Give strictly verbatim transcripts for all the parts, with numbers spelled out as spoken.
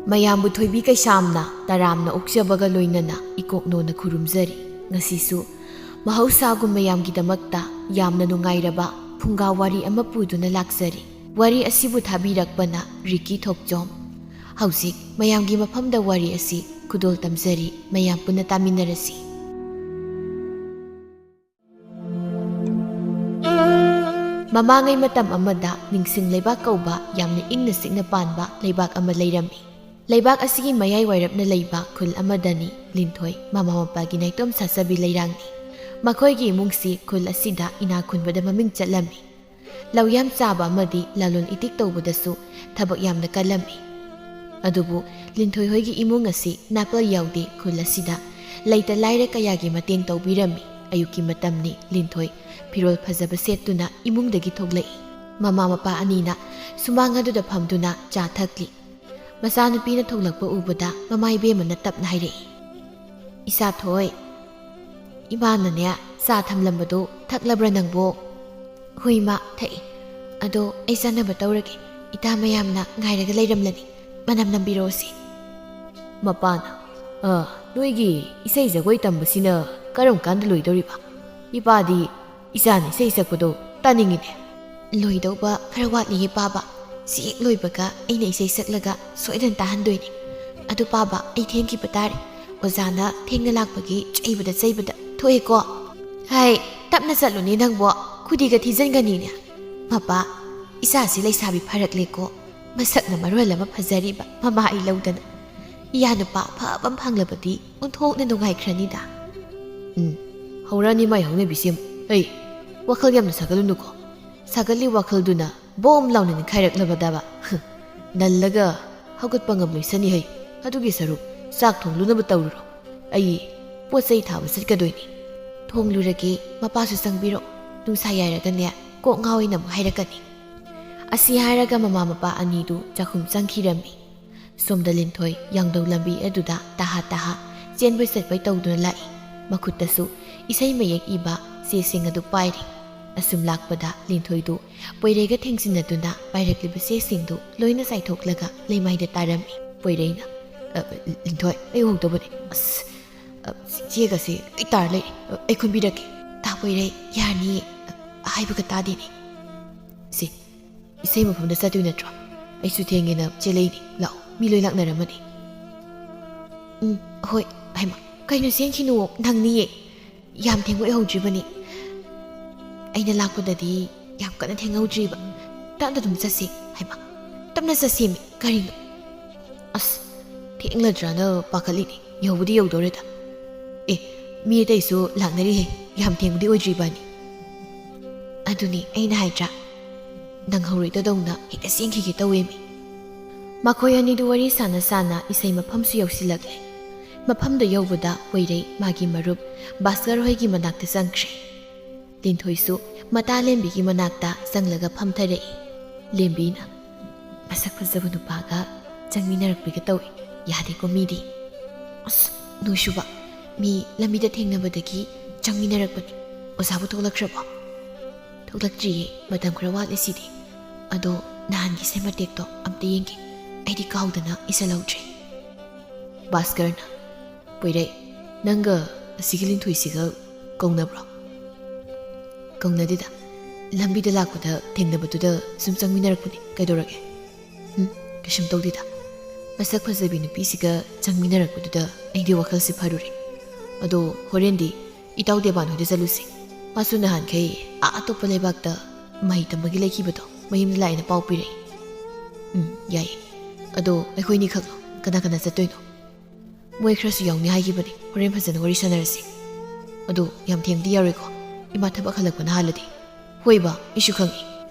ꯃꯌꯥꯝꯕꯨ ꯊꯣꯏꯕꯤ ꯀꯩꯁꯥꯝꯅ ꯇꯔꯥꯝꯅ ꯑꯣꯛꯆꯕꯒ ꯂꯣꯏꯅꯅ ꯏꯀꯣꯛꯅꯣꯅ ꯈꯨꯔꯨꯝꯖꯔꯤ꯫ ꯉꯁꯤꯁꯨ ꯃꯍꯧꯁꯥꯒꯨꯝ ꯃꯌꯥꯝꯒꯤꯗꯃꯛꯇ ꯌꯥꯝꯅ ꯅꯨꯡꯉꯥꯏꯔꯕ ꯐꯨꯡꯒꯥ ꯋꯥꯔꯤ ꯑꯃ ꯄꯨꯗꯨꯅ ꯂꯥꯛꯆꯔꯤ꯫ ꯋꯥꯔꯤ ꯑꯁꯤꯕꯨ ꯊꯥꯕꯤꯔꯛꯄꯅ ꯔꯤꯀꯤ ꯊꯣꯛꯆꯣꯝ꯫ ꯍꯧꯖꯤꯛ ꯃꯌꯥꯝꯒꯤ ꯃꯐꯝꯗ ꯋꯥꯔꯤ ꯑꯁꯤ ꯈꯨꯗꯣꯜ ꯇꯝꯖꯔꯤ, ꯃꯌꯥꯝ ꯄꯨꯟꯅ ꯇꯥꯃꯤꯟꯅꯔꯁꯤ꯫ ꯃꯃꯥꯡꯉꯩ ꯃꯇꯝ ꯑꯃꯗ ꯅꯤꯡꯁꯤꯡ ꯂꯩꯕꯥꯛ ꯀꯧꯕ ꯌꯥꯝꯅ ꯏꯪꯅ ꯆꯤꯛꯅ ꯄꯥꯟꯕ ꯂꯩꯕꯥꯛ ꯑꯃ ꯂꯩꯔꯝꯃꯤ꯫ ꯂꯩꯕꯥꯛ ꯑꯁꯤꯒꯤ ꯃꯌꯥꯏ ꯋꯥꯏꯔꯞꯅ ꯂꯩꯕ ꯈꯨꯜ ꯑꯃꯗꯅꯤ ꯂꯤꯟꯊꯣꯏ ꯃꯃꯥ ꯃꯄꯥꯒꯤ ꯅꯥꯏꯇꯣꯝ ꯁꯥꯠꯆꯕꯤ ꯂꯩꯔꯥꯡꯅꯤ꯫ ꯃꯈꯣꯏꯒꯤ ꯏꯃꯨꯡꯁꯤ ꯈꯨꯜ ꯑꯁꯤꯗ ꯏꯅꯥ ꯈꯨꯟꯕꯗ ꯃꯃꯤꯡ ꯆꯠꯂꯝꯃꯤ꯫ ꯂꯧ ꯌꯥꯝ ꯆꯥꯕ ꯑꯃꯗꯤ ꯂꯂꯣꯟ ꯏꯇꯤꯛ ꯇꯧꯕꯗꯁꯨ ꯊꯕꯛ ꯌꯥꯝꯅ ꯀꯜꯂꯝꯃꯤ꯫ ꯑꯗꯨꯕꯨ ꯂꯤꯟꯊꯣꯏ ꯍꯣꯏꯒꯤ ꯏꯃꯨꯡ ꯑꯁꯤ ꯅꯥꯄꯜ ꯌꯥꯎꯗꯦ ꯈꯨꯜ ꯑꯁꯤꯗ꯫ ꯂꯩꯇ ꯂꯥꯏꯔ ꯀꯌꯥꯒꯤ ꯃꯇꯦꯡ ꯇꯧꯕꯤꯔꯝꯃꯤ꯫ ꯑꯌꯨꯛꯀꯤ ꯃꯇꯝꯅꯤ꯫ ꯂꯤꯟꯊꯣꯏ ꯐꯤꯔꯣꯜ ꯐꯖꯕ ꯁꯦꯠꯇꯨꯅ ꯏꯃꯨꯡꯗꯒꯤ ꯊꯣꯛꯂꯛꯏ꯫ ꯃꯃꯥ ꯃꯄꯥ ꯑꯅꯤꯅ ꯁꯨꯃꯥꯡ ꯑꯗꯨꯗ ꯐꯝꯗꯨꯅ ꯆꯥ ꯊꯛꯂꯤ꯫ ꯃꯆꯥꯅꯨꯄꯤꯅ ꯊꯣꯛꯂꯛꯄ ꯎꯕꯗ ꯃꯃꯥ ꯏꯕꯦꯝꯃꯅ ꯇꯞꯅ ꯍꯥꯏꯔꯛꯏ, "ꯏꯆꯥ ꯊꯣꯏ, ꯏꯃꯥꯅꯅꯦ ꯆꯥ ꯊꯝꯂꯝꯕꯗꯣ ꯊꯛꯂꯕ꯭ꯔꯥ ꯅꯪꯕꯣ?" "ꯍꯣꯏ ꯏꯃꯥ, ꯊꯛꯏ꯫ ꯑꯗꯣ ꯑꯩ ꯆꯥꯅꯕ ꯇꯧꯔꯒꯦ꯫ ꯏꯇꯥ ꯃꯌꯥꯝꯅ ꯉꯥꯏꯔꯒ ꯂꯩꯔꯝꯂꯅꯤ꯫ ꯃꯅꯝ ꯅꯝꯕꯤꯔꯛꯑꯣꯁꯤ꯫" ꯃꯄꯥꯅ, "ꯑ, ꯅꯣꯏꯒꯤ ꯏꯁꯩ ꯖꯒꯣꯏ ꯇꯝꯕꯁꯤꯅ ꯀꯔꯝ ꯀꯥꯟꯗ ꯂꯣꯏꯗꯧꯔꯤꯕ? ꯏꯄꯥꯗꯤ ꯏꯆꯥꯅ ꯏꯁꯩ ꯁꯛꯄꯗꯣ ꯇꯥꯅꯤꯡꯉꯤꯅꯦ꯫" "ꯂꯣꯏꯗꯧꯕ ꯈꯔ ꯋꯥꯠꯂꯤꯌꯦ ꯄꯥꯕ꯫ ꯁꯤ ꯍꯦꯛ ꯂꯣꯏꯕꯒ ꯑꯩꯅ ꯏꯁꯩ ꯁꯛꯂꯒ ꯁꯣꯏꯗꯅ ꯇꯥꯍꯟꯗꯣꯏꯅꯦ꯫ ꯑꯗꯨ ꯄꯥꯕ, ꯑꯩ ꯊꯦꯡꯈꯤꯕ ꯇꯥꯔꯦ꯫ ꯑꯣꯖꯥꯅ ꯊꯦꯡꯅ ꯂꯥꯛꯄꯒꯤ ꯆꯩꯕꯗ ꯆꯩꯕꯗ ꯊꯣꯛꯑꯦꯀꯣ꯫" "ꯍꯥꯏ, ꯇꯞꯅ ꯆꯠꯂꯨꯅꯦ ꯅꯪꯕꯣ, ꯈꯨꯗꯤꯒ ꯊꯤꯖꯤꯟꯒꯅꯤꯅꯦ꯫" "ꯃꯄꯥ, ꯏꯆꯥꯁꯤ ꯂꯩꯁꯥꯕꯤ ꯐꯔꯛꯂꯦꯀꯣ꯫ ꯃꯁꯛꯅ ꯃꯔꯣꯜ ꯑꯃ ꯐꯖꯔꯤꯕ, ꯃꯃꯥ ꯑꯩ ꯂꯧꯗꯅ꯫ ꯏꯌꯥ ꯅꯨꯄꯥ ꯑꯐꯕ ꯑꯃ ꯐꯪꯂꯕꯗꯤ ꯑꯣꯟꯊꯣꯛꯅ ꯅꯨꯡꯉꯥꯏꯈ꯭ꯔꯅꯤꯗ꯫" "ꯎꯝ, ꯍꯧꯔꯛꯑꯅꯤ ꯃꯥꯏ ꯍꯧꯅꯕꯤꯁꯦ ꯑꯃꯨꯛ꯫ ꯑꯩ, ꯋꯥꯈꯜ ꯌꯥꯝꯅ ꯁꯥꯒꯠꯂꯨꯅꯨꯀꯣ꯫ ꯁꯥꯒꯠꯂꯤ ꯋꯥꯈꯜꯗꯨꯅ ꯕꯣꯝ ꯂꯥꯎꯅ ꯅꯤꯡꯈꯥꯏꯔꯛꯂꯕꯗꯕ꯫ ꯅꯜꯂꯒ ꯍꯧꯒꯠꯄ ꯉꯝꯂꯣꯏꯁꯅꯤ ꯍꯩ꯫ ꯑꯗꯨꯒꯤ ꯁꯔꯨꯛ ꯆꯥꯛ ꯊꯣꯡꯂꯨꯅꯕ ꯇꯧꯔꯨꯔꯣ꯫ ꯑꯩ ꯄꯣꯠ ꯆꯩ ꯊꯥꯕ ꯆꯠꯀꯗꯣꯏꯅꯤ꯫" "ꯊꯣꯡꯂꯨꯔꯒꯦ, ꯃꯄꯥꯁꯨ ꯆꯪꯕꯤꯔꯣ꯫ ꯅꯨꯡꯁꯥ ꯌꯥꯏꯔꯒꯅꯦ ꯀꯣꯛ ꯉꯥꯎꯏꯅ ꯑꯃꯨꯛ ꯍꯥꯏꯔꯛꯀꯅꯤ꯫" ꯑꯁꯤ ꯍꯥꯏꯔꯒ ꯃꯃꯥ ꯃꯄꯥ ꯑꯅꯤꯗꯨ ꯆꯥꯛꯈꯨꯝ ꯆꯪꯈꯤꯔꯝꯃꯤ꯫ ꯁꯣꯝꯗ ꯂꯤꯟꯊꯣꯏ ꯌꯥꯡꯗꯧ ꯂꯝꯕꯤ ꯑꯗꯨꯗ ꯇꯍꯥ ꯇꯍꯥ ꯆꯦꯟꯕꯣꯏ ꯆꯠꯄꯣꯏ ꯇꯧꯗꯨꯅ ꯂꯥꯛꯏ꯫ ꯃꯈꯨꯠꯇꯁꯨ ꯏꯁꯩ ꯃꯌꯦꯛ ꯏꯕ ꯆꯦꯁꯤꯡ ꯑꯗꯨ ꯄꯥꯏꯔꯤ꯫ ꯑꯁꯨꯝ ꯂꯥꯛꯄꯗ ꯂꯤꯟꯊꯣꯏꯗꯨ ꯄꯣꯏꯔꯩꯒ ꯊꯦꯡꯖꯤꯟꯅꯗꯨꯅ ꯄꯥꯏꯔꯛꯂꯤꯕ ꯆꯦꯁꯤꯡꯗꯨ ꯂꯣꯏꯅ ꯆꯥꯏꯊꯣꯛꯂꯒ ꯂꯩꯃꯥꯏꯗ ꯇꯥꯔꯝꯃꯤ꯫ ꯄꯣꯏꯔꯩꯅ, "ꯑ, ꯂꯤꯟꯊꯣꯏ, ꯑꯩ ꯎꯍꯧꯗꯕꯅꯦ꯫ ꯑꯁ, ꯑ, ꯆꯦꯒꯁꯦ ꯂꯣꯏ ꯇꯥꯔ ꯂꯩꯔꯦ꯫ ꯑ, ꯑꯩ ꯈꯨꯟꯕꯤꯔꯛꯀꯦ꯫ ꯇꯥ ꯄꯣꯏꯔꯩ, ꯌꯥꯔꯅꯤꯌꯦ꯫ ꯑ, ꯍꯥꯏꯕꯒ ꯇꯥꯗꯦꯅꯦ꯫ ꯁꯦ, ꯏꯁꯩ ꯃꯐꯝꯗ ꯆꯠꯇꯣꯏ ꯅꯠꯇ꯭ꯔꯣ? ꯑꯩꯁꯨ ꯊꯦꯡꯉꯦꯅ ꯆꯦꯜꯂꯛꯏꯅꯦ꯫ ꯂꯥꯛꯑꯣ, ꯃꯤ ꯂꯣꯏ ꯂꯥꯛꯅꯔꯝꯃꯅꯤ꯫" "ꯎꯝ, ꯍꯣꯏ꯫" "ꯍꯩꯃꯥ, ꯀꯩꯅꯣ ꯆꯦꯟꯈꯤꯅꯨ, ꯅꯪꯅꯤꯌꯦ꯫ ꯌꯥꯝ ꯊꯦꯡꯕ ꯑꯣꯏꯍꯧꯗ꯭ꯔꯤꯕꯅꯤ꯫ ꯑꯩꯅ ꯂꯥꯛꯄꯗꯗꯤ ꯌꯥꯝ ꯀꯟꯅ ꯊꯦꯡꯍꯧꯗ꯭ꯔꯤꯕ꯫ ꯇꯞꯅ ꯑꯗꯨꯝ ꯆꯠꯁꯤ꯫" "ꯍꯩꯃꯥ, ꯇꯞꯅ ꯆꯠꯁꯦꯃꯤ꯫ ꯀꯔꯤꯅꯣ?" "ꯑꯁ, ꯊꯦꯡꯂꯗ꯭ꯔꯥꯅ ꯄꯥꯈꯠꯂꯤꯅꯦ꯫ ꯌꯧꯕꯗꯤ ꯌꯧꯗꯣꯔꯦꯗ꯫ ꯑꯦ, ꯃꯤ ꯑꯇꯩꯁꯨ ꯂꯥꯛꯅꯔꯤꯍꯦ꯫ ꯌꯥꯝ ꯊꯦꯡꯕꯗꯤ ꯑꯣꯏꯗ꯭ꯔꯤꯕꯅꯤ꯫" "ꯑꯗꯨꯅꯤ ꯑꯩꯅ ꯍꯥꯏꯗ꯭ꯔꯥ, ꯅꯪꯍꯧꯔꯣꯏꯗꯗꯧꯅ ꯍꯦꯛꯇ ꯆꯦꯟꯈꯤꯒꯦ ꯇꯧꯋꯦꯃꯤ꯫" ꯃꯈꯣꯏ ꯑꯅꯤꯗꯨ ꯋꯥꯔꯤ ꯁꯥꯟꯅ ꯁꯥꯟꯅ ꯏꯁꯩ ꯃꯐꯝꯁꯨ ꯌꯧꯁꯤꯜꯂꯛꯂꯦ꯫ ꯃꯐꯝꯗ ꯌꯧꯕꯗ ꯄꯣꯏꯔꯩ ꯃꯥꯒꯤ ꯃꯔꯨꯞ ꯚꯥꯁꯀꯔ ꯍꯣꯏꯒꯤ ꯃꯅꯥꯛꯇ ꯆꯪꯈ꯭ꯔꯦ꯫ ꯂꯤꯟꯊꯣꯏꯁꯨ ꯃꯇꯥ ꯂꯦꯝꯕꯤꯒꯤ ꯃꯅꯥꯛꯇ ꯆꯪꯂꯒ ꯐꯝꯊꯔꯛꯏ꯫ ꯂꯦꯝꯕꯤꯅ, "ꯃꯁꯛ ꯐꯖꯕ ꯅꯨꯄꯥꯒ ꯆꯪꯃꯤꯟꯅꯔꯛꯄꯤꯒ ꯇꯧꯏ꯫ ꯌꯥꯗꯦꯀꯣ ꯃꯤꯗꯤ꯫" "ꯑꯁ, ꯅꯣꯏꯁꯨꯕ, ꯃꯤ ꯂꯝꯕꯤꯗ ꯊꯦꯡꯅꯕꯗꯒꯤ ꯆꯪꯃꯤꯟꯅꯔꯛꯄꯅꯤ꯫ ꯑꯣꯖꯥꯕꯨ ꯊꯣꯛꯂꯛꯈ꯭ꯔꯕꯣ?" "ꯊꯣꯛꯂꯛꯇ꯭ꯔꯤꯌꯦ, ꯃꯇꯝ ꯈꯔ ꯋꯥꯠꯂꯤ ꯁꯤꯗꯤ꯫ ꯑꯗꯣ ꯅꯍꯥꯟꯒꯤ ꯁꯦꯝ ꯃꯇꯦꯛꯇꯣ ꯑꯝꯇ ꯌꯦꯡꯒꯦ, ꯑꯩꯗꯤ ꯀꯥꯎꯗꯅ ꯏꯁꯜꯍꯧꯗ꯭ꯔꯦ꯫" ꯚꯥꯁꯀꯔꯅ, "ꯄꯣꯏꯔꯩ, ꯅꯪꯒ ꯑꯁꯤꯒꯤ ꯂꯤꯟꯊꯣꯏꯁꯤꯒ ꯀꯧꯅꯕ꯭ꯔꯣ?" "ꯀꯧꯅꯗꯦꯗ, ꯂꯝꯕꯤꯗ ꯂꯥꯛꯄꯗ ꯊꯦꯡꯅꯕꯗꯨꯗ ꯁꯨꯝ ꯆꯪꯃꯤꯟꯅꯔꯛꯄꯅꯤ꯫ ꯀꯩꯗꯧꯔꯒꯦ?" "ꯎꯝ, ꯀꯩꯁꯨꯝ ꯇꯧꯗꯦꯗ꯫ ꯃꯁꯛ ꯐꯖꯕꯤ ꯅꯨꯄꯤꯁꯤꯒ ꯆꯪꯃꯤꯟꯅꯔꯛꯄꯗꯨꯗ ꯑꯩꯗꯤ ꯋꯥꯈꯜꯁꯦ ꯐꯔꯨꯔꯦ꯫ ꯑꯗꯣ ꯍꯣꯔꯦꯟꯗꯤ ꯏꯇꯥꯎ ꯗꯦꯕꯥꯟ ꯍꯣꯏꯗ ꯆꯠꯂꯨꯁꯦ꯫ ꯃꯥꯁꯨ ꯅꯍꯥꯟꯈꯩ ꯑꯥ ꯑꯇꯣꯞꯄ ꯂꯩꯕꯥꯛꯇ ꯃꯍꯩ ꯇꯝꯕꯒꯤ ꯂꯩꯈꯤꯕꯗꯣ ꯃꯌꯨꯝꯗ ꯂꯥꯛꯑꯦꯅ ꯄꯥꯎ ꯄꯤꯔꯛꯏ꯫" "ꯎꯝ, ꯌꯥꯏꯌꯦ꯫ ꯑꯗꯣ ꯑꯩꯈꯣꯏꯅꯤ ꯈꯛꯂꯣ? ꯀꯅꯥ ꯀꯅꯥ ꯆꯠꯇꯣꯏꯅꯣ?" "ꯃꯣꯏ ꯈꯔꯁꯨ ꯌꯥꯎꯅꯤ ꯍꯥꯏꯈꯤꯕꯅꯤ꯫ ꯍꯣꯔꯦꯟ ꯐꯖꯅ ꯋꯥꯔꯤ ꯁꯥꯟꯅꯔꯁꯤ꯫ ꯑꯗꯣ ꯌꯥꯝ ꯊꯦꯡꯗꯤ ꯌꯥꯔꯣꯏꯀꯣ? ꯏꯃꯥ ꯊꯕꯛ ꯍꯜꯂꯛꯄꯅ ꯍꯥꯜꯂꯗꯤ꯫" "ꯍꯣꯏꯕ, ꯑꯩꯁꯨ ꯈꯪꯏ꯫"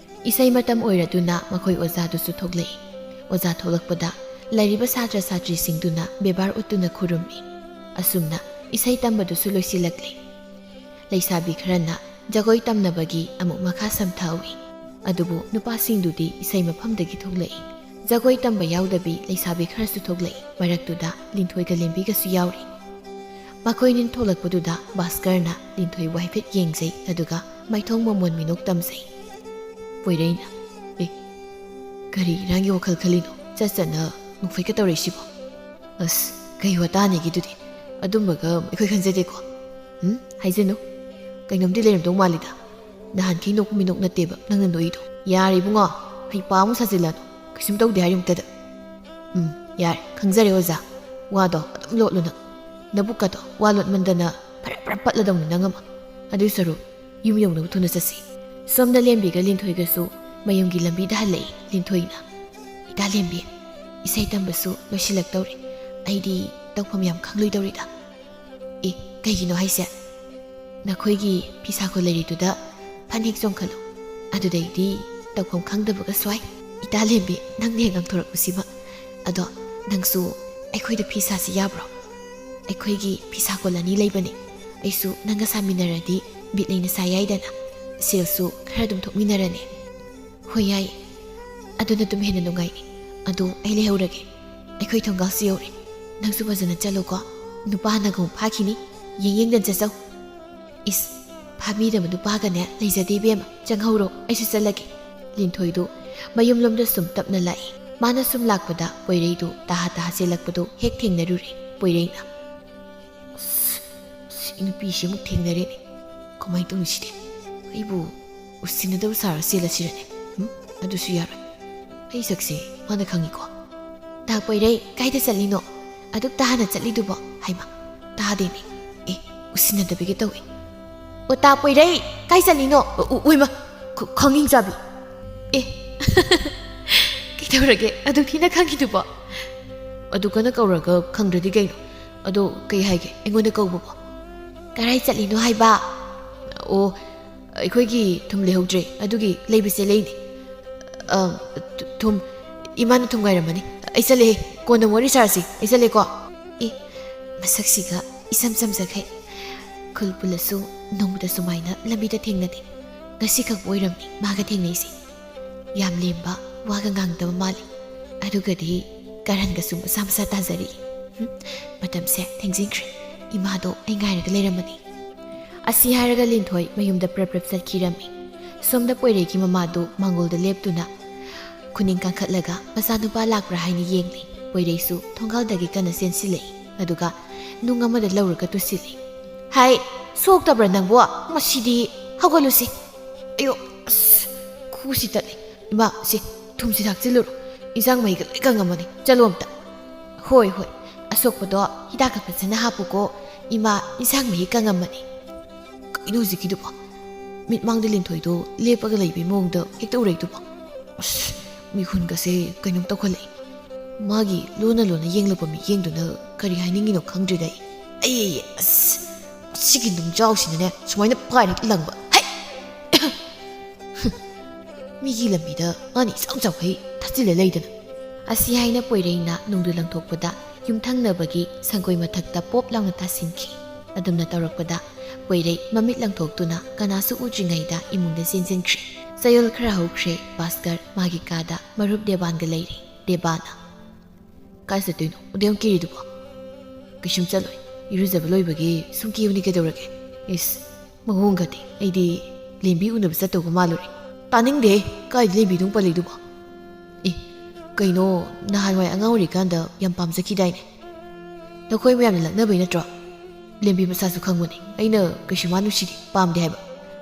ꯏꯁꯩ ꯃꯇꯝ ꯑꯣꯏꯔꯗꯨꯅ ꯃꯈꯣꯏ ꯑꯣꯖꯥꯗꯨꯁꯨ ꯊꯣꯛꯂꯛꯏ꯫ ꯑꯣꯖꯥ ꯊꯣꯛꯂꯛꯄꯗ ꯂꯩꯔꯤꯕ ꯁꯥꯇ꯭ꯔ ꯁꯥꯇ꯭ꯔꯤꯁꯤꯡꯗꯨꯅ ꯕꯦꯕꯥꯔ ꯎꯠꯇꯨꯅ ꯈꯨꯔꯨꯝꯃꯤ꯫ ꯑꯁꯨꯝꯅ ꯏꯁꯩ ꯇꯝꯕꯗꯨꯁꯨ ꯂꯣꯏꯁꯤꯜꯂꯛꯂꯤ꯫ ꯂꯩꯁꯥꯕꯤ ꯈꯔꯅ ꯖꯒꯣꯏ ꯇꯝꯅꯕꯒꯤ ꯑꯃꯨꯛ ꯃꯈꯥ ꯁꯝꯊꯍꯧꯏ꯫ ꯑꯗꯨꯕꯨ ꯅꯨꯄꯥꯁꯤꯡꯗꯨꯗꯤ ꯏꯁꯩ ꯃꯐꯝꯗꯒꯤ ꯊꯣꯛꯂꯛꯏ꯫ ꯖꯒꯣꯏ ꯇꯝꯕ ꯌꯥꯎꯗꯕꯤ ꯂꯩꯁꯥꯕꯤ ꯈꯔꯁꯨ ꯊꯣꯛꯂꯛꯏ꯫ ꯃꯔꯛꯇꯨꯗ ꯂꯤꯟꯊꯣꯏꯒ ꯂꯦꯝꯕꯤꯒꯁꯨ ꯌꯥꯎꯔꯤ꯫ ꯃꯈꯣꯏꯅꯤ ꯊꯣꯛꯂꯛꯄꯗꯨꯗ ꯚꯥꯁꯀꯔꯅ ꯂꯤꯟꯊꯣꯏꯕꯨ ꯍꯥꯏꯐꯦꯠ ꯌꯦꯡꯖꯩ, ꯑꯗꯨꯒ ꯃꯥꯏꯊꯣꯡ ꯃꯃꯣꯟ ꯃꯤꯅꯣꯛ ꯇꯝꯖꯩ꯫ ꯄꯣꯏꯔꯩꯅ, "ꯑꯦ, ꯀꯔꯤ ꯏꯔꯥꯡꯒꯤ ꯋꯥꯈꯜ ꯈꯜꯂꯤꯅꯣ? ꯆꯠ ꯆꯠꯅ ꯅꯣꯛꯐꯦꯠꯀ ꯇꯧꯔꯛꯏꯁꯤꯕꯣ? ꯑꯁ, ꯀꯩ ꯋꯥꯇꯥꯅꯤꯒꯦ ꯑꯗꯨꯗꯤ? ꯑꯗꯨꯝꯕꯒ ꯑꯩꯈꯣꯏ ꯈꯟꯖꯗꯦꯀꯣ꯫ ꯎꯝ, ꯍꯥꯏꯖꯅꯨ꯫ ꯀꯩꯅꯣꯝꯗꯤ ꯂꯩꯔꯝꯗꯧ ꯃꯥꯜꯂꯤꯗ꯫ ꯅꯍꯥꯟꯈꯩ ꯅꯣꯛꯄ ꯃꯤꯅꯣꯛ ꯅꯠꯇꯦꯕ ꯅꯪꯅ ꯅꯣꯛꯏꯗꯣ꯫ ꯌꯥꯔꯦ ꯏꯕꯨꯡꯉꯣ, ꯍꯩꯄꯥ ꯑꯃꯨꯛ ꯁꯥꯖꯤꯜꯂꯅꯨ꯫ ꯀꯩꯁꯨꯝ ꯇꯧꯗꯦ ꯍꯥꯏꯔꯤꯃꯛꯇꯗ꯫ ꯎꯝ, ꯌꯥꯔꯦ, ꯈꯪꯖꯔꯦ ꯑꯣꯖꯥ꯫ ꯋꯥꯗꯣ ꯑꯗꯨꯝ ꯂꯣꯠꯂꯨ ꯅꯪ꯫ ꯅꯕꯨꯛꯀꯗꯣ ꯋꯥ ꯂꯣꯠꯃꯟꯗꯅ ꯐꯔꯞ ꯐꯔꯞ ꯄꯠꯂꯗꯧꯅꯤ ꯅꯪ ꯑꯃ꯫ ꯑꯗꯨꯏ ꯁꯔꯨꯛ ꯌꯨꯝ ꯌꯧꯅꯕ ꯊꯨꯅ ꯆꯠꯁꯤ꯫ ꯁꯣꯝꯗ ꯂꯦꯝꯕꯤꯒ ꯂꯤꯟꯊꯣꯏꯒꯁꯨ ꯃꯌꯨꯝꯒꯤ ꯂꯝꯕꯤꯗ ꯍꯜꯂꯛꯏ꯫ ꯂꯤꯟꯊꯣꯏꯅ, "ꯏꯇꯥ ꯂꯦꯝꯕꯤ, ꯏꯁꯩ ꯇꯝꯕꯁꯨ ꯂꯣꯏꯁꯤꯜꯂꯛꯇꯧꯔꯦ꯫ ꯑꯩꯗꯤ ꯇꯧꯐꯝ ꯌꯥꯝ ꯈꯪꯂꯣꯏꯗꯧꯔꯤꯗ꯫" "ꯑꯦ, ꯀꯩꯒꯤꯅꯣ ꯍꯥꯏꯁꯦ? ꯅꯈꯣꯏꯒꯤ ꯐꯤꯁꯥꯀꯣ ꯂꯩꯔꯤꯗꯨꯗ ꯐꯅꯦꯛ ꯆꯣꯡꯈꯠꯂꯨ꯫ ꯑꯗꯨꯗꯩꯗꯤ ꯇꯧꯐꯝ ꯈꯪꯗꯕꯒ ꯁ꯭ꯋꯥꯏ꯫" "ꯏꯇꯥ ꯂꯦꯝꯕꯤ, ꯅꯪꯅ ꯍꯦꯛ ꯉꯥꯡꯊꯣꯔꯛꯄꯁꯤꯃ꯫ ꯑꯗꯣ ꯅꯪꯁꯨ ꯑꯩꯈꯣꯏꯗ ꯐꯤ ꯁꯥꯁꯤ ꯌꯥꯕ꯭ꯔꯣ? ꯑꯩꯈꯣꯏꯒꯤ ꯐꯤꯁꯥꯀꯣꯜ ꯑꯅꯤ ꯂꯩꯕꯅꯤ꯫ ꯑꯩꯁꯨ ꯅꯪꯒ ꯁꯥꯃꯤꯟꯅꯔꯗꯤ ꯕꯤꯠ ꯂꯩꯅ ꯁꯥ ꯌꯥꯏꯗꯅ꯫ ꯁꯦꯜꯁꯨ ꯈꯔ ꯑꯗꯨꯝ ꯊꯣꯛꯃꯤꯟꯅꯔꯅꯤ꯫" "ꯍꯣꯏ, ꯌꯥꯏ꯫ ꯑꯗꯨꯅ ꯑꯗꯨꯝ ꯍꯦꯟꯅ ꯅꯨꯡꯉꯥꯏꯅꯤ꯫ ꯑꯗꯣ ꯑꯩ ꯂꯩꯍꯧꯔꯒꯦ꯫ ꯑꯩꯈꯣꯏ ꯊꯣꯡꯒꯥꯜꯁꯨ ꯌꯧꯔꯦ꯫ ꯅꯪꯁꯨ ꯐꯖꯅ ꯆꯠꯂꯨꯀꯣ꯫ ꯅꯨꯄꯥꯅꯒ ꯑꯃꯨꯛ ꯐꯥꯈꯤꯅꯤ꯫ ꯌꯦꯡ ꯌꯦꯡꯗꯅ ꯆꯠꯆꯧ꯫" "ꯏꯁ, ꯐꯥꯕꯤꯗꯕ ꯅꯨꯄꯥꯒꯅꯦ ꯂꯩꯖꯗꯦ ꯏꯕꯦꯝꯃ꯫ ꯆꯪꯍꯧꯔꯣ, ꯑꯩꯁꯨ ꯆꯠꯂꯒꯦ꯫" ꯂꯤꯟꯊꯣꯏꯗꯨ ꯃꯌꯨꯝꯂꯣꯝꯗ ꯁꯨꯝ ꯇꯞꯅ ꯂꯥꯛꯏ꯫ ꯃꯥꯅ ꯁꯨꯝ ꯂꯥꯛꯄꯗ ꯄꯣꯏꯔꯩꯗꯨ ꯇꯥꯍꯥ ꯇꯥꯍꯥ ꯆꯦꯜꯂꯛꯄꯗꯨ ꯍꯦꯛ ꯊꯦꯡꯅꯔꯨꯔꯦ꯫ ꯄꯣꯏꯔꯩꯅ, "ꯑꯁ, ꯁꯤ ꯅꯨꯄꯤꯁꯤ ꯑꯃꯨꯛ ꯊꯦꯡꯅꯔꯦꯅꯦ꯫ ꯀꯃꯥꯏꯅ ꯇꯧꯅꯤ ꯁꯤꯗꯤ? ꯑꯩꯕꯨ ꯎꯁꯤꯟꯅꯗꯕ ꯁꯥꯔ ꯆꯦꯜꯂꯁꯤꯔꯅꯦ? ꯎꯝ? ꯑꯗꯨꯁꯨ ꯌꯥꯔꯣꯏ꯫ ꯑꯩ ꯁꯛꯁꯦ ꯃꯥꯅ ꯈꯪꯉꯤꯀꯣ꯫" "ꯇꯥ ꯄꯣꯏꯔꯩ, ꯀꯥꯏꯗ ꯆꯠꯂꯤꯅꯣ? ꯑꯗꯨꯛ ꯇꯥꯍꯥꯅ ꯆꯠꯂꯤꯗꯨꯕꯣ?" ꯍꯥꯏꯃ, ꯇꯥꯗꯦꯅꯦ꯫ "ꯑꯦ, ꯎꯁꯤꯟꯅꯗꯕꯤꯒ ꯇꯧꯏ꯫ ꯑꯣ, ꯇꯥ ꯄꯣꯏꯔꯩ, ꯀꯥꯏ ꯆꯠꯂꯤꯅꯣ?" "ꯑꯣ, ꯑꯣ, ꯑꯣꯏꯃ, ꯈ-, ꯈꯪꯍꯤꯡ ꯆꯥꯕꯤ꯫ ꯑꯦ, ꯀꯩꯗꯧꯔꯒꯦ? ꯑꯗꯨꯛ ꯊꯤꯅ ꯈꯪꯉꯤꯗꯨꯕꯣ?" "ꯑꯗꯨ ꯀꯟꯅ ꯀꯧꯔꯒ ꯈꯪꯗ꯭ꯔꯗꯤ ꯀꯩꯅꯣ? ꯑꯗꯣ ꯀꯩ ꯍꯥꯏꯒꯦ ꯑꯩꯉꯣꯟꯗ ꯀꯧꯕꯕꯣ?" "ꯀꯔꯥꯏ ꯆꯠꯂꯤꯅꯣ ꯍꯥꯏꯕ?" "ꯑꯣ, ꯑꯩꯈꯣꯏꯒꯤ ꯊꯨꯝ ꯂꯩꯍꯧꯗ꯭ꯔꯦ, ꯑꯗꯨꯒꯤ ꯂꯩꯕ ꯆꯦꯜꯂꯛꯏꯅꯦ꯫" "ꯑ, ꯊꯨ-, ꯊꯨꯝ? ꯏꯃꯥꯅ ꯊꯨꯝ ꯉꯥꯏꯔꯝꯃꯅꯤ꯫ ꯑꯩ ꯆꯠꯂꯦ, ꯀꯣꯟꯅ ꯋꯥꯔꯤ ꯁꯥꯔꯁꯤ꯫ ꯑꯩ ꯆꯠꯂꯦꯀꯣ꯫" ꯑꯦ, ꯃꯁꯛꯁꯤꯒ ꯏꯁꯝ ꯁꯝꯖꯈꯩ꯫ ꯈꯨꯜ ꯄꯨꯜꯂꯁꯨ ꯅꯣꯡꯃꯇ ꯁꯨꯃꯥꯏꯅ ꯂꯝꯕꯤꯗ ꯊꯦꯡꯅꯗꯦ꯫ ꯉꯁꯤꯈꯛ ꯑꯣꯏꯔꯝꯃꯤ ꯃꯥꯒ ꯊꯦꯡꯅꯩꯁꯦ꯫ ꯌꯥꯝ ꯂꯦꯝꯕ, ꯋꯥꯒ ꯉꯥꯡꯗꯕ ꯃꯥꯜꯂꯤ꯫ ꯑꯗꯨꯒꯗꯤ ꯀꯔꯟꯒꯁꯨ ꯃꯁꯥ ꯃꯁꯥ ꯇꯥꯖꯔꯤ꯫ ꯍꯨꯝ, ꯃꯇꯝꯁꯦ ꯊꯦꯡꯖꯤꯟꯈ꯭ꯔꯦ꯫ ꯏꯃꯥꯗꯣ ꯑꯩ ꯉꯥꯏꯔꯒ ꯂꯩꯔꯝꯃꯅꯤ꯫ ꯑꯁꯤ ꯍꯥꯏꯔꯒ ꯂꯤꯟꯊꯣꯏ ꯃꯌꯨꯝꯗ ꯄ꯭ꯔꯞ ꯄ꯭ꯔꯞ ꯆꯠꯈꯤꯔꯝꯃꯤ꯫ ꯁꯣꯝꯗ ꯄꯣꯏꯔꯩꯒꯤ ꯃꯃꯥꯗꯨ ꯃꯥꯡꯒꯣꯜꯗ ꯂꯦꯞꯇꯨꯅ, ꯈꯨꯅꯤꯡ ꯀꯥꯡꯈꯠꯂꯒ ꯃꯆꯥꯅꯨꯄꯥ ꯂꯥꯛꯄ꯭ꯔꯥ ꯍꯥꯏꯅ ꯌꯦꯡꯂꯤ꯫ ꯄꯣꯏꯔꯩꯁꯨ ꯊꯣꯡꯒꯥꯜꯗꯒꯤ ꯀꯟꯅ ꯆꯦꯟꯁꯤꯜꯂꯛꯏ꯫ ꯑꯗꯨꯒ ꯅꯨꯡ ꯑꯃꯗ ꯂꯧꯔꯒ ꯇꯨꯁꯤꯜꯂꯤ꯫ "ꯍꯥꯏ, ꯁꯣꯛꯇꯕ꯭ꯔꯥ ꯅꯪꯕꯣ? ꯃꯁꯤꯗꯤ ꯍꯧꯒꯠꯂꯨꯁꯤ꯫ ꯑꯌꯣ, ꯑꯁ, ꯈꯨꯁꯤ ꯇꯠꯂꯦ꯫ ꯏꯃꯥ, ꯁꯤ ꯊꯨꯝꯁꯤ ꯊꯥꯛꯆꯤꯜꯂꯨꯔꯣ꯫ ꯏꯟꯁꯥꯡ ꯃꯍꯤꯒ ꯂꯣꯏ ꯀꯪꯉꯝꯃꯅꯤ꯫ ꯆꯠꯂꯣ ꯑꯝꯇ꯫" "ꯍꯣꯏ, ꯍꯣꯏ꯫ ꯑꯁꯣꯛꯄꯗꯣ ꯍꯤꯗꯥꯛꯀ ꯐꯖꯅ ꯍꯥꯞꯄꯨꯀꯣ꯫ ꯏꯃꯥ, ꯏꯟꯁꯥꯡ ꯃꯍꯤ ꯀꯪꯉꯝꯃꯅꯤ꯫" ꯀꯩꯅꯣ ꯍꯧꯖꯤꯛꯀꯤꯗꯨꯕꯣ? ꯃꯤꯠꯃꯥꯡꯗ ꯂꯤꯟꯊꯣꯏꯗꯣ ꯂꯦꯞꯄꯒ ꯂꯩꯕꯩ ꯃꯑꯣꯡꯗ ꯍꯦꯛꯇ ꯎꯔꯛꯏꯗꯨꯕꯣ? ꯑꯁ, ꯃꯤꯍꯨꯟꯒꯁꯦ ꯀꯩꯅꯣꯝ ꯇꯧꯈꯠꯂꯛꯏ꯫ ꯃꯥꯒꯤ ꯂꯣꯟꯅ ꯂꯣꯟꯅ ꯌꯦꯡꯂꯛꯄ ꯃꯤꯠꯌꯦꯡꯗꯨꯅ ꯀꯔꯤ ꯍꯥꯏꯅꯤꯡꯉꯤꯅꯣ ꯈꯪꯗ꯭ꯔꯦꯗ ꯑꯩ꯫ ꯑꯩ, ꯑꯩ, ꯑꯁ, ꯁꯤꯒꯤ ꯅꯨꯡꯖꯥꯎꯁꯤꯅꯅꯦ ꯁꯨꯃꯥꯏꯅ ꯄꯥꯏꯔ ꯂꯪꯕ꯫ ꯍꯩ! ꯃꯤꯒꯤ ꯂꯝꯕꯤꯗ ꯃꯥꯅ ꯏꯆꯥꯎ ꯆꯥꯎꯈꯩ ꯊꯥꯖꯤꯜꯂ ꯂꯩꯗꯅ꯫ ꯑꯁꯤ ꯍꯥꯏꯅ ꯄꯣꯏꯔꯩꯅ ꯅꯨꯡꯗꯨ ꯂꯪꯊꯣꯛꯄꯗ ꯌꯨꯝꯊꯪꯅꯕꯒꯤ ꯁꯪꯒꯣꯏ ꯃꯊꯛꯇ ꯄꯣꯞ ꯂꯥꯎꯅ ꯇꯥꯁꯤꯟꯈꯤ꯫ ꯑꯗꯨꯝꯅ ꯇꯧꯔꯛꯄꯗ ꯄꯣꯏꯔꯩ ꯃꯃꯤꯠ ꯂꯪꯊꯣꯛꯇꯨꯅ ꯀꯅꯥꯁꯨ ꯎꯗ꯭ꯔꯤꯉꯩꯗ ꯏꯃꯨꯡꯗ ꯆꯦꯟꯁꯤꯟꯈ꯭ꯔꯦ꯫ ꯆꯌꯣꯜ ꯈꯔ ꯍꯧꯈ꯭ꯔꯦ ꯚꯥꯁꯀꯔ ꯃꯥꯒꯤ ꯀꯥꯗ ꯃꯔꯨꯞ ꯗꯦꯕꯥꯟꯒ ꯂꯩꯔꯤ꯫ ꯗꯦꯕꯥꯟꯅ, "ꯀꯥꯏ ꯆꯠꯇꯣꯏꯅꯣ? ꯑꯗꯨ ꯌꯥꯝ ꯀꯦꯔꯤꯗꯨꯕꯣ?" "ꯀꯩꯁꯨꯝ ꯆꯠꯂꯣꯏ꯫ ꯏꯔꯨꯖꯕ ꯂꯣꯏꯕꯒꯤ ꯁꯨꯝ ꯀꯦꯕꯅꯤ, ꯀꯩꯗꯧꯔꯒꯦ?" "ꯏꯁ, ꯃꯑꯣꯡꯒꯗꯤ ꯑꯩꯗꯤ ꯂꯦꯝꯕꯤ ꯎꯅꯕ ꯆꯠꯇꯧꯕ ꯃꯥꯜꯂꯨꯔꯦ꯫" "ꯇꯥꯅꯤꯡꯗꯦ, ꯀꯥꯏꯗ ꯂꯦꯝꯕꯤꯗꯨ ꯑꯃꯨꯛ ꯄꯜꯂꯛꯏꯗꯨꯕꯣ?" "ꯑꯦ, ꯀꯩꯅꯣ, ꯅꯍꯥꯟꯋꯥꯏ ꯑꯉꯥꯡ ꯑꯣꯏꯔꯤꯀꯥꯟꯗ ꯌꯥꯝ ꯄꯥꯝꯖꯈꯤꯗꯥꯏꯅꯦ? ꯅꯈꯣꯏ ꯃꯌꯥꯝꯅ ꯂꯛꯅꯕꯩ ꯅꯠꯇ꯭ꯔꯣ? ꯂꯦꯝꯕꯤ ꯃꯁꯥꯁꯨ ꯈꯪꯕꯅꯦ ꯑꯩꯅ ꯀꯩꯁꯨ ꯃꯥ ꯅꯨꯡꯁꯤꯗꯦ, ꯄꯥꯝꯗꯦ ꯍꯥꯏꯕ꯫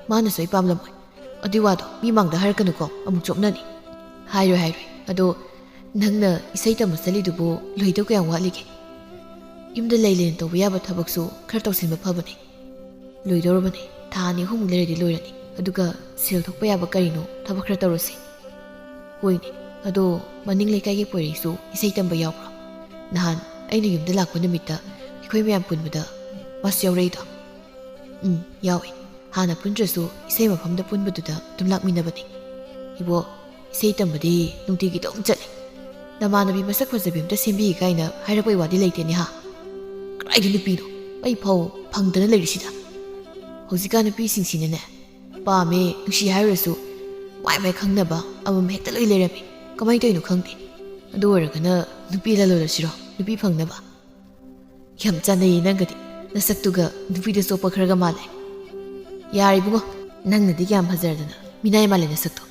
ꯃꯥꯅꯁꯨ ꯑꯩ ꯄꯥꯝꯂꯝꯃꯣꯏ꯫ ꯑꯗꯨꯏ ꯋꯥꯗꯣ ꯃꯤ ꯃꯥꯡꯗ ꯍꯥꯏꯔꯛꯀꯅꯨꯀꯣ, ꯑꯃꯨꯛ ꯆꯣꯞꯅꯅꯤ꯫" "ꯍꯥꯏꯔꯣꯏ, ꯍꯥꯏꯔꯣꯏ꯫ ꯑꯗꯣ ꯅꯪꯅ ꯏꯁꯩ ꯇꯝꯕ ꯆꯠꯂꯤꯗꯨꯕꯨ ꯂꯣꯏꯗꯧ ꯀꯌꯥꯝ ꯋꯥꯠꯂꯤꯒꯦ? ꯌꯨꯝꯗ ꯂꯩ ꯂꯩꯅ ꯇꯧꯕ ꯌꯥꯕ ꯊꯕꯛꯁꯨ ꯈꯔ ꯇꯧꯁꯤꯟꯕ ꯐꯕꯅꯦ꯫" "ꯂꯣꯏꯗꯧꯔꯕꯅꯦ꯫ ꯊꯥ ꯑꯅꯤ ꯑꯍꯨꯝꯃꯨꯛ ꯂꯩꯔꯗꯤ ꯂꯣꯏꯔꯅꯤ꯫ ꯑꯗꯨꯒ ꯁꯦꯜ ꯊꯣꯛꯄ ꯌꯥꯕ ꯀꯔꯤꯅꯣ ꯊꯕꯛ ꯈꯔ ꯇꯧꯔꯁꯤ꯫" "ꯍꯣꯏꯅꯦ, ꯑꯗꯣ ꯃꯅꯤꯡ ꯂꯩꯀꯥꯏꯒꯤ ꯄꯣꯏꯔꯩꯁꯨ ꯏꯁꯩ ꯇꯝꯕ ꯌꯥꯎꯕ꯭ꯔꯣ? ꯅꯍꯥꯟ ꯑꯩꯅ ꯌꯨꯝꯗ ꯂꯥꯛꯄ ꯅꯨꯃꯤꯠꯇ ꯑꯩꯈꯣꯏ ꯃꯌꯥꯝ ꯄꯨꯟꯕꯗ ꯃꯥꯁꯨ ꯌꯥꯎꯔꯛꯏꯗꯣ?" "ꯎꯝ, ꯌꯥꯎꯏ꯫ ꯍꯥꯟꯅ ꯄꯨꯟꯗ꯭ꯔꯁꯨ ꯏꯁꯩ ꯃꯐꯝꯗ ꯄꯨꯟꯕꯗꯨꯗ ꯑꯗꯨꯝ ꯂꯥꯛꯃꯤꯟꯅꯕꯅꯤ꯫" "ꯏꯕꯣ, ꯏꯁꯩ ꯇꯝꯕꯗꯤ ꯅꯨꯡꯇꯤꯒꯤ ꯑꯗꯨꯝ ꯆꯠꯂꯤ꯫ ꯅꯃꯥꯟꯅꯕꯤ ꯃꯁꯛ ꯐꯖꯕꯤ ꯑꯝꯇ ꯁꯦꯝꯕꯤꯒꯦ ꯀꯥꯏꯅ ꯍꯥꯏꯔꯛꯄꯩ ꯋꯥꯗꯤ ꯂꯩꯇꯦꯅꯦ ꯍꯥ? ꯀꯗꯥꯏꯗ ꯅꯨꯄꯤꯅꯣ? ꯑꯩ ꯐꯥꯎ ꯐꯪꯗꯅ ꯂꯩꯔꯤꯁꯤꯗ꯫ ꯍꯧꯖꯤꯛꯀꯥꯟ ꯅꯨꯄꯤꯁꯤꯡꯁꯤꯅꯅꯦ, ꯄꯥꯝꯃꯦ, ꯅꯨꯡꯁꯤ ꯍꯥꯏꯔꯨꯔꯁꯨ ꯃꯥꯏ ꯃꯥꯏ ꯈꯪꯅꯕ ꯑꯃꯃꯝ ꯍꯦꯛꯇ ꯂꯣꯏ ꯂꯩꯔꯝꯃꯤ꯫ ꯀꯃꯥꯏꯅ ꯇꯧꯔꯤꯅꯣ ꯈꯪꯗꯦ꯫ ꯑꯗꯨ ꯑꯣꯏꯔꯒꯅ ꯅꯨꯄꯤ ꯂꯂꯣꯟꯂꯁꯤꯔꯣ, ꯅꯨꯄꯤ ꯐꯪꯅꯕ?" "ꯌꯥꯝ ꯆꯥꯟꯅꯩꯌꯦ ꯅꯪꯒꯗꯤ꯫ ꯅꯁꯛꯇꯨꯒ ꯅꯨꯄꯤꯗ ꯆꯣꯞꯄ ꯈꯔꯒ ꯃꯥꯜꯂꯦ꯫" "ꯌꯥꯔꯦ ꯏꯕꯨꯡꯉꯣ, ꯅꯪꯅꯗꯤ ꯀꯌꯥꯝ ꯐꯖꯔꯗꯅ, ꯃꯤꯅꯥꯏ ꯃꯥꯜꯂꯦ ꯅꯁꯛꯇꯣ꯫"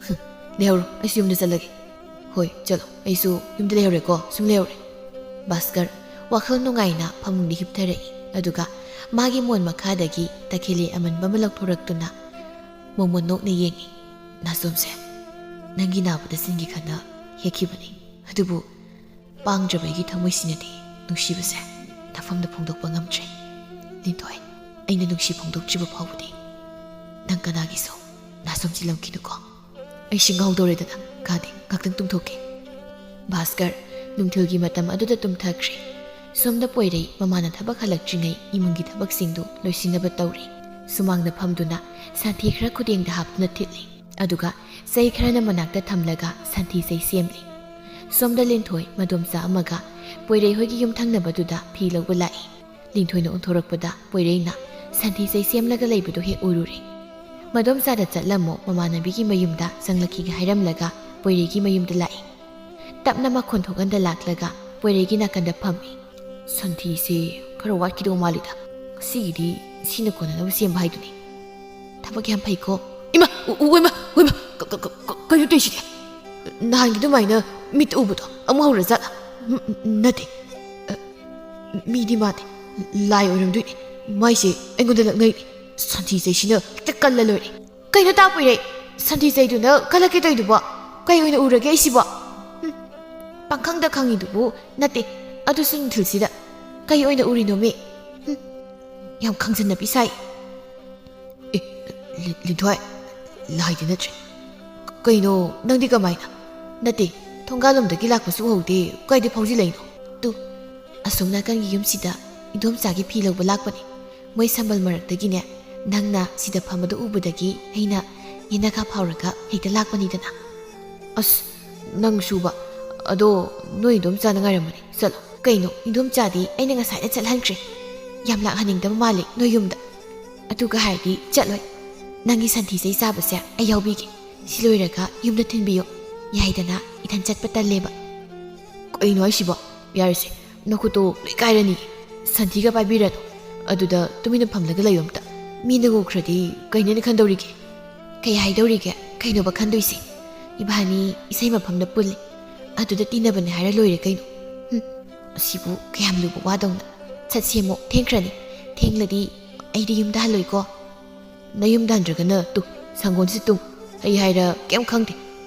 "ꯍꯨꯝ, ꯂꯩꯍꯧꯔꯣ, ꯑꯩꯁꯨ ꯌꯨꯝꯗ ꯆꯠꯂꯒꯦ꯫ ꯍꯣꯏ, ꯆꯠꯂꯣ, ꯑꯩꯁꯨ ꯌꯨꯝꯗ ꯂꯩꯍꯧꯔꯦꯀꯣ, ꯁꯨꯝ ꯂꯩꯍꯧꯔꯦ꯫ ꯚꯥꯁꯀꯔ ꯋꯥꯈꯜ ꯅꯨꯡꯉꯥꯏꯅ ꯐꯃꯨꯡꯗ ꯍꯤꯞꯊꯔꯛꯏ, ꯑꯗꯨꯒ ꯃꯥꯒꯤ ꯃꯣꯟ ꯃꯈꯥꯗꯒꯤ ꯇꯈꯦꯜꯂꯤ ꯑꯃꯟꯕ ꯑꯃ ꯂꯧꯊꯣꯔꯛꯇꯨꯅ ꯃꯣꯃꯣꯟ ꯅꯣꯛꯅ ꯌꯦꯡꯉꯤ꯫ "ꯅꯥꯁꯣꯝꯁꯦ, ꯅꯪꯒꯤ ꯅꯥꯕꯗ ꯁꯤꯟꯒꯦ ꯈꯟꯅ ꯍꯦꯛꯈꯤꯕꯅꯤ, ꯑꯗꯨꯕꯨ ꯄꯥꯡꯗ꯭ꯔꯕ ꯑꯩꯒꯤ ꯊꯃꯣꯏꯁꯤꯅꯗꯤ ꯅꯨꯡꯁꯤꯕꯁꯦ ꯅꯐꯝꯗ ꯐꯣꯡꯗꯣꯛꯄ ꯉꯝꯗ꯭ꯔꯦ꯫ ꯂꯤꯟꯊꯣꯏ, ꯑꯩꯅ ꯅꯨꯡꯁꯤ ꯐꯣꯡꯗꯣꯛꯇ꯭ꯔꯤꯕ ꯐꯥꯎꯕꯗꯤ ꯅꯪ ꯀꯅꯥꯒꯤꯁꯨ ꯅꯥꯁꯣꯝꯁꯤꯜꯂꯝꯈꯤꯅꯨꯀꯣ꯫ ꯑꯩꯁꯤ ꯉꯥꯎꯗꯧꯔꯦꯗꯅ, ꯀꯥꯗꯦ, ꯉꯥꯛꯇꯪ ꯇꯨꯝꯊꯣꯛꯀꯦ꯫" ꯚꯥꯁꯀꯔ ꯅꯨꯡꯊꯤꯜꯒꯤ ꯃꯇꯝ ꯑꯗꯨꯗ ꯇꯨꯝꯊꯈ꯭ꯔꯦ꯫ ꯁꯣꯝꯗ ꯄꯣꯏꯔꯩ ꯃꯃꯥꯅ ꯊꯕꯛ ꯍꯜꯂꯛꯇ꯭ꯔꯤꯉꯩ ꯏꯃꯨꯡꯒꯤ ꯊꯕꯛꯁꯤꯡꯗꯨ ꯂꯣꯏꯁꯤꯟꯅꯕ ꯇꯧꯔꯤ꯫ ꯁꯨꯃꯥꯡꯗ ꯐꯝꯗꯨꯅ ꯁꯟꯊꯤ ꯈꯔ ꯈꯨꯗꯦꯡꯗ ꯍꯥꯞꯇꯨꯅ ꯊꯤꯠꯂꯤ꯫ ꯑꯗꯨꯒ ꯆꯩ ꯈꯔꯅ ꯃꯅꯥꯛꯇ ꯊꯝꯂꯒ ꯁꯟꯊꯤ ꯆꯩ ꯁꯦꯝꯂꯤ꯫ ꯁꯣꯝꯗ ꯂꯤꯟꯊꯣꯏ ꯃꯗꯣꯝꯆꯥ ꯑꯃꯒ ꯄꯣꯏꯔꯩ ꯍꯣꯏꯒꯤ ꯌꯨꯝ ꯊꯪꯅꯕꯗꯨꯗ ꯐꯤ ꯂꯧꯕ ꯂꯥꯛꯏ꯫ ꯂꯤꯟꯊꯣꯏꯅ ꯑꯣꯟꯊꯣꯔꯛꯄꯗ ꯄꯣꯏꯔꯩꯅ ꯁꯟꯊꯤ ꯆꯩ ꯁꯦꯝꯂꯒ ꯂꯩꯕꯗꯨ ꯍꯦꯛ ꯎꯔꯨꯔꯦ꯫ "ꯃꯗꯣꯝꯆꯥꯗ ꯆꯠꯂꯝꯃꯣ, ꯃꯃꯥꯟꯅꯕꯤꯒꯤ ꯃꯌꯨꯝꯗ ꯆꯪꯂꯛꯈꯤꯒꯦ" ꯍꯥꯏꯔꯝꯂꯒ ꯄꯣꯏꯔꯩꯒꯤ ꯃꯌꯨꯝꯗ ꯂꯥꯛꯏ꯫ ꯇꯞꯅ ꯃꯈꯣꯟ ꯊꯣꯛꯍꯟꯗ ꯂꯥꯛꯂꯒ ꯄꯣꯏꯔꯩꯒꯤ ꯅꯥꯀꯟꯗ ꯐꯝꯃꯤ꯫ "ꯁꯟꯊꯤꯁꯦ ꯈꯔ ꯋꯥꯠꯈꯤꯗꯧ ꯃꯥꯜꯂꯤꯗ, ꯉꯁꯤꯒꯤꯗꯤ ꯁꯤꯅ ꯀꯣꯟꯅꯅꯕ ꯁꯦꯝꯕ ꯍꯥꯏꯗꯨꯅꯤ꯫ ꯊꯕꯛ ꯌꯥꯝ ꯐꯩꯀꯣ꯫" "ꯏꯃꯥ, ꯎ-, ꯎ-, ꯏꯃꯥ, ꯏꯃꯥ, ꯀ-, ꯀ-, ꯀ-, ꯀ-, ꯀꯩꯅꯣ ꯇꯧꯏꯁꯤꯗꯤ? ꯅꯍꯥꯟꯒꯤ ꯑꯗꯨꯃꯥꯏꯅ ꯃꯤꯠꯇ ꯎꯕꯗꯣ ꯑꯃꯨꯛ ꯍꯧꯔꯖꯥꯠꯂ?" "ꯎꯝ, ꯎꯝ, ꯅꯠꯇꯦ꯫ ꯑ, ꯃꯤꯗꯤ ꯃꯥꯟꯗꯦ, ꯂꯥꯏ ꯑꯣꯏꯔꯝꯗꯣꯏꯅꯦ꯫ ꯃꯥꯏꯁꯦ ꯑꯩꯉꯣꯟꯗ ꯂꯛꯅꯩꯅꯦ꯫ ꯁꯟꯊꯤ ꯆꯩꯁꯤꯅ ꯍꯦꯛꯇ ꯀꯜꯂ ꯂꯣꯏꯔꯦ꯫" "ꯀꯩꯅꯣ ꯇꯥ ꯄꯣꯏꯔꯩ, ꯁꯟꯊꯤ ꯆꯩꯗꯨꯅ ꯀꯜꯂꯛꯀꯦ ꯇꯧꯏꯗꯨꯕꯣ? ꯀꯩ ꯑꯣꯏꯅ ꯎꯔꯒꯦ ꯑꯩꯁꯤꯕꯣ? ꯍꯨꯝ, ꯄꯪꯈꯪꯗ ꯈꯪꯉꯤꯗꯨꯕꯨ ꯅꯠꯇꯦ, ꯑꯗꯨꯁꯨ ꯅꯨꯡꯊꯤꯜꯁꯤꯗ꯫ ꯀꯩ ꯑꯣꯏꯅ ꯎꯔꯤꯅꯣꯃꯤ? ꯍꯨꯝ, ꯌꯥꯝ ꯈꯪꯖꯟꯅꯕꯤ ꯁꯥꯏ꯫" "ꯑꯦ, ꯂꯤ-, ꯂꯤꯟꯊꯣꯏ, ꯂꯥꯏꯗꯤ ꯅꯠꯇ꯭ꯔꯦ꯫ ꯀꯩꯅꯣ, ꯅꯪꯗꯤ ꯀꯃꯥꯏꯅ?" "ꯅꯠꯇꯦ, ꯊꯣꯡꯒꯥꯜꯂꯣꯝꯗꯒꯤ ꯂꯥꯛꯄꯁꯨ ꯎꯍꯧꯗꯦ, ꯀꯥꯏꯗ ꯐꯥꯎꯖꯤꯜꯂꯛꯏꯅꯣ?" "ꯇꯨ, ꯑꯁꯣꯝ ꯅꯥꯀꯟꯒꯤ ꯌꯨꯝꯁꯤꯗ ꯏꯗꯣꯝꯆꯥꯒꯤ ꯐꯤ ꯂꯧꯕ ꯂꯥꯛꯄꯅꯦ꯫ ꯃꯣꯏ ꯁꯝꯕꯜ ꯃꯔꯛꯇꯒꯤꯅꯦ, ꯅꯪꯅ ꯁꯤꯗ ꯐꯝꯕꯗꯨ ꯎꯕꯗꯒꯤ ꯑꯩꯅ ꯌꯦꯅꯈꯥ ꯐꯥꯎꯔꯒ ꯍꯦꯛꯇ ꯂꯥꯛꯄꯅꯤꯗꯅ꯫" "ꯑꯁ, ꯅꯪꯁꯨꯕ꯫ ꯑꯗꯣ ꯅꯣꯏ ꯏꯗꯣꯝꯆꯥꯅ ꯉꯥꯏꯔꯝꯕꯅꯦ, ꯆꯠꯂꯣ꯫" "ꯀꯩꯅꯣ, ꯏꯗꯣꯝꯆꯥꯗꯤ ꯑꯩꯅ ꯉꯁꯥꯏꯅ ꯆꯠꯍꯟꯈ꯭ꯔꯦ꯫ ꯌꯥꯝ ꯂꯥꯛꯍꯟꯅꯤꯡꯗꯕ ꯃꯥꯜꯂꯦ ꯅꯣꯏ ꯌꯨꯝꯗ꯫ ꯑꯗꯨꯒ ꯍꯥꯏꯔꯗꯤ ꯆꯠꯂꯣꯏ꯫ ꯅꯪꯒꯤ ꯁꯟꯊꯤ ꯆꯩ ꯆꯥꯕꯁꯦ ꯑꯩ ꯌꯥꯎꯕꯤꯒꯦ꯫ ꯁꯤ ꯂꯣꯏꯔꯒ ꯌꯨꯝꯗ ꯊꯤꯟꯕꯤꯌꯣ꯫ ꯌꯥꯏꯗꯅ, ꯏꯊꯟ ꯆꯠꯄ ꯇꯜꯂꯦꯕ꯫" "ꯀꯩꯅꯣ ꯍꯥꯏꯁꯤꯕꯣ? ꯌꯥꯔꯦꯁꯦ, ꯅꯈꯨꯠꯇꯣ ꯂꯣꯏ ꯀꯥꯏꯔꯅꯤ꯫ ꯁꯟꯊꯤꯒ ꯄꯥꯏꯕꯤꯔꯅꯨ꯫ ꯑꯗꯨꯗ ꯇꯨꯃꯤꯟꯅ ꯐꯝꯂꯒ ꯂꯩꯌꯣ ꯑꯝꯇ꯫ ꯃꯤꯅ ꯎꯈ꯭ꯔꯗꯤ ꯀꯩꯅꯣꯅ ꯈꯟꯗꯧꯔꯤꯒꯦ?" "ꯀꯩ ꯍꯥꯏꯗꯧꯔꯤꯒꯦ? ꯀꯩꯅꯣꯕ ꯈꯟꯗꯣꯏꯁꯦ? ꯏꯕꯥꯅꯤ ꯏꯁꯩ ꯃꯐꯝꯗ ꯄꯨꯜꯂꯤ, ꯑꯗꯨꯗ ꯇꯤꯟꯅꯕꯅꯦ ꯍꯥꯏꯔ ꯂꯣꯏꯔꯦ ꯀꯩꯅꯣ꯫ ꯍꯨꯝ, ꯑꯁꯤꯕꯨ ꯀꯌꯥꯝ ꯂꯨꯕ ꯋꯥꯗꯧꯅ꯫ ꯁꯠ ꯁꯦꯝꯃꯣ, ꯊꯦꯡꯈ꯭ꯔꯅꯤ꯫ ꯊꯦꯡꯂꯗꯤ ꯑꯩꯗꯤ ꯌꯨꯝꯗ ꯍꯜꯂꯣꯏꯀꯣ꯫ ꯅꯌꯨꯝꯗ ꯍꯟꯗ꯭ꯔꯒꯅ ꯇꯨ, ꯁꯪꯒꯣꯟꯁꯤ ꯇꯨꯝ꯫ ꯑꯩ ꯍꯥꯏꯔ ꯀꯩꯝ ꯈꯪꯗꯦ꯫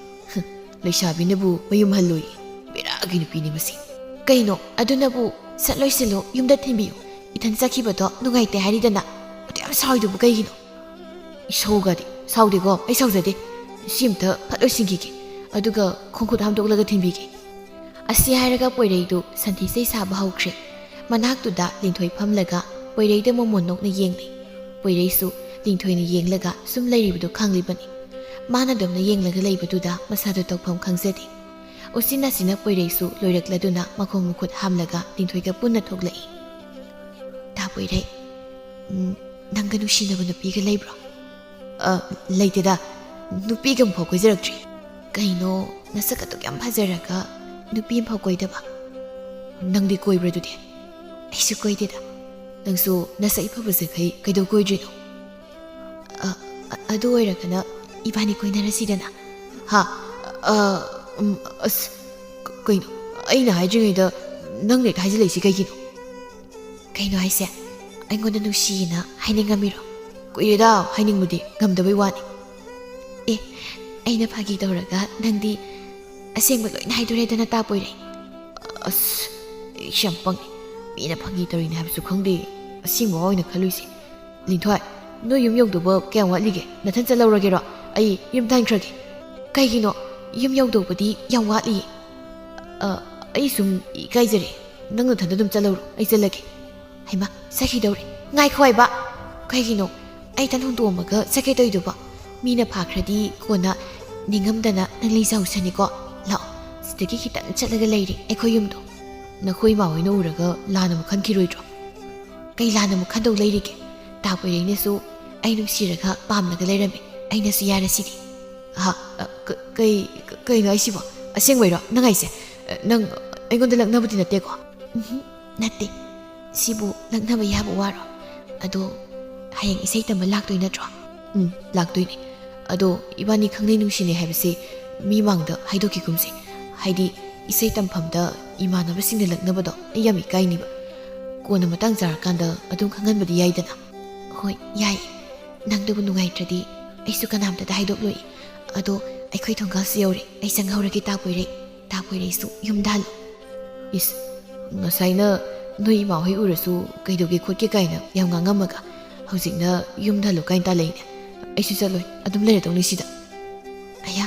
ꯍꯨꯝ, ꯂꯩꯁꯥꯕꯤꯅꯕꯨ ꯃꯌꯨꯝ ꯍꯜꯂꯣꯏ꯫ ꯕꯦꯔꯥꯒꯤ ꯅꯨꯄꯤꯅꯤ ꯃꯁꯤ꯫ ꯀꯩꯅꯣ, ꯑꯗꯨꯅꯕꯨ ꯁꯠ ꯂꯣꯏꯁꯤꯜꯂꯣ, ꯌꯨꯝꯗ ꯊꯤꯟꯕꯤꯌꯨ꯫ ꯏꯊꯟ ꯆꯠꯈꯤꯕꯗꯣ ꯅꯨꯡꯉꯥꯏꯇꯦ ꯍꯥꯏꯔꯤꯗꯅ꯫ ꯑꯗꯨ ꯌꯥꯝ ꯁꯥꯎꯔꯤꯗꯨꯕꯨ ꯀꯩꯒꯤꯅꯣ? ꯏꯁꯧꯒꯗꯤ ꯁꯥꯎꯗꯦꯀꯣ, ꯑꯩ ꯁꯥꯎꯖꯗꯦ꯫ ꯁꯤ ꯑꯝꯇ ꯐꯠ ꯂꯣꯏꯁꯤꯟꯈꯤꯒꯦ, ꯑꯗꯨꯒ ꯈꯣꯡꯈꯨꯠ ꯍꯥꯝꯗꯣꯛꯂꯒ ꯊꯤꯟꯕꯤꯒꯦ꯫ ꯑꯁꯤ ꯍꯥꯏꯔꯒ ꯄꯣꯏꯔꯩꯗꯨ ꯁꯟꯊꯤ ꯏꯁꯩ ꯁꯥꯕ ꯍꯧꯈ꯭ꯔꯦ꯫ ꯃꯅꯥꯛꯇꯨꯗ ꯂꯤꯟꯊꯣꯏ ꯐꯝꯂꯒ ꯄꯣꯏꯔꯩꯗ ꯃꯣꯃꯣꯟ ꯅꯣꯛꯅ ꯌꯦꯡꯂꯤ꯫ ꯄꯣꯏꯔꯩꯁꯨ ꯂꯤꯟꯊꯣꯏꯅ ꯌꯦꯡꯂꯒ ꯁꯨꯝ ꯂꯩꯔꯤꯕꯗꯨ ꯈꯪꯂꯤꯕꯅꯤ꯫ ꯃꯥꯅ ꯑꯗꯨꯝꯅ ꯌꯦꯡꯂꯒ ꯂꯩꯕꯗꯨꯗ ꯃꯁꯥꯗꯨ ꯇꯧꯐꯝ ꯈꯪꯖꯗꯦ꯫ ꯎꯆꯤꯟ ꯅꯥꯆꯤꯟꯅ ꯄꯣꯏꯔꯩꯁꯨ ꯂꯣꯏꯔꯛꯂꯗꯨꯅ ꯃꯈꯣꯡ ꯃꯈꯨꯠ ꯍꯥꯝꯂꯒ ꯂꯤꯟꯊꯣꯏꯒ ꯄꯨꯟꯅ ꯊꯣꯛꯂꯛꯏ꯫ ꯇꯥ ꯄꯣꯏꯔꯩ, ꯎꯝ, ꯅꯪꯒ ꯅꯨꯡꯁꯤꯅꯕ ꯅꯨꯄꯤꯒ ꯂꯩꯕ꯭ꯔꯣ? ꯑ, ꯂꯩꯇꯦꯗ꯫ ꯅꯨꯄꯤꯒ ꯑꯃꯐꯥꯎ ꯀꯣꯏꯖꯔꯛꯇ꯭ꯔꯤ꯫ ꯀꯩꯅꯣ, ꯅꯁꯛ ꯑꯗꯨꯛ ꯌꯥꯝ ꯐꯖꯔꯒ ꯅꯨꯄꯤ ꯑꯃꯐꯥꯎ ꯀꯣꯏꯗꯕ? ꯅꯪꯗꯤ ꯀꯣꯏꯕ꯭ꯔꯥ ꯑꯗꯨꯗꯤ? ꯑꯩꯁꯨ ꯀꯣꯏꯗꯦꯗ꯫ ꯅꯪꯁꯨ ꯅꯁꯛ ꯏꯐ ꯐꯖꯈꯩ ꯀꯩꯗꯧ ꯀꯣꯏꯗ꯭ꯔꯤꯅꯣ? ꯑ, ꯑ, ꯑꯗꯨ ꯑꯣꯏꯔꯒꯅ ꯏꯕꯥꯅꯤ ꯀꯣꯏꯅꯔꯁꯤꯗꯅ꯫ ꯍꯥ? ꯑ, ꯎꯝ, ꯑꯁ, ꯀ-, ꯀꯩꯅꯣ? ꯑꯩꯅ ꯍꯥꯏꯗ꯭ꯔꯤꯉꯩꯗ ꯅꯪꯅ ꯍꯦꯛꯇ ꯍꯥꯏꯖꯤꯜꯂꯛꯏꯁꯤ ꯀꯩꯒꯤꯅꯣ? ꯀꯩꯅꯣ ꯍꯥꯏꯁꯦ? ꯑꯩꯉꯣꯟꯗ ꯅꯨꯡꯁꯤꯌꯦꯅ ꯍꯥꯏꯅꯤꯡꯉꯝꯃꯤꯔꯣ? ꯀꯨꯏꯔꯦꯗ, ꯍꯥꯏꯅꯤꯡꯕꯗꯤ ꯉꯝꯗꯕꯩ ꯋꯥꯅꯤ꯫ ꯑꯦ, ꯑꯩꯅ ꯐꯥꯒꯤ ꯇꯧꯔꯒ ꯅꯪꯗꯤ ꯑꯁꯦꯡꯕ ꯂꯣꯏꯅ ꯍꯥꯏꯗꯣꯔꯦꯗꯅ, ꯇꯥ ꯄꯣꯏꯔꯩ꯫ ꯑꯁ, ꯑꯩꯁꯦ ꯌꯥꯝ ꯄꯪꯉꯦ꯫ ꯃꯤꯅ ꯐꯥꯒꯤ ꯇꯧꯔꯤꯅꯦ ꯍꯥꯏꯕꯁꯨ ꯈꯪꯗꯦ꯫ ꯑꯁꯦꯡꯕ ꯑꯣꯏꯅ ꯈꯜꯂꯨꯏꯁꯦ꯫ ꯂꯤꯟꯊꯣꯏ, ꯅꯣꯏ ꯌꯨꯝ ꯌꯧꯗꯧꯕ ꯀꯌꯥꯝ ꯋꯥꯠꯂꯤꯒꯦ? ꯅꯊꯟ ꯆꯠꯍꯧꯔꯒꯦꯔꯣ? ꯑꯩ ꯌꯨꯝꯗ ꯍꯟꯈ꯭ꯔꯒꯦ꯫ ꯀꯩꯒꯤꯅꯣ? ꯌꯨꯝ ꯌꯧꯗꯧꯕꯗꯤ ꯌꯥꯝ ꯋꯥꯠꯂꯤꯌꯦ꯫ ꯑ, ꯑꯩ ꯁꯨꯝ ꯏꯀꯥꯏꯖꯔꯦ꯫ ꯅꯪ ꯅꯊꯟꯗ ꯑꯗꯨꯝ ꯆꯠꯍꯧꯔꯣ, ꯑꯩ ꯆꯠꯂꯒꯦ꯫ ꯍꯩꯃꯥ, ꯆꯠꯈꯤꯗꯧꯔꯦ꯫ ꯉꯥꯏꯈꯣ ꯍꯥꯏꯕ꯫ ꯀꯩꯒꯤꯅꯣ? ꯑꯩ ꯇꯟ ꯍꯨꯟꯗꯣꯛꯑꯝꯃꯒ ꯆꯠꯀꯦ ꯇꯧꯔꯤꯗꯨꯕꯣ? ꯃꯤꯅ ꯐꯥꯈ꯭ꯔꯗꯤ ꯀꯣꯟꯅ ꯅꯤꯡꯉꯝꯗꯅ ꯅꯪ ꯂꯩꯖꯍꯧꯁꯅꯤꯀꯣ꯫ ꯂꯥꯛꯑꯣ, ꯁꯤꯗꯒꯤ ꯈꯤꯇꯪ ꯆꯠꯂꯒ ꯂꯩꯔꯦ ꯑꯩꯈꯣꯏ ꯌꯨꯝꯗꯣ꯫ ꯅꯈꯣꯏ ꯏꯃꯥ ꯍꯣꯏꯅ ꯎꯔꯒ ꯂꯥꯟꯅ ꯑꯃꯨꯛ ꯈꯟꯈꯤꯔꯣꯏꯗ꯭ꯔꯣ? ꯀꯩ ꯂꯥꯟꯅ ꯑꯃꯨꯛ ꯈꯟꯗꯧ ꯂꯩꯔꯤꯒꯦ? ꯇꯥ ꯄꯣꯏꯔꯩꯅꯁꯨ ꯑꯩ ꯅꯨꯡꯁꯤꯔꯒ ꯄꯥꯝꯂꯒ ꯂꯩꯔꯝꯃꯤ꯫ ꯑꯩꯅꯁꯨ ꯌꯥꯔꯁꯤꯗꯤ꯫ ꯍꯥ? ꯑ, ꯀ-, ꯀꯩ-, ꯀ-, ꯀꯩꯅꯣ ꯍꯥꯏꯁꯤꯕꯣ? ꯑꯁꯦꯡꯕꯩꯔꯣ ꯅꯪ ꯍꯥꯏꯁꯦ? ꯑ, ꯅꯪ ꯑꯩꯉꯣꯟꯗ ꯂꯛꯅꯕꯗꯤ ꯅꯠꯇꯦꯀꯣ? ꯎꯝꯍꯨꯝ, ꯅꯠꯇꯦ꯫ ꯁꯤꯕꯨ ꯂꯛꯅꯕ ꯌꯥꯕ ꯋꯥꯔꯣ? ꯑꯗꯣ ꯍꯌꯦꯡ ꯏꯁꯩ ꯇꯝꯕ ꯂꯥꯛꯇꯣꯏ ꯅꯠꯇ꯭ꯔꯣ? ꯎꯝ, ꯂꯥꯛꯇꯣꯏꯅꯦ꯫ ꯑꯗꯣ ꯏꯕꯥꯅꯤ ꯈꯪꯅꯩ ꯅꯨꯡꯁꯤꯅꯩ ꯍꯥꯏꯕꯁꯦ ꯃꯤ ꯃꯥꯡꯗ ꯍꯥꯏꯗꯣꯛꯈꯤꯒꯨꯝꯁꯦ꯫ ꯍꯥꯏꯗꯤ, ꯏꯁꯩ ꯇꯝꯐꯝꯗ ꯏꯃꯥꯟꯅꯕꯁꯤꯡꯅ ꯂꯛꯅꯕꯗꯣ ꯑꯩ ꯌꯥꯝ ꯏꯀꯥꯏꯅꯤꯕ꯫ ꯀꯣꯟꯅ ꯃꯇꯥꯡ ꯆꯥꯔꯀꯥꯟꯗ ꯑꯗꯨꯝ ꯈꯪꯍꯟꯕꯗꯤ ꯌꯥꯏꯗꯅ꯫ ꯍꯣꯏ, ꯌꯥꯏ꯫ ꯅꯪꯗꯨꯕꯨ ꯅꯨꯡꯉꯥꯏꯇ꯭ꯔꯗꯤ ꯑꯩꯁꯨ ꯀꯅꯥꯝꯇꯗ ꯍꯥꯏꯗꯣꯛꯂꯣꯏ꯫ ꯑꯗꯣ ꯑꯩꯈꯣꯏ ꯊꯣꯡꯒꯥꯜꯁꯨ ꯌꯧꯔꯦ꯫ ꯑꯩ ꯆꯪꯍꯧꯔꯒꯦ, ꯇꯥ ꯄꯣꯏꯔꯩ꯫ ꯇꯥ ꯄꯣꯏꯔꯩꯁꯨ ꯌꯨꯝꯗ ꯍꯜꯂꯣ꯫ ꯏꯁ, ꯉꯁꯥꯏꯅ ꯅꯣꯏ ꯏꯃꯥ ꯍꯣꯏ ꯎꯔꯁꯨ ꯀꯩꯗꯧꯒꯦ ꯈꯣꯠꯀꯦ ꯀꯥꯏꯅ ꯌꯥꯝ ꯉꯥꯡꯉꯝꯃꯒ, ꯍꯧꯖꯤꯛꯅ ꯌꯨꯝꯗ ꯍꯜꯂꯣ ꯀꯥꯏꯅ ꯇꯥꯜꯂꯛꯏꯅꯦ꯫ ꯑꯩꯁꯨ ꯆꯠꯂꯣꯏ, ꯑꯗꯨꯝ ꯂꯩꯔꯗꯧꯅꯤ ꯁꯤꯗ꯫ ꯑꯌꯥ,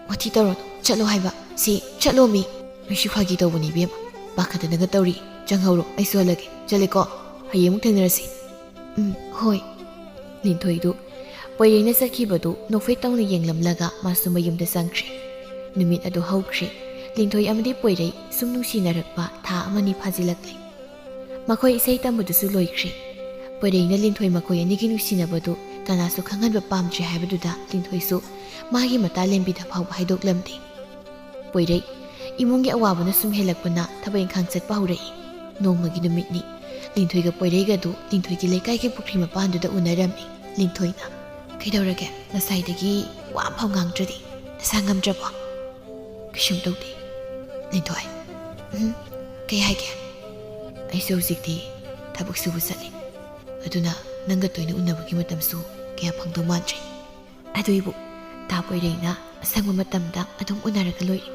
ꯋꯥꯊꯤ ꯇꯧꯔꯣ, ꯆꯠꯂꯣ ꯍꯥꯏꯕ꯫ ꯁꯤ, ꯆꯠꯂꯣ ꯃꯤ꯫ ꯑꯩꯁꯨ ꯐꯥꯒꯤ ꯇꯧꯕꯅꯤ ꯏꯕꯦꯝꯃ, ꯄꯥꯈꯠꯇꯅꯒ ꯇꯧꯔꯤ꯫ ꯆꯪꯍꯧꯔꯣ, ꯑꯩꯁꯨ ꯍꯜꯂꯒꯦ꯫ ꯆꯠꯂꯦꯀꯣ, ꯍꯌꯦꯡ ꯑꯃꯨꯛ ꯊꯦꯡꯅꯔꯁꯤ꯫ ꯎꯝ, ꯍꯣꯏ꯫ ꯂꯤꯟꯊꯣꯏꯗꯨ ꯄꯣꯏꯔꯩꯅ ꯆꯠꯈꯤꯕꯗꯨ ꯅꯣꯛꯐꯦꯠ ꯇꯧꯅ ꯌꯦꯡꯂꯝꯂꯒ ꯃꯥꯁꯨ ꯃꯌꯨꯝꯗ ꯆꯪꯈ꯭ꯔꯦ꯫ ꯅꯨꯃꯤꯠ ꯑꯗꯨ ꯍꯧꯈ꯭ꯔꯦ꯫ ꯂꯤꯟꯊꯣꯏ ꯑꯃꯗꯤ ꯄꯣꯏꯔꯩ ꯁꯨꯝ ꯅꯨꯡꯁꯤꯅꯔꯛꯄ ꯊꯥ ꯑꯃꯅꯤ ꯐꯥꯖꯤꯜꯂꯛꯂꯦ꯫ ꯃꯈꯣꯏ ꯏꯁꯩ ꯇꯝꯕꯗꯨꯁꯨ ꯂꯣꯏꯈ꯭ꯔꯦ꯫ ꯄꯣꯏꯔꯩꯅ ꯂꯤꯟꯊꯣꯏ ꯃꯈꯣꯏ ꯑꯅꯤꯒꯤ ꯅꯨꯡꯁꯤꯅꯕꯗꯨ ꯀꯅꯥꯁꯨ ꯈꯪꯍꯟꯕ ꯄꯥꯝꯗ꯭ꯔꯦ ꯍꯥꯏꯕꯗꯨꯗ ꯂꯤꯟꯊꯣꯏꯁꯨ ꯃꯥꯒꯤ ꯃꯇꯥ ꯂꯦꯝꯕꯤꯗ ꯐꯥꯎꯕ ꯍꯥꯏꯗꯣꯛꯂꯝꯗꯦ꯫ ꯄꯣꯏꯔꯩ ꯏꯃꯨꯡꯒꯤ ꯑꯋꯥꯕꯅ ꯁꯨꯝ ꯍꯦꯜꯂꯛꯄꯅ ꯊꯕꯛ ꯏꯪꯈꯥꯡ ꯆꯠꯄ ꯍꯧꯔꯛꯏ꯫ ꯅꯣꯡꯃꯒꯤ ꯅꯨꯃꯤꯠꯅꯤ꯫ ꯂꯤꯟꯊꯣꯏꯒ ꯄꯣꯏꯔꯩꯒꯗꯨ ꯂꯤꯟꯊꯣꯏꯒꯤ ꯂꯩꯀꯥꯏꯒꯤ ꯄꯨꯈ꯭ꯔꯤ ꯃꯄꯥꯟꯗꯨꯗ ꯎꯅꯔꯝꯃꯤ꯫ ꯂꯤꯟꯊꯣꯏꯅ, "ꯀꯩꯗꯧꯔꯒꯦ? ꯉꯁꯥꯏꯗꯒꯤ ꯋꯥ ꯑꯃꯐꯥꯎ ꯉꯥꯡꯗ꯭ꯔꯗꯤ ꯅꯁꯥ ꯉꯝꯗ꯭ꯔꯕꯣ?" "ꯀꯩꯁꯨꯝ ꯇꯧꯗꯦ, ꯂꯤꯟꯊꯣꯏ꯫" "ꯎꯝ, ꯀꯩ ꯍꯥꯏꯒꯦ?" "ꯑꯩꯁꯨ ꯍꯧꯖꯤꯛꯇꯤ ꯊꯕꯛ ꯁꯨꯕ ꯆꯠꯂꯤ꯫ ꯑꯗꯨꯅ ꯅꯪꯒ ꯇꯣꯏꯅ ꯎꯅꯕꯒꯤ ꯃꯇꯝꯁꯨ ꯀꯌꯥ ꯐꯪꯗꯧ ꯃꯥꯟꯗ꯭ꯔꯦ꯫ ꯑꯗꯨꯏꯕꯨ ꯇꯥ ꯄꯣꯏꯔꯩꯅ ꯑꯁꯪꯕ ꯃꯇꯝꯗ ꯑꯗꯨꯝ ꯎꯅꯔꯒ ꯂꯣꯏꯔꯦ꯫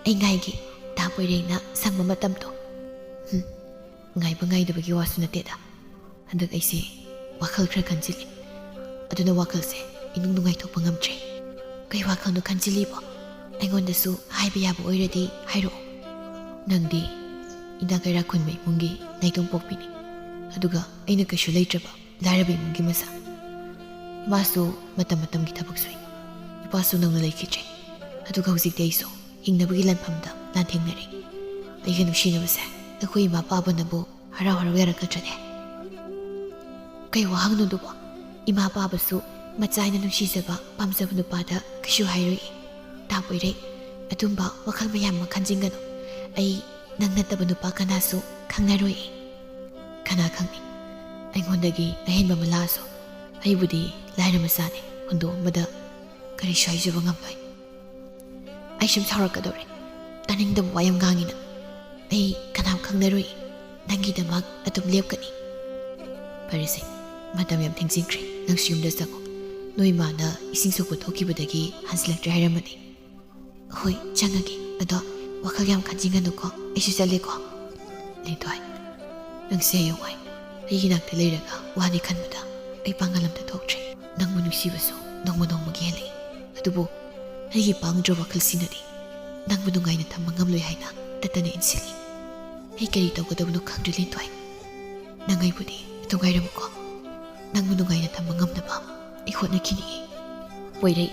ꯑꯩ ꯉꯥꯏꯒꯦ, ꯇꯥ ꯄꯣꯏꯔꯩꯅ ꯁꯪꯕ ꯃꯇꯝꯗꯣ꯫" "ꯍꯨꯝ, ꯉꯥꯏꯕ ꯉꯥꯏꯗꯕꯒꯤ ꯋꯥꯁꯨ ꯅꯠꯇꯦꯗ꯫ ꯍꯟꯗꯛ ꯑꯩꯁꯦ ꯋꯥꯈꯜ ꯈꯔ ꯈꯟꯖꯤꯜꯂꯤ꯫ ꯑꯗꯨꯅ ꯋꯥꯈꯜꯁꯦ ꯏꯅꯨꯡ ꯅꯨꯡꯉꯥꯏꯊꯣꯛꯄ ꯉꯝꯗ꯭ꯔꯦ꯫" "ꯀꯩ ꯋꯥꯈꯜꯅꯣ ꯈꯟꯖꯤꯜꯂꯤꯕꯣ? ꯑꯩꯉꯣꯟꯗꯁꯨ ꯍꯥꯏꯕ ꯌꯥꯕ ꯑꯣꯏꯔꯗꯤ ꯍꯥꯏꯔꯛꯑꯣ꯫" "ꯅꯪꯗꯤ ꯏꯅꯥꯛ ꯀꯩꯔꯥꯛ ꯈꯨꯟꯕ ꯏꯃꯨꯡꯒꯤ ꯅꯥꯏꯇꯣꯝ ꯄꯣꯛꯄꯤꯅꯤ꯫ ꯑꯗꯨꯒ ꯑꯩꯅ ꯀꯩꯁꯨ ꯂꯩꯇ꯭ꯔꯕ ꯂꯥꯏꯔꯕ ꯏꯃꯨꯡꯒꯤ ꯃꯆꯥ꯫ ꯏꯃꯥꯁꯨ ꯃꯇꯝ ꯃꯇꯝꯒꯤ ꯊꯕꯛ ꯁꯨꯏ꯫ ꯏꯄꯥꯁꯨ ꯅꯧꯅ ꯂꯩꯈꯤꯗ꯭ꯔꯦ꯫ ꯑꯗꯨꯒ ꯍꯧꯖꯤꯛꯇꯤ ꯑꯩꯁꯨ ꯍꯤꯡꯅꯕꯒꯤ ꯂꯥꯟꯐꯝꯗ ꯂꯥꯟꯊꯦꯡꯅꯔꯤ꯫ ꯑꯩꯒ ꯅꯨꯡꯁꯤꯅꯕꯁꯦ ꯑꯩꯈꯣꯏ ꯏꯃꯥ ꯄꯥꯕꯅꯕꯨ ꯍꯔꯥꯎ ꯍꯔꯥꯎ ꯌꯥꯔꯛꯀꯗ꯭ꯔꯅꯦ?" "ꯀꯩ ꯋꯥꯍꯪꯅꯣꯗꯨꯕꯣ? ꯏꯃꯥ ꯄꯥꯕꯁꯨ ꯃꯆꯥ ꯍꯥꯏꯅ ꯅꯨꯡꯁꯤꯖꯕ, ꯄꯥꯝꯖꯕ ꯅꯨꯄꯥꯗ ꯀꯩꯁꯨ ꯍꯥꯏꯔꯣꯏ꯫ ꯇꯥ ꯄꯣꯏꯔꯩ, ꯑꯗꯨꯝꯕ ꯋꯥꯈꯜ ꯃꯌꯥꯝ ꯑꯃ ꯈꯟꯖꯤꯟꯒꯅꯨ꯫ ꯑꯩ ꯅꯪ ꯅꯠꯇꯕ ꯅꯨꯄꯥ ꯀꯅꯥꯁꯨ ꯈꯪꯅꯔꯣꯏ꯫ ꯀꯅꯥ ꯈꯪꯅꯤ, ꯑꯩꯉꯣꯟꯗꯒꯤ ꯑꯍꯦꯟꯕ ꯑꯃ ꯂꯥꯛꯑꯁꯨ꯫ ꯑꯩꯕꯨꯗꯤ ꯂꯥꯏꯔ ꯃꯆꯥꯅꯤ, ꯍꯨꯟꯗꯣꯛꯑꯝꯕꯗ ꯀꯔꯤꯁꯨ ꯍꯥꯏꯖꯕ ꯉꯝꯂꯣꯏ꯫" ꯑꯩ ꯁꯨꯝ ꯁꯥꯎꯔꯛꯀꯗꯧꯔꯦ꯫ ꯇꯥꯅꯤꯡꯗꯕ ꯋꯥ ꯌꯥꯝ ꯉꯥꯡꯉꯤꯅ꯫ ꯑꯩ ꯀꯅꯥꯝ ꯈꯪꯅꯔꯣꯏ꯫ ꯅꯪꯒꯤꯗꯃꯛ ꯑꯗꯨꯝ ꯂꯦꯞꯀꯅꯤ꯫ ꯐꯔꯦꯁꯦ, ꯃꯇꯝ ꯌꯥꯝ ꯊꯦꯡꯖꯤꯟꯈ꯭ꯔꯦ꯫ ꯅꯪꯁꯨ ꯌꯨꯝꯗ ꯆꯪꯉꯣ꯫ ꯅꯣꯏ ꯏꯃꯥꯅ ꯏꯁꯤꯡ ꯁꯣꯛꯄ ꯊꯣꯛꯈꯤꯕꯗꯒꯤ ꯍꯟꯖꯤꯜꯂꯛꯇ꯭ꯔꯦ ꯍꯥꯏꯔꯝꯕꯅꯤ꯫ ꯍꯣꯏ, ꯆꯪꯉꯒꯦ꯫ ꯑꯗꯣ ꯋꯥꯈꯜ ꯌꯥꯝ ꯈꯟꯖꯤꯟꯒꯅꯨꯀꯣ꯫ ꯑꯩꯁꯨ ꯆꯠꯂꯦꯀꯣ꯫ ꯂꯤꯟꯊꯣꯏ, ꯅꯪꯁꯦ ꯍꯌꯦꯡꯋꯥꯏ ꯑꯩꯒꯤ ꯅꯥꯛꯇ ꯂꯩꯔꯒ ꯋꯥꯅꯤ ꯈꯟꯕꯗ ꯑꯩ ꯄꯥꯡꯒꯜ ꯑꯝꯇ ꯊꯣꯛꯇ꯭ꯔꯦ꯫ ꯅꯪꯕꯨ ꯅꯨꯡꯁꯤꯕꯁꯨ ꯅꯣꯡꯃ ꯅꯣꯡꯃꯒꯤ ꯍꯦꯜꯂꯛꯏ꯫ ꯑꯗꯨꯕꯨ ꯑꯩꯒꯤ ꯄꯥꯡꯗ꯭ꯔ ꯋꯥꯈꯜꯁꯤꯅꯗꯤ ꯅꯪꯕꯨ ꯅꯨꯡꯉꯥꯏꯅ ꯊꯝꯕ ꯉꯝꯂꯣꯏ ꯍꯥꯏꯅ ꯇꯠꯇꯅ ꯏꯟꯁꯤꯜꯂꯤ꯫ ꯑꯩ ꯀꯔꯤ ꯇꯧꯒꯗꯕꯅꯣ ꯈꯪꯗ꯭ꯔꯦ ꯂꯤꯟꯊꯣꯏ꯫ ꯅꯪ ꯑꯩꯕꯨꯗꯤ ꯑꯗꯨꯝ ꯉꯥꯏꯔꯝꯃꯨꯀꯣ꯫ ꯅꯪꯕꯨ ꯅꯨꯡꯉꯥꯏꯅ ꯊꯝꯕ ꯉꯝꯅꯕ ꯑꯩ ꯍꯣꯠꯅꯈꯤꯅꯤꯌꯦ꯫ ꯄꯣꯏꯔꯩ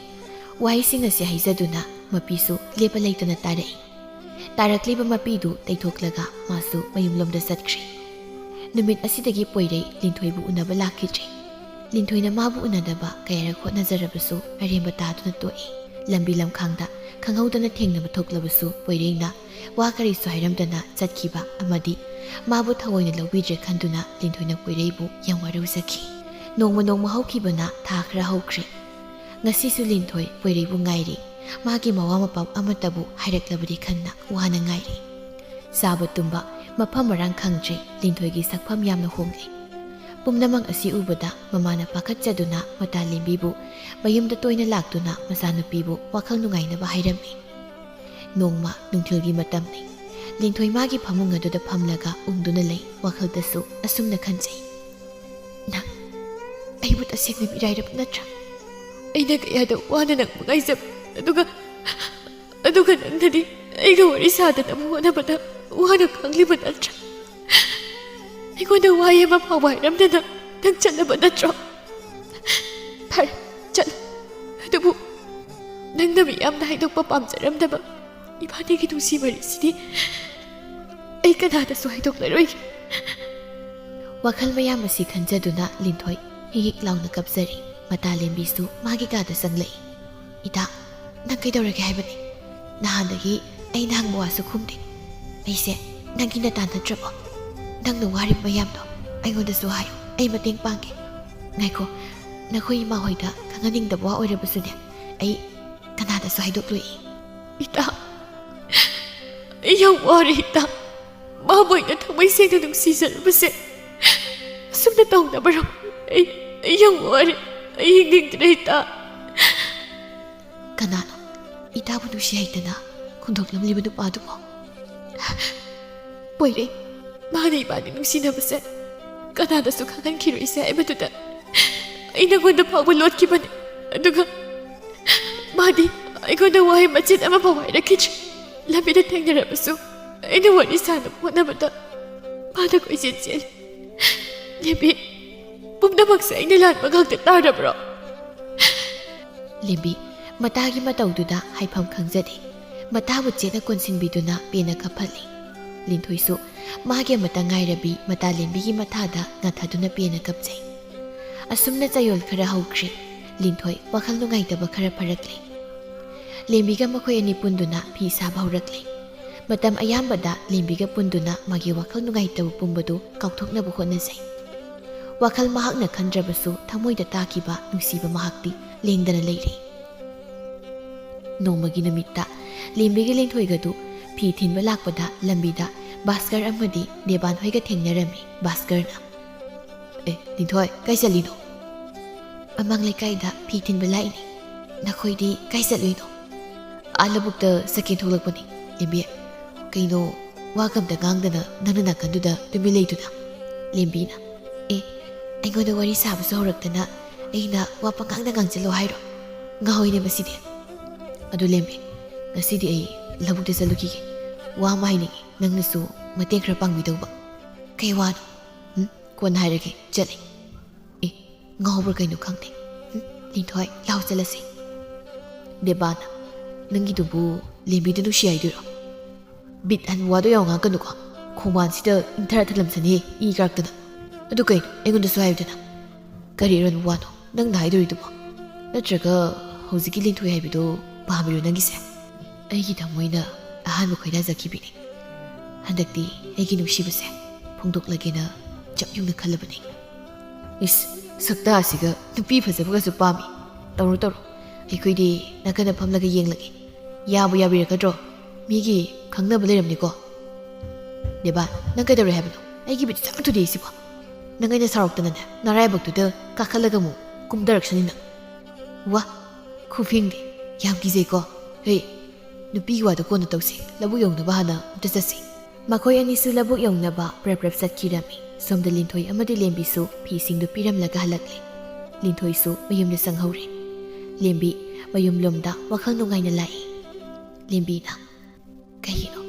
ꯋꯥꯍꯩꯁꯤꯡ ꯑꯁꯤ ꯍꯥꯏꯖꯗꯨꯅ ꯃꯄꯤꯁꯨ ꯂꯦꯞꯄ ꯂꯩꯇꯅ ꯇꯥꯔꯛꯏ꯫ ꯇꯥꯔꯛꯂꯤꯕ ꯃꯄꯤꯗꯨ ꯇꯩꯊꯣꯛꯂꯒ ꯃꯥꯁꯨ ꯃꯌꯨꯝꯂꯣꯝꯗ ꯆꯠꯈ꯭ꯔꯦ꯫ ꯅꯨꯃꯤꯠ ꯑꯁꯤꯗꯒꯤ ꯄꯣꯏꯔꯩ ꯂꯤꯟꯊꯣꯏꯕꯨ ꯎꯅꯕ ꯂꯥꯛꯈꯤꯗ꯭ꯔꯦ꯫ ꯂꯤꯟꯊꯣꯏꯅ ꯃꯥꯕꯨ ꯎꯅꯗꯕ ꯀꯌꯥꯔꯛ ꯍꯣꯠꯅꯖꯔꯕꯁꯨ ꯑꯔꯦꯝꯕ ꯇꯥꯗꯨꯅ ꯇꯣꯛꯏ꯫ ꯂꯝꯕꯤ ꯂꯝꯈꯥꯡꯗ ꯈꯪꯍꯧꯗꯅ ꯊꯦꯡꯅꯕ ꯊꯣꯛꯂꯕꯁꯨ ꯄꯣꯏꯔꯩꯅ ꯋꯥ ꯀꯔꯤꯁꯨ ꯍꯥꯏꯔꯝꯗꯅ ꯆꯠꯈꯤꯕ ꯑꯃꯗꯤ ꯃꯥꯕꯨ ꯊꯑꯣꯏꯅ ꯂꯧꯕꯤꯗ꯭ꯔꯦ ꯈꯟꯗꯨꯅ ꯂꯤꯟꯊꯣꯏꯅ ꯄꯣꯏꯔꯩꯕꯨ ꯌꯥꯝ ꯋꯥꯔꯧꯖꯈꯤ꯫ ꯅꯣꯡꯃ ꯅꯣꯡꯃ ꯍꯧꯈꯤꯕꯅ ꯊꯥ ꯈꯔ ꯍꯧꯈ꯭ꯔꯦ꯫ ꯉꯁꯤꯁꯨ ꯂꯤꯟꯊꯣꯏ ꯄꯣꯏꯔꯩꯕꯨ ꯉꯥꯏꯔꯤ꯫ ꯃꯥꯒꯤ ꯃꯋꯥ ꯃꯄꯥ ꯑꯃꯠꯇꯕꯨ ꯍꯥꯏꯔꯛꯂꯕꯗꯤ ꯈꯟꯅ ꯋꯥꯅ ꯉꯥꯏꯔꯤ꯫ ꯆꯥꯕ ꯇꯨꯝꯕ ꯃꯐꯝ ꯃꯔꯥꯡ ꯈꯪꯗ꯭ꯔꯦ꯫ ꯂꯤꯟꯊꯣꯏꯒꯤ ꯁꯛꯐꯝ ꯌꯥꯝꯅ ꯍꯣꯡꯂꯦ꯫ ꯄꯨꯝꯅꯃꯛ ꯑꯁꯤ ꯎꯕꯗ ꯃꯃꯥꯅ ꯄꯥꯈꯠꯆꯗꯨꯅ ꯃꯇꯥꯂꯦꯝꯕꯤꯕꯨ ꯃꯌꯨꯝꯗ ꯇꯣꯏꯅ ꯂꯥꯛꯇꯨꯅ ꯃꯆꯥꯅꯨꯄꯤꯕꯨ ꯋꯥꯈꯜ ꯅꯨꯡꯉꯥꯏꯅꯕ ꯍꯥꯏꯔꯝꯃꯤ꯫ ꯅꯣꯡꯃ ꯅꯨꯡꯊꯤꯜꯒꯤ ꯃꯇꯝꯅꯤ꯫ ꯂꯤꯟꯊꯣꯏ ꯃꯥꯒꯤ ꯐꯃꯨꯡ ꯑꯗꯨꯗ ꯐꯝꯂꯒ ꯎꯪꯗꯨꯅ ꯂꯩ꯫ ꯋꯥꯈꯜꯗꯁꯨ ꯑꯁꯨꯝꯅ ꯈꯟꯖꯩ, "ꯅꯪ ꯑꯩꯕꯨ ꯇꯁꯦꯡꯅ ꯃꯤꯔꯥꯏꯔꯕ ꯅꯠꯇ꯭ꯔꯥ? ꯑꯩꯅ ꯀꯌꯥꯗ ꯋꯥꯅ ꯅꯪꯕꯨ ꯉꯥꯏꯖꯕ, ꯑꯗꯨꯒ, ꯑꯗꯨꯒ ꯅꯪꯅꯗꯤ ꯑꯩꯒ ꯋꯥꯔꯤ ꯁꯥꯗꯅꯕ ꯍꯣꯠꯅꯕꯗ ꯋꯥꯅ ꯈꯥꯡꯂꯤꯕ ꯅꯠꯇ꯭ꯔꯥ? ꯑꯩꯉꯣꯟꯗ ꯋꯥꯍꯩ ꯑꯃ ꯐꯥꯎꯕ ꯍꯥꯏꯔꯝꯗꯅ ꯅꯪ ꯆꯠꯂꯕ ꯅꯠꯇ꯭ꯔꯣ? ꯐꯔꯦ, ꯆꯠꯂꯣ꯫ ꯑꯗꯨꯕꯨ ꯅꯪꯅ ꯃꯤꯌꯥꯝꯗ ꯍꯥꯏꯗꯣꯛꯄ ꯄꯥꯝꯖꯔꯝꯗꯕ ꯏꯕꯥꯅꯤꯒꯤ ꯅꯨꯡꯁꯤ ꯋꯥꯔꯤꯁꯤꯗꯤ ꯑꯩ ꯀꯅꯥꯗꯁꯨ ꯍꯥꯏꯗꯣꯛꯂꯔꯣꯏꯒꯦ꯫" ꯋꯥꯈꯜ ꯃꯌꯥꯝ ꯑꯁꯤ ꯈꯟꯖꯗꯨꯅ ꯂꯤꯟꯊꯣꯏ ꯍꯤꯛ ꯍꯤꯛ ꯂꯥꯎꯅ ꯀꯞꯆꯔꯤ꯫ ꯃꯇꯥꯂꯦꯝꯕꯤꯁꯨ ꯃꯥꯒꯤ ꯀꯥꯗ ꯆꯪꯂꯛꯏ꯫ "ꯏꯇꯥ, ꯅꯪ ꯀꯩꯗꯧꯔꯒꯦ ꯍꯥꯏꯕꯅꯤ? ꯅꯍꯥꯟꯗꯒꯤ ꯑꯩꯅ ꯍꯪꯕ ꯋꯥꯁꯨ ꯈꯨꯝꯗꯦ꯫ ꯑꯩꯁꯦ ꯅꯪꯒꯤ ꯅꯇꯥ ꯅꯠꯇ꯭ꯔꯕꯣ? ꯅꯪꯅ ꯋꯥꯔꯤꯕ ꯃꯌꯥꯝꯗꯣ ꯑꯩꯉꯣꯟꯗꯁꯨ ꯍꯥꯏꯌꯨ, ꯑꯩ ꯃꯇꯦꯡ ꯄꯥꯡꯒꯦ꯫" "ꯉꯥꯏꯈꯣ, ꯅꯈꯣꯏ ꯏꯃꯥ ꯍꯣꯏꯗ ꯈꯪꯍꯟꯅꯤꯡꯗꯕ ꯋꯥ ꯑꯣꯏꯔꯕꯁꯨꯅꯦ, ꯑꯩ ꯀꯅꯥꯗꯁꯨ ꯍꯥꯏꯗꯣꯛꯂꯣꯏ꯫" ꯏꯇꯥ, ꯑꯩ ꯌꯥꯝ ꯋꯥꯔꯦ ꯏꯇꯥ꯫ ꯃꯥꯕꯨ ꯑꯩꯅ ꯊꯃꯣꯏ ꯁꯦꯡꯅ ꯅꯨꯡꯁꯤꯖꯔꯨꯕꯁꯦ ꯑꯁꯨꯝꯅ ꯇꯧꯅꯕꯔꯣ? ꯑꯩ, ꯑꯩ ꯌꯥꯝ ꯋꯥꯔꯦ꯫ ꯑꯩ ꯍꯤꯡꯅꯤꯡꯗ꯭ꯔꯦ ꯏꯇꯥ꯫ ꯀꯅꯥꯅꯣ ꯏꯇꯥꯕꯨ ꯅꯨꯡꯁꯤ ꯍꯩꯇꯅ ꯍꯨꯟꯗꯣꯛꯂꯝꯂꯤꯕ ꯅꯨꯄꯥꯗꯨꯕꯣ? ꯄꯣꯏꯔꯩ, ꯃꯥꯅ ꯏꯕꯥꯅꯤ ꯅꯨꯡꯁꯤꯅꯕꯁꯦ ꯀꯅꯥꯗꯁꯨ ꯈꯪꯍꯟꯈꯤꯔꯣꯏꯁꯦ ꯍꯥꯏꯕꯗꯨꯗ ꯑꯩ ꯅꯉꯣꯟꯗ ꯐꯥꯎꯕ ꯂꯣꯠꯈꯤꯕꯅꯤ꯫ ꯑꯗꯨꯒ ꯃꯥꯗꯤ ꯑꯩꯉꯣꯟꯗ ꯋꯥꯍꯩ ꯃꯆꯦꯠ ꯑꯃꯐꯥꯎ ꯍꯥꯏꯔꯛꯈꯤꯗ꯭ꯔꯦ꯫ ꯂꯝꯕꯤꯗ ꯊꯦꯡꯅꯔꯕꯁꯨ ꯑꯩꯅ ꯋꯥꯔꯤ ꯁꯥꯅꯕ ꯍꯣꯠꯅꯕꯗ ꯃꯥꯅ ꯀꯣꯏꯆꯦꯟ ꯆꯦꯜꯂꯤ꯫ ꯂꯦꯝꯕꯤ, ꯄꯨꯝꯅꯃꯛꯁꯦ ꯑꯩꯅ ꯂꯥꯟꯕ ꯉꯥꯛꯇ ꯇꯥꯔꯕ꯭ꯔꯣ? ꯂꯦꯝꯕꯤ ꯃꯇꯥꯒꯤ ꯃꯇꯧꯗꯨꯗ ꯍꯥꯏꯐꯝ ꯈꯪꯖꯗꯦ꯫ ꯃꯇꯥꯕꯨ ꯆꯦꯠꯅ ꯀꯣꯟꯁꯤꯟꯕꯤꯗꯨꯅ ꯄꯦꯟꯅ ꯀꯞꯍꯜꯂꯤ꯫ ꯂꯤꯟꯊꯣꯏꯁꯨ ꯃꯥꯒꯤ ꯑꯃꯠꯇ ꯉꯥꯏꯔꯕꯤ ꯃꯇꯥ ꯂꯦꯝꯕꯤꯒꯤ ꯃꯊꯥꯗ ꯉꯥꯊꯗꯨꯅ ꯄꯦꯟꯅ ꯀꯞꯆꯩ꯫ ꯑꯁꯨꯝꯅ ꯆꯌꯣꯜ ꯈꯔ ꯍꯧꯈ꯭ꯔꯦ꯫ ꯂꯤꯟꯊꯣꯏ ꯋꯥꯈꯜ ꯅꯨꯡꯉꯥꯏꯇꯕ ꯈꯔ ꯐꯔꯛꯂꯦ꯫ ꯂꯦꯝꯕꯤꯒ ꯃꯈꯣꯏ ꯑꯅꯤ ꯄꯨꯟꯗꯨꯅ ꯐꯤ ꯁꯥꯕ ꯍꯧꯔꯛꯂꯦ꯫ ꯃꯇꯝ ꯑꯌꯥꯝꯕꯗ ꯂꯦꯝꯕꯤꯒ ꯄꯨꯟꯗꯨꯅ ꯃꯥꯒꯤ ꯋꯥꯈꯜ ꯅꯨꯡꯉꯥꯏꯇꯕ ꯄꯨꯝꯕꯗꯨ ꯀꯥꯎꯊꯣꯛꯅꯕ ꯍꯣꯠꯅꯖꯩ꯫ ꯋꯥꯈꯜ ꯃꯍꯥꯛꯅ ꯈꯟꯗ꯭ꯔꯕꯁꯨ ꯊꯃꯣꯏꯗ ꯇꯥꯈꯤꯕ ꯅꯨꯡꯁꯤꯕ ꯃꯍꯥꯛꯇꯤ ꯂꯦꯡꯗꯅ ꯂꯩꯔꯤ꯫ ꯅꯣꯡꯃꯒꯤ ꯅꯨꯃꯤꯠꯇ ꯂꯦꯝꯕꯤꯒ ꯂꯤꯟꯊꯣꯏꯒꯗꯨ ꯐꯤ ꯊꯤꯟꯕ ꯂꯥꯛꯄꯗ ꯂꯝꯕꯤꯗ ꯚꯥꯁꯀꯔ ꯑꯃꯗꯤ ꯗꯦꯕꯥꯟ ꯍꯣꯏꯒ ꯊꯦꯡꯅꯔꯝꯃꯤ꯫ ꯚꯥꯁꯀꯔꯅ, "ꯑꯦ, ꯂꯤꯟꯊꯣꯏ, ꯀꯥꯏ ꯆꯠꯂꯤꯅꯣ?" "ꯑꯃꯥꯡ ꯂꯩꯀꯥꯏꯗ ꯐꯤ ꯊꯤꯟꯕ ꯂꯥꯛꯏꯅꯦ꯫ ꯅꯈꯣꯏꯗꯤ ꯀꯥꯏ ꯆꯠꯂꯨꯏꯅꯣ?" "ꯑꯥ ꯂꯧꯕꯨꯛꯇ ꯆꯠꯀꯦ ꯊꯣꯛꯂꯛꯄꯅꯤ꯫ ꯂꯦꯝꯕꯤ, ꯀꯩꯅꯣ ꯋꯥꯒ ꯑꯝꯇ ꯉꯥꯡꯗꯅ ꯅꯪꯅ ꯅꯥꯀꯟꯗꯨꯗ ꯇꯨꯃꯤꯟ ꯂꯩꯗꯨꯅ?" ꯂꯦꯝꯕꯤꯅ, "ꯑꯦ, ꯑꯩꯉꯣꯟꯗ ꯋꯥꯔꯤ ꯁꯥꯕꯁꯨ ꯍꯧꯔꯛꯇꯅ ꯑꯩꯅ ꯋꯥ ꯄꯉꯥꯡꯗ ꯉꯥꯡꯁꯤꯜꯂꯣ ꯍꯥꯏꯔꯣ? ꯉꯥꯎꯏꯅꯦ ꯃꯁꯤꯗꯤ꯫ ꯑꯗꯨ ꯂꯦꯝꯕꯤ, ꯉꯁꯤꯗꯤ ꯑꯩ ꯂꯧꯕꯨꯛꯇ ꯆꯠꯂꯨꯈꯤꯒꯦ꯫ ꯋꯥ ꯑꯃ ꯍꯥꯏꯅꯤꯡꯉꯤ, ꯅꯪꯅꯁꯨ ꯃꯇꯦꯡ ꯈꯔ ꯄꯥꯡꯕꯤꯗꯧꯕ꯫" "ꯀꯩ ꯋꯥꯅꯣ?" "ꯎꯝ, ꯀꯣꯟꯅ ꯍꯥꯏꯔꯒꯦ, ꯆꯠꯂꯦ꯫" "ꯑꯦ, ꯉꯥꯎꯕ꯭ꯔꯥ ꯀꯩꯅꯣ ꯈꯪꯗꯦ꯫ ꯎꯝ, ꯂꯤꯟꯊꯣꯏ, ꯂꯥꯎ ꯆꯠꯂꯁꯤ꯫" ꯗꯦꯕꯥꯅ, "ꯅꯪꯒꯤꯗꯨꯕꯨ ꯂꯦꯝꯕꯤꯗ ꯅꯨꯡꯁꯤ ꯍꯥꯏꯗꯣꯏꯔꯣ? ꯕꯤꯠ ꯍꯟꯕ ꯋꯥꯗꯣ ꯌꯥꯝ ꯉꯥꯡꯒꯅꯨꯀꯣ꯫ ꯈꯣꯡꯕꯥꯟꯁꯤꯗ ꯏꯪꯊꯔ ꯊꯜꯂꯝꯁꯅꯤ, ꯏ ꯀꯥꯔꯛꯇꯅ꯫ ꯑꯗꯨ ꯀꯩꯅꯣ, ꯑꯩꯉꯣꯟꯗꯁꯨ ꯍꯥꯏꯌꯨꯗꯅ꯫ ꯀꯔꯤ ꯑꯔꯣꯟꯕ ꯋꯥꯅꯣ ꯅꯪꯅ ꯍꯥꯏꯗꯣꯔꯤꯗꯨꯕꯣ? ꯅꯠꯇ꯭ꯔꯒ ꯍꯧꯖꯤꯛꯀꯤ ꯂꯤꯟꯊꯣꯏ ꯍꯥꯏꯕꯗꯣ ꯄꯥꯝꯃꯤꯔꯣ ꯅꯪꯒꯤꯁꯦ?" "ꯑꯩꯒꯤ ꯊꯃꯣꯏꯅ ꯑꯍꯥꯟꯕ ꯈꯣꯏꯗꯥꯖꯈꯤꯕꯤꯅꯤ꯫ ꯍꯟꯗꯛꯇꯤ ꯑꯩꯒꯤ ꯅꯨꯡꯁꯤꯕꯁꯦ ꯐꯣꯡꯗꯣꯛꯂꯒꯦꯅ ꯆꯞ ꯌꯨꯡꯅ ꯈꯜꯂꯕꯅꯤ꯫" "ꯏꯁ, ꯁꯛꯇꯥꯁꯤꯒ ꯅꯨꯄꯤ ꯐꯖꯕꯒꯁꯨ ꯄꯥꯝꯃꯤ꯫ ꯇꯧꯔꯣ, ꯇꯧꯔꯣ꯫ ꯑꯩꯈꯣꯏꯗꯤ ꯅꯥꯀꯟꯗ ꯐꯝꯂꯒ ꯌꯦꯡꯂꯒꯦ꯫ ꯌꯥꯕꯨ ꯌꯥꯕꯤꯔꯛꯀꯗ꯭ꯔꯣ? ꯃꯤꯒꯤ ꯈꯪꯅꯕ ꯂꯩꯔꯝꯅꯤꯀꯣ꯫ ꯗꯦꯕꯥ, ꯅꯪ ꯀꯩꯗꯧꯔꯦ ꯍꯥꯏꯕꯅꯣ? ꯑꯩꯒꯤ ꯕꯤꯠ ꯆꯥꯝ ꯊꯨꯗꯦꯛꯏꯁꯤꯕꯣ꯫ ꯅꯪ ꯑꯩꯅ ꯁꯥꯎꯔꯛꯇꯅꯅꯦ, ꯅꯔꯥꯏꯕꯛꯇꯨꯗ ꯀꯥꯈꯠꯂꯒ ꯑꯃꯨꯛ ꯀꯨꯝꯊꯔꯛꯁꯅꯤ ꯅꯪ꯫ ꯋꯥ, ꯈꯨꯐꯤꯡꯗꯤ ꯌꯥꯝ ꯀꯤꯖꯩꯀꯣ꯫ ꯍꯦ, ꯅꯨꯄꯤꯒꯤ ꯋꯥꯗꯣ ꯀꯣꯟꯅ ꯇꯧꯁꯤ, ꯂꯧꯕꯨꯛ ꯌꯧꯅꯕ ꯍꯥꯟꯅ ꯑꯝꯇ ꯆꯠꯁꯤ꯫ ꯃꯈꯣꯏ ꯑꯅꯤꯁꯨ ꯂꯧꯕꯨꯛ ꯌꯧꯅꯕ ꯄ꯭ꯔꯞ ꯄ꯭ꯔꯞ ꯆꯠꯈꯤꯔꯝꯃꯤ꯫ ꯁꯣꯝꯗ ꯂꯤꯟꯊꯣꯏ ꯑꯃꯗꯤ ꯂꯦꯝꯕꯤꯁꯨ ꯐꯤꯁꯤꯡꯗꯨ ꯄꯤꯔꯝꯂꯒ ꯍꯜꯂꯛꯂꯦ꯫ ꯂꯤꯟꯊꯣꯏꯁꯨ ꯃꯌꯨꯝꯗ ꯆꯪꯍꯧꯔꯦ꯫ ꯂꯦꯝꯕꯤ ꯃꯌꯨꯝꯂꯣꯝꯗ ꯋꯥꯈꯜ ꯅꯨꯡꯉꯥꯏꯅ ꯂꯥꯛꯏ꯫ ꯂꯦꯝꯕꯤꯅ, "ꯀꯩꯒꯤꯅꯣ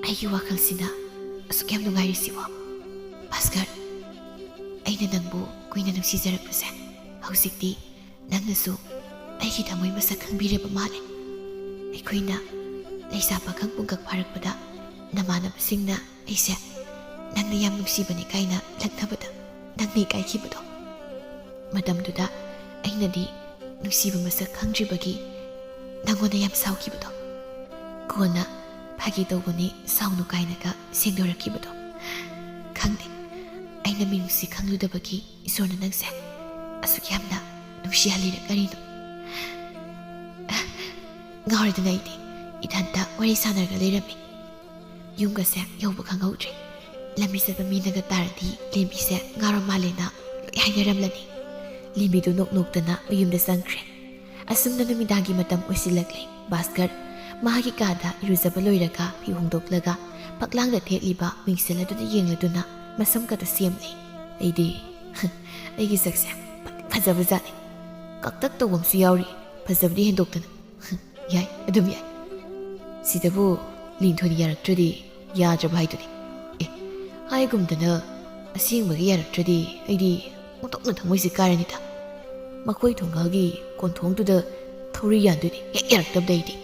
ꯑꯩꯒꯤ ꯋꯥꯈꯜꯁꯤꯅ ꯑꯁꯨꯛ ꯌꯥꯝ ꯅꯨꯡꯉꯥꯏꯔꯤꯁꯤꯕꯣ? ꯚꯥꯁꯀꯔ, ꯑꯩꯅ ꯅꯪꯕꯨ ꯀꯨꯏꯅ ꯅꯨꯡꯁꯤꯖꯔꯛꯄꯁꯦ ꯍꯧꯖꯤꯛꯇꯤ ꯅꯪꯅꯁꯨ ꯑꯩꯒꯤ ꯊꯃꯣꯏ ꯃꯁꯛ ꯈꯪꯕꯤꯔꯕ ꯃꯥꯜꯂꯦ꯫ ꯑꯩꯈꯣꯏꯅ ꯂꯩꯁꯥ ꯄꯥꯈꯪ ꯄꯨꯡꯀꯛ ꯐꯥꯔꯛꯄꯗ ꯅꯃꯥꯟꯅꯕꯁꯤꯡꯅ ꯑꯩꯁꯦ ꯅꯪꯅ ꯌꯥꯝ ꯅꯨꯡꯁꯤꯕꯅꯤ ꯀꯥꯏꯅ ꯂꯛꯅꯕꯗ ꯅꯪꯅ ꯏꯀꯥꯏꯈꯤꯕꯗꯣ꯫ ꯃꯇꯝꯗꯨꯗ ꯑꯩꯅꯗꯤ ꯅꯨꯡꯁꯤꯕ ꯃꯁꯛ ꯈꯪꯗ꯭ꯔꯤꯕꯒꯤ ꯅꯪꯉꯣꯟꯗ ꯌꯥꯝ ꯁꯥꯎꯈꯤꯕꯗꯣ꯫ ꯀꯣꯟꯅ ꯐꯥꯒꯤ ꯇꯧꯕꯅꯤ ꯁꯥꯎꯅꯨ ꯀꯥꯏꯅꯒ ꯁꯦꯡꯗꯣꯔꯛꯈꯤꯕꯗꯣ꯫ ꯈꯪꯗꯦ, ꯑꯩꯅ ꯃꯤꯅꯨꯡꯁꯤ ꯈꯪꯂꯨꯗꯕꯒꯤ ꯏꯁꯣꯔꯅ ꯅꯪꯁꯦ ꯑꯁꯨꯛ ꯌꯥꯝꯅ ꯅꯨꯡꯁꯤꯍꯜꯂꯤꯔ ꯀꯔꯤꯅꯣ?" ꯉꯥꯎꯔꯦꯗꯅ ꯑꯩꯗꯤ ꯏꯊꯟꯇ ꯋꯥꯔꯤ ꯁꯥꯟꯅꯔꯒ ꯂꯩꯔꯝꯃꯤ꯫ ꯌꯨꯝꯒꯁꯦ ꯌꯧꯕ ꯈꯪꯍꯧꯗ꯭ꯔꯦ꯫ ꯂꯝꯕꯤ ꯆꯠꯄ ꯃꯤꯅꯒ ꯇꯥꯔꯗꯤ ꯂꯦꯝꯕꯤꯁꯦ ꯉꯥꯎꯔ ꯃꯥꯜꯂꯦꯅ ꯂꯣꯏ ꯍꯥꯏꯅꯔꯝꯂꯅꯤ꯫ ꯂꯦꯝꯕꯤꯗꯨ ꯅꯣꯛ ꯅꯣꯛꯇꯅ ꯃꯌꯨꯝꯗ ꯆꯪꯈ꯭ꯔꯦ꯫ ꯑꯁꯨꯝꯅ ꯅꯨꯃꯤꯗꯥꯡꯒꯤ ꯃꯇꯝ ꯑꯣꯏꯁꯤꯜꯂꯛꯂꯦ꯫ ꯚꯥꯁꯀꯔ ꯃꯍꯥꯛꯀꯤ ꯀꯥꯗ ꯏꯔꯨꯖꯕ ꯂꯣꯏꯔꯒ ꯐꯤ ꯍꯣꯡꯗꯣꯛꯂꯒ ꯐꯛꯂꯥꯡꯗ ꯊꯦꯠꯂꯤꯕ ꯃꯤꯡꯁꯦꯜ ꯑꯗꯨꯗ ꯌꯦꯡꯂꯗꯨꯅ ꯃꯁꯝ ꯀꯗꯨ ꯁꯦꯝꯂꯤ꯫ ꯑꯩꯗꯤ, ꯑꯩꯒꯤ ꯁꯛꯁꯦ ꯐꯖꯕꯖꯥꯠꯅꯤ꯫ ꯀꯛꯇꯛ ꯇꯧꯕ ꯑꯃꯁꯨ ꯌꯥꯎꯔꯤ, ꯐꯖꯕꯗꯤ ꯍꯦꯟꯗꯣꯛꯇꯅ꯫ ꯌꯥꯏ, ꯑꯗꯨꯝ ꯌꯥꯏ꯫ ꯁꯤꯗꯕꯨ ꯂꯤꯟꯊꯣꯏꯅ ꯌꯥꯔꯛꯇ꯭ꯔꯗꯤ ꯌꯥꯗ꯭ꯔꯕ ꯍꯥꯏꯗꯨꯅꯤ꯫ ꯑꯦ, ꯍꯥꯏꯒꯨꯝꯗꯅ ꯑꯁꯦꯡꯕꯒꯤ ꯌꯥꯔꯛꯇ꯭ꯔꯗꯤ ꯑꯩꯗꯤ ꯑꯣꯟꯊꯣꯛꯅ ꯊꯃꯣꯏꯁꯦ ꯀꯥꯏꯔꯅꯤꯗ꯫ ꯃꯈꯣꯏ ꯊꯣꯡꯒꯥꯜꯒꯤ ꯀꯣꯟꯊꯣꯡꯗꯨꯗ ꯊꯧꯔꯤ ꯌꯥꯟꯗꯣꯏꯅꯤ, ꯍꯦꯛ ꯌꯥꯔꯛꯇꯕꯗ ꯑꯩꯗꯤ꯫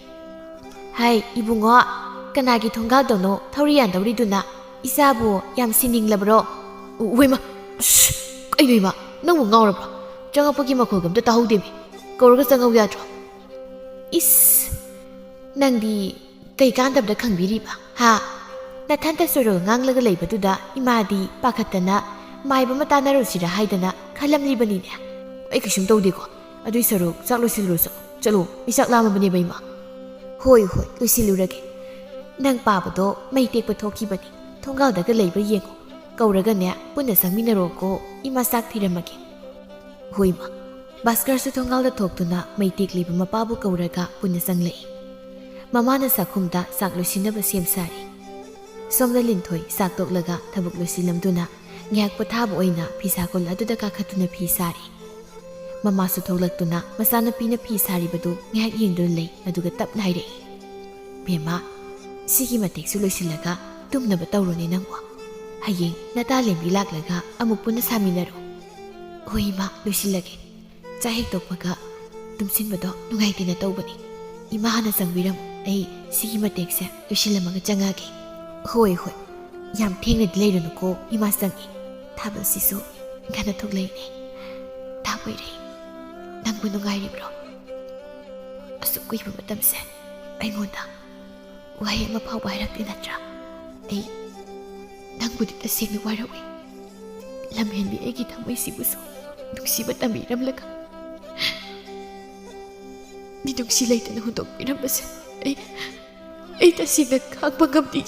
"ꯍꯥꯏ, ꯏꯕꯨꯡꯉꯣ, ꯀꯅꯥꯒꯤ ꯊꯣꯡꯒꯥꯜꯗꯧꯅꯣ ꯊꯧꯔꯤ ꯌꯥꯟꯗꯧꯔꯤꯗꯨꯅ? ꯏꯆꯥꯕꯨ ꯌꯥꯝ ꯁꯤꯅꯤꯡꯂꯕ꯭ꯔꯣ?" "ꯎ-, ꯎꯋꯦꯃ, ꯑꯁ, ꯀꯩꯅꯣ ꯏꯃꯥ, ꯅꯪꯕꯨ ꯉꯥꯎꯔꯕ꯭ꯔꯣ? ꯆꯪꯉꯛꯄꯒꯤ ꯃꯈꯣꯜꯒ ꯑꯝꯇ ꯇꯥꯍꯧꯗꯦꯃꯤ꯫ ꯀꯧꯔꯒ ꯆꯪꯉꯧ ꯌꯥꯗ꯭ꯔꯣ?" "ꯏꯁ, ꯅꯪꯗꯤ ꯀꯩ ꯀꯥꯟꯗꯕꯗ ꯈꯪꯕꯤꯔꯤꯕ, ꯍꯥ? ꯅꯊꯟꯇ ꯁꯣꯔꯣ ꯉꯥꯡꯂꯒ ꯂꯩꯕꯗꯨꯗ ꯏꯃꯥꯗꯤ ꯄꯥꯈꯠꯇꯅ ꯃꯥꯏꯕ ꯑꯃ ꯇꯥꯟꯅꯔꯨꯁꯤꯔ ꯍꯥꯏꯗꯅ ꯈꯜꯂꯝꯂꯤꯕꯅꯤꯅꯦ꯫" "ꯑꯩ ꯀꯩꯁꯨꯝ ꯇꯧꯗꯦꯀꯣ꯫ ꯑꯗꯨꯏ ꯁꯔꯨꯛ ꯆꯥꯛ ꯂꯣꯏꯁꯤꯜꯂꯨꯔꯣ, ꯆꯠꯂꯣ, ꯆꯠꯂꯣ, ꯑꯩ ꯆꯥꯛ ꯂꯥꯝꯃꯕꯅꯦꯕ ꯏꯃꯥ꯫" "ꯍꯣꯏ, ꯍꯣꯏ, ꯂꯣꯏꯁꯤꯜꯂꯨꯔꯒꯦ꯫ ꯅꯪ ꯄꯥꯕꯗꯣ ꯃꯩ ꯇꯦꯛꯄ ꯊꯣꯛꯈꯤꯕꯅꯤ꯫ ꯊꯣꯡꯒꯥꯜꯗꯒ ꯂꯩꯕ꯭ꯔꯥ ꯌꯦꯡꯉꯣ꯫ ꯀꯧꯔꯒꯅꯦ, ꯄꯨꯟꯅ ꯆꯪꯃꯤꯟꯅꯔꯣꯀꯣ꯫ ꯏꯃꯥ ꯆꯥꯛ ꯊꯤꯔꯝꯃꯒꯦ꯫" "ꯍꯣꯏ, ꯏꯃꯥ꯫" ꯚꯥꯁꯀꯔꯁꯨ ꯊꯣꯡꯒꯥꯜꯗ ꯊꯣꯛꯇꯨꯅ ꯃꯩ ꯇꯦꯛꯂꯤꯕ ꯃꯄꯥꯕꯨ ꯀꯧꯔꯒ ꯄꯨꯟꯅ ꯆꯪꯂꯛꯏ꯫ ꯃꯃꯥꯅ ꯆꯥꯛꯈꯨꯝꯗ ꯆꯥꯛ ꯂꯣꯏꯁꯤꯟꯅꯕ ꯁꯦꯝ ꯁꯥꯔꯤ꯫ ꯁꯣꯝꯗ ꯂꯤꯟꯊꯣꯏ ꯆꯥꯛ ꯇꯣꯛꯂꯒ ꯊꯕꯛ ꯂꯣꯏꯁꯤꯜꯂꯝꯗꯨꯅ ꯉꯥꯏꯍꯥꯛ ꯄꯣꯊꯥꯕ ꯑꯣꯏꯅ ꯐꯤꯁꯥꯀꯣꯜ ꯑꯗꯨꯗ ꯀꯥꯈꯠꯇꯨꯅ ꯐꯤ ꯁꯥꯔꯤ꯫ ꯃꯃꯥꯁꯨ ꯊꯣꯛꯂꯛꯇꯨꯅ ꯃꯆꯥꯅꯨꯄꯤꯅ ꯐꯤ ꯁꯥꯔꯤꯕꯗꯨ ꯉꯥꯏꯍꯥꯛ ꯌꯦꯡꯗꯨꯅ ꯂꯩ, ꯑꯗꯨꯒ ꯇꯞꯅ ꯍꯥꯏꯔꯛꯏ, "ꯕꯦꯝꯃ, ꯁꯤꯒꯤ ꯃꯇꯦꯛꯁꯨ ꯂꯣꯏꯁꯤꯜꯂꯒ ꯇꯨꯝꯅꯕ ꯇꯧꯔꯣꯅꯦ ꯅꯪꯕꯨ꯫ ꯍꯌꯦꯡ ꯅꯇꯥ ꯂꯦꯝꯕꯤ ꯂꯥꯛꯂꯒ ꯑꯃꯨꯛ ꯄꯨꯟꯅ ꯁꯥꯃꯤꯟꯅꯔꯣ꯫" "ꯍꯣꯏ ꯏꯃꯥ, ꯂꯣꯏꯁꯤꯜꯂꯒꯦ꯫ ꯆꯥꯛ ꯍꯦꯛ ꯇꯣꯛꯄꯒ ꯇꯨꯝꯁꯤꯟꯕꯗꯣ ꯅꯨꯡꯉꯥꯏꯇꯦꯅ ꯇꯧꯕꯅꯤ꯫ ꯏꯃꯥ ꯍꯥꯟꯅ ꯆꯪꯕꯤꯔꯝꯃꯨ, ꯑꯩ ꯁꯤꯒꯤ ꯃꯇꯦꯛꯁꯦ ꯂꯣꯏꯁꯤꯜꯂꯝꯃꯒ ꯆꯪꯉꯛꯑꯒꯦ꯫" "ꯍꯣꯏ, ꯍꯣꯏ, ꯌꯥꯝ ꯊꯦꯡꯅꯗꯤ ꯂꯩꯔꯨꯅꯨꯀꯣ, ꯏꯃꯥ ꯆꯪꯉꯤ꯫" ꯊꯥꯕꯜꯁꯤꯁꯨ ꯉꯟꯅ ꯊꯣꯛꯂꯛꯏꯅꯦ꯫ "ꯊꯥꯕꯣꯏꯔꯩ, ꯅꯪꯕꯨ ꯅꯨꯡꯉꯥꯏꯔꯤꯕ꯭ꯔꯣ? ꯑꯁꯨꯛ ꯀꯨꯏꯕ ꯃꯇꯝꯁꯦ ꯑꯩꯉꯣꯟꯗ ꯋꯥꯍꯩ ꯑꯃ ꯐꯥꯎꯕ ꯍꯥꯏꯔꯛꯇꯦ ꯅꯠꯇ꯭ꯔꯥ? ꯑꯩ ꯅꯪꯕꯨꯗꯤ ꯇꯁꯦꯡꯅ ꯋꯥꯔꯧꯏ꯫ ꯂꯝꯍꯦꯟꯕꯤ ꯑꯩꯒꯤ ꯊꯃꯣꯏꯁꯤꯕꯨꯁꯨ ꯅꯨꯡꯁꯤꯕ ꯇꯝꯕꯤꯔꯝꯂꯒ ꯃꯤꯅꯨꯡꯁꯤ ꯂꯩꯇꯅ ꯍꯨꯟꯗꯣꯛꯄꯤꯔꯝꯕꯁꯦ ꯑꯩ, ꯑꯩ ꯇꯁꯦꯡꯅ ꯈꯥꯡꯕ ꯉꯝꯗꯦ꯫"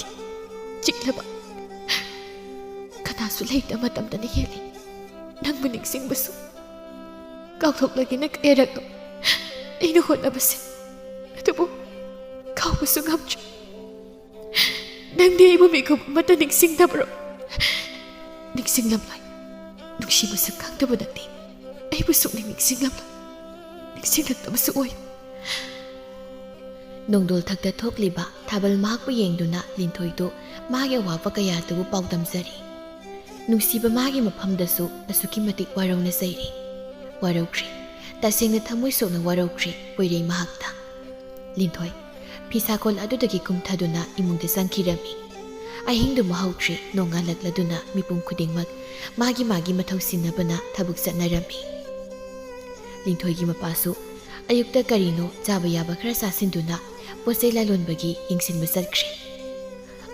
ꯆꯤꯛꯂꯕ ꯀꯅꯥꯁꯨ ꯂꯩꯇ ꯃꯇꯝꯗꯅ ꯍꯦꯜꯂꯤ ꯅꯪꯕꯨ ꯅꯤꯡꯁꯤꯡꯕꯁꯨ꯫ ꯀꯥꯎꯊꯣꯛꯂꯒꯦꯅ ꯀꯌꯥꯔꯛꯅꯣ ꯑꯩꯅ ꯍꯣꯠꯅꯕꯁꯦ, ꯑꯗꯨꯕꯨ ꯀꯥꯎꯕꯁꯨ ꯉꯝꯗ꯭ꯔꯦ꯫ ꯅꯪꯗꯤ ꯑꯩꯕꯨ ꯃꯤꯀꯨꯞ ꯑꯃꯠꯇ ꯅꯤꯡꯁꯤꯡꯗꯕ꯭ꯔꯣ? ꯅꯤꯡꯁꯤꯡꯂꯝꯂꯣꯏ꯫ ꯅꯨꯡꯁꯤ ꯃꯁꯛ ꯈꯪꯗꯕ ꯅꯪꯗꯤ ꯑꯩꯕꯨ ꯁꯨꯛꯅꯤꯡ ꯅꯤꯡꯁꯤꯡꯂꯝꯂꯣꯏ꯫ ꯅꯤꯡꯁꯤꯡꯂꯛꯇꯕꯁꯨ ꯑꯣꯏ꯫ ꯅꯣꯡꯗꯣꯜ ꯊꯛꯇ ꯊꯣꯛꯂꯤꯕ ꯊꯥꯕꯜ ꯃꯍꯥꯛꯄꯨ ꯌꯦꯡꯗꯨꯅ ꯂꯤꯟꯊꯣꯏꯗꯨ ꯃꯥꯒꯤ ꯑꯋꯥꯕ ꯀꯌꯥ ꯑꯗꯨꯕꯨ ꯄꯥꯎꯗꯝꯖꯔꯤ꯫ ꯅꯨꯡꯁꯤꯕ ꯃꯥꯒꯤ ꯃꯐꯝꯗꯁꯨ ꯑꯁꯨꯛꯀꯤ ꯃꯇꯤꯛ ꯋꯥꯔꯧꯅ ꯆꯩꯔꯤ꯫ ꯋꯥꯔꯧꯈ꯭ꯔꯦ꯫ ꯇꯁꯦꯡꯅ ꯊꯃꯣꯏ ꯁꯣꯛꯅ ꯋꯥꯔꯧꯈ꯭ꯔꯦ ꯄꯣꯏꯔꯩ ꯃꯍꯥꯛꯇ꯫ ꯂꯤꯟꯊꯣꯏ ꯐꯤꯁꯥꯀꯣꯜ ꯑꯗꯨꯗꯒꯤ ꯀꯨꯝꯊꯗꯨꯅ ꯏꯃꯨꯡꯗ ꯆꯪꯈꯤꯔꯝꯃꯤ꯫ ꯑꯍꯤꯡꯗꯨ ꯃꯍꯧꯈ꯭ꯔꯦ, ꯅꯣꯡꯉꯥꯜꯂꯛꯂꯗꯨꯅ ꯃꯤꯄꯨꯝ ꯈꯨꯗꯤꯡꯃꯛ ꯃꯥꯒꯤ ꯃꯥꯒꯤ ꯃꯊꯧ ꯁꯤꯟꯅꯕꯅ ꯊꯕꯛ ꯆꯠꯅꯔꯝꯃꯤ꯫ ꯂꯤꯟꯊꯣꯏꯒꯤ ꯃꯄꯥꯁꯨ ꯑꯌꯨꯛꯇ ꯀꯔꯤꯅꯣ ꯆꯥꯕ ꯌꯥꯕ ꯈꯔ ꯆꯥꯁꯤꯟꯗꯨꯅ ꯄꯣꯠꯆꯩ ꯂꯂꯣꯟꯕꯒꯤ ꯌꯦꯡꯁꯤꯟꯕ ꯆꯠꯈ꯭ꯔꯦ꯫